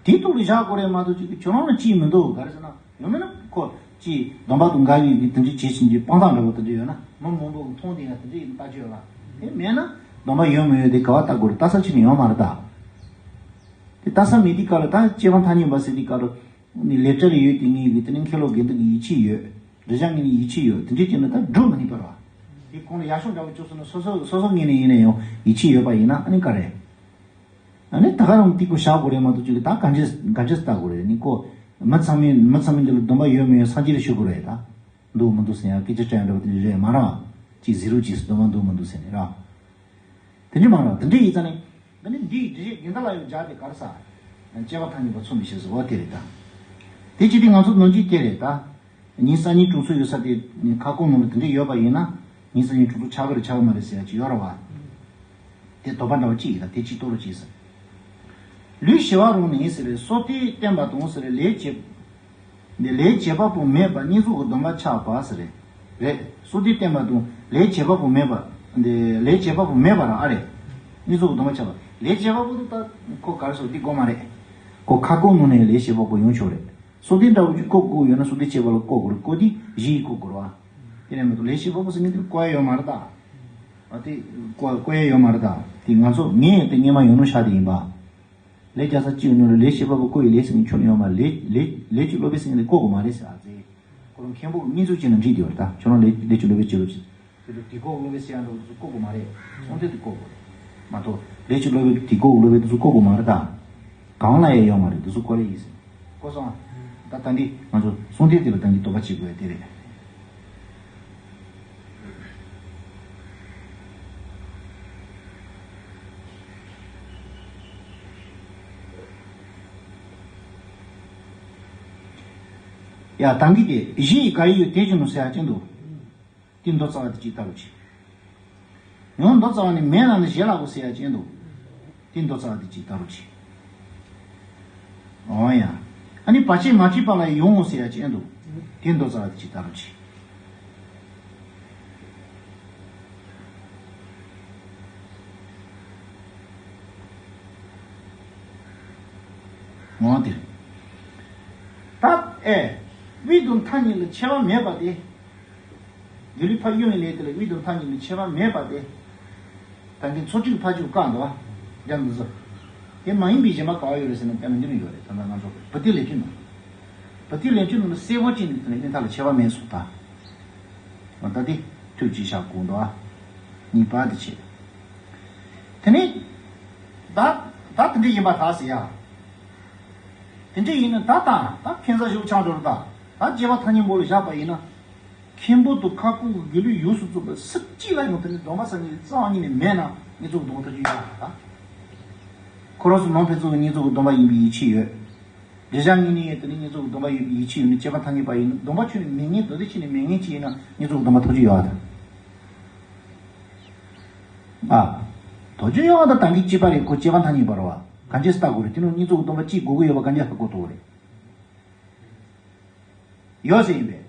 དེ་ཐུགས་ལ་བཞག་དགོས་རེད་མ་གཏོགས་ཅིག་ཁྱོད་རང་ལ་ཅིས་མི་འདུག་ག་རེ་ཟེར་ན་ཡང་མིན་ན་ཁོ་ཅིས་སྡོམ་པ་དང་འགལ་བའི་དེ་འདྲ་བྱེད་བཞིན་གྱི་དཔང་རྟགས་འདྲ་བོ་དེ་འདྲ་ཡོད་ན་མི་མང་པོ་གི་མཐོང་དེ་ཡང་དེ་འདྲ་ཡིན་ལྟ་ཆོས་ལ་དེ་མེད་ན་སྡོམ་པ་ཡོད་མི་ཡོད་དེ་ག་བ་ལྟ་དགོས་རེད་ལྟ་ས་ཅི་ནས་ཡོད་མ་རེད་ད། དེ་ལྟ་ས་མེད་དུས་སྐབས་ལ་ད་སྐྱེས་པ་མཐའ་གཉིས་པ་ཟེར་དུས་སྐབས་ལ། ནི་ལས་བྲལ་ཡོད་དེ་ངེས་ཀྱི་དེ་ནི་མཁན་སློབ་དགེ་འདུན་གྱི་ཡིད་ཆེས་ཡོད། འགྲེལ་བྱེད་ངོས་ནས་ཡིད་ཆེས་ཡོད་དེ་འདྲའི་རྐྱེན་ལ་ད་སྒྲུབ་མི་ནུས་པ་རེད་བ། དེ་ཁོང་ལ་ཡར་ཤོག་འདྲ་བོ་བཅུག་སོང་ན་སོ་སོ་སོ་སོ་ངོས་ནས་ཡིན་ན་ཡང་ཡིད་ཆེས་ཡོད་པ་ཡིན་ན་ཨ་ནི་ག་རེ། ཨ་ནི་ད་ག་རང་ཏིག་ཀོ་བཞག་དགོས་རེད་མ་གཏོགས་ཅིག་ད་ག་འདྲས་ག་འདྲས་ལྟ་དགོས་རེད། ནི་ཀོ་མི་ཚང་མས་མི་ཚང་མས་འདི་ལ་སྡོམ་པ་ཡོད་མེད་སངས་རྒྱས་ལ་ཞུ་དགོས་རེད་ད། འདུག་མི་འདུག་ཟེར་ཡ་སྐད་ཆ་དྲན་འདྲ་བ་དེ་རེད་མ་ར། ཅིག་ཟེར་རུ་ཅིག་སྡོམ་པ་འདུག་མི་འདུག་ཟེར་ནས་ར། དེ་འདྲས་མ་ར་དེ་འདྲས་ཡིན་ཙང་ནི། ད་ནི་འདིའི་འགྲེལ་བཤད་དགེ་འདུན་ལ་ཡོད་སྦྱར་ཏེ་གར་ས། སྐྱེ་བ་ཐ་སྙད་པ་ཚོ་མི་ཤེས་སོ་དེ་རེད་ད། དེ་ཅི་སྟེ་ང་ཚོ་ནང་གི་སྐད་རེད་ད། ཉིན་སང་ཉིན་དྲུང་འཚོ་ཡོད་ས་དེ་ཁ་སྐོང་ནང་ལ་དེ་འདྲས་ཡོད་པ་ཡིན་ན། ཉིན་སང་ཉིན་དྲུང་འཚོ་ཆགས་ཀྱི་རེད་ཆགས་ཀྱི་མ་རེད་ཟེར་ཡ་ཅིག་ཡོད་ར་བ། དེ་དོགས་པ་འདྲ་བ་ཅིག་ཡིན་ད་དེ་ཅིག་གཏོར་རོགས་གྱིས་ཟེར། ལུས་ཞི་བར་རུང་ནས་ཟེར་རེད་སོ་ཏི་བསྟན་པ་དང་ཟེར་རེད་ལས་བྱེད། འདི་ལས་བྱེད་པ་པོ་མེད་པ་གཉིས་འཛོག་གི་སྡོམ་པ་ཆགས་པ་ཟེར་རེད། རེད་སོ་ཏི་བསྟན་པ་དང་ལས་བྱེད་པ་པོ་མེད་པ། འདི་ལས་བྱེད་པ་པོ་མེད་པ་རང་ཨ་རེད། གཉིས་འཛོག་གི་སྡོམ་པ་ཆགས་པ་ལས་བྱེད་པ་པོ་དེ་ད་ཁོ་གར་སོ་འདི་དགོས་མ་རེད། ཁོ་ཁ་སྐོང་ནང་ནས་ལས་བྱེད་པ་པོ་ཡོང་ཆོག་རེད། སོ་ཏི་འདྲ་བོ་ཅིག་བཀོད་དགོས་ཡོད་ན་སོ་ཏི་བྱེད་པ་ལ་བཀོད་དགོས་རེད་བཀོད་དེ་གཞི་ཡིས་བཀོད་དགོས་རེད་བ། དེ་ནས་མི་འདུག་ལས་བྱེད་པ་པོ་ཟེར་མཁན་དེ་བཀོད་ཡ་ཡོད་མ་རེད་ད། ཨ་དེ་བཀོད་བཀོད་ཡ་ཡོད་མ་རེད་ད། དེ་ང་ཚོ་ངས་དེ་སྔས་མ་ཡོང་ནོ་ཤ་དེ་ཡིན་པ། ལས་རྒྱག་ས་གཅིག་ཡོད་ནོ་ལས་བྱེད་པ་པོ་བཀོད་ཡི་ལས་ཟེར་མཁན་ཁྱོན་ཡོད་མ་རེད་ལས་ལས་ལས་ཀྱི་སློབ་དཔོན་ཟེར་མཁན་དེ་བཀོད་དགོས་མ་རེད་ཟེར་ཨ་ཙི། ཁོ་རང་མཁན་པོ་གཉིས་འཛོག་བྱས་ན་འགྲིག་དེ་བར་ད་ཁྱོད་རང་ལས་ལས་ཀྱི་སློབ་དཔོན་བྱེད་རོགས་བྱེད། དེ་ལ་དེ་བཀོད་སློབ་དཔོན་ཟེར་ཡ་འདྲ་བོ་དེ་ཚོ་བཀོད་དགོས་མ་རེད། ཚོང་དེ་དེ་བཀོད་དགོས་རེད། མ་གཏོགས་ལས་ཀྱི་སློབ་དཔོན་དེ་བཀོད་སློབ་དཔོན་དེ་ཚོ་བཀོད་དགོས་མ་རེད་ད། གང་ལ་ཡང་ཡོད་མ་རེད་དེ་ཚོ་བཀོད་ལེ་ཡིན་ཟེར། བཀོད་སོང་ཨ། ད་ད་འདི་ང་ཚོ་གསུང་དེབ་དེ་ལ་ད་འདི་དོགས་པ་བྱེད་དགོས་ཡ་དེ་རེད། ཡ་ད་འདི་དེ་གཞི་ཡི་ག་ཡི་ཡོད་དེ་བྱུང་ནོ་ཟེར་ཡ་ཅན་འདུག་དེ་མདོ་རྩ་བ་དེ་ཅིག་ལྟ་རོགས་གྱིས། ཡང་མདོ་རྩ་བ་ནི་མེད་ན་ནི་ཞེ་ལ་གོ་ཟེར་ཡ་ཅན་འདུག་དེ་མདོ་རྩ་བ་དེ་ཅིག་ལྟ་རོགས་གྱིས། འོ་ཡ། ཨ་ནི་བར་ཆད་མ་མཆིས་པ་ལ་ཡོང་ངོ་ཟེར་ཡ་ཅན་འདུག་དེ་མདོ་རྩ་བ་དེ་ཅིག་ལྟ་རོགས་གྱིས། འོ་དེ། ད་ཨེ། དབུས་དང་མཐའ་གཉིས་ལ་ཕྱེ་བ་མེད་པ་དེ། དགེ་ལུགས་ཕ་ཡུལ་ནས་ལས་དེ་ལ་དབུས་དང་མཐའ་གཉིས་ལ་ཕྱེ་བ་མེད་པ་དེ། ད་གིན་ཚོ་གཅིག་ཕ་གཅིག་བཀག་འདུག་བ། རྒྱ་མི་ཚོ། དེ་མ་ཡིན་པའི་གཞན་པ་ག་བ་ཡོད་རེད་ཟེར་ན་དཔེ་མི་འདི་ནི་ཡོད་རེད་ད་ལྟ་ང་ཚོ་བུ་ཏི་ལས་ཀྱི་ནང་། བུ་ཏི་ལས་ཀྱི་ནང་ལ་གསལ་པོ་ཅིག་ནི་དེ་ནི་ཐ་ལ་ཕྱེ་བ་མེད་སོང་ད། ང་ད་དེ་ཐུགས་ཀྱི་བཞག་དགོས་འདུག་ཨ། གཉིས་པ་དེ་བྱེད། དེ་ནི། ད་ད་དེ་འདྲ་ཡིན་པ་ད་ཟེར་ཡ། དེ་འདྲ་ཡིན་ན་ད་ད་ད་ཁེན་ས་ཞུགས་ཆང་འགྲོ་རུ་ད། ད་སྐྱེ་བ་ཐ་སྙད་པོ་ལ་བཞག་པ་ཡིན་ན། མཁན་པོ་དང་ཁ་སྐོང་གི་དགེ་ལུགས་ཡོངས་སུ་རྫོགས་པའི་སུ་གཅིག་ལ་ཡང་དེ་ནི་སྡོམ་པ་ཟེར་མཁན་རྩ་བ་ཉིད་ནས་མེད་ན་གཉིས་འཛོག་གི་སྡོམ་པ་ཐོབ་རྒྱུ་ཡོད་ད། ཁོ་རང་ཚོ་ནང་ཕན་ཚུན་གྱི་གཉིས་འཛོག་གི་སྡོམ་པ་ཡིན་པའི་ཡིད་ཆེས་ཡོད། དེ་བཞག་ངེས་ནས་དེ་ནི་གཉིས་འཛོག་གི་སྡོམ་པ་ཡོད་པའི་ཡིད་ཆེས་ཡོད་ནི་སྐྱེ་བ་ཐ་སྙད་པ་ཡིན་ན་སྡོམ་པ་ཁྱོན་ནས་མེད་ངེས་མདོ་སྡེ་ཁྱོན་ནས་མེད་ངེས་ཅི་ཡིན་ན་གཉིས་འཛོག་གི་སྡོམ་པ་ཐོབ་རྒྱུ་ཡོད་ཨ་ད། ཨ། ཐོབ་རྒྱུ་ཡོད་ཨ་ད་ད་འདི་གཅིག་པ་རེད་ཁོ་སྐྱེ་བ་ཐ་སྙད་པ་རེད་བ། གང་ཅི་ལྟ་དགོས་རེད་དེ་ནི་གཉིས་འཛོག་གི་སྡོམ་པ་གཅིག་དགོས་ཀྱི་ཡོད་པ་གང་ཅི་ཧ་གོ་ཐུབ་རེད། ཡོད་ཟེར་ཡིན་པས།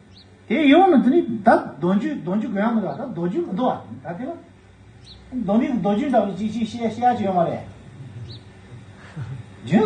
དེ་ཡོད་ན་དེ་ནི་ད་གདོན་རྒྱུད་གདོན་རྒྱུད་དགོས་ཡ་མི་འདུག་ད་གདོན་རྒྱུད་མི་འདུག་ཨ་ད་དེ་ལ། གདོན་རྒྱུད་གདོན་རྒྱུད་འདྲ་བོ་ཅིག་ཅིག་བཤད་བཤད་ཡ་ཅིག་ཡོད་མ་རེད། རྒྱུན།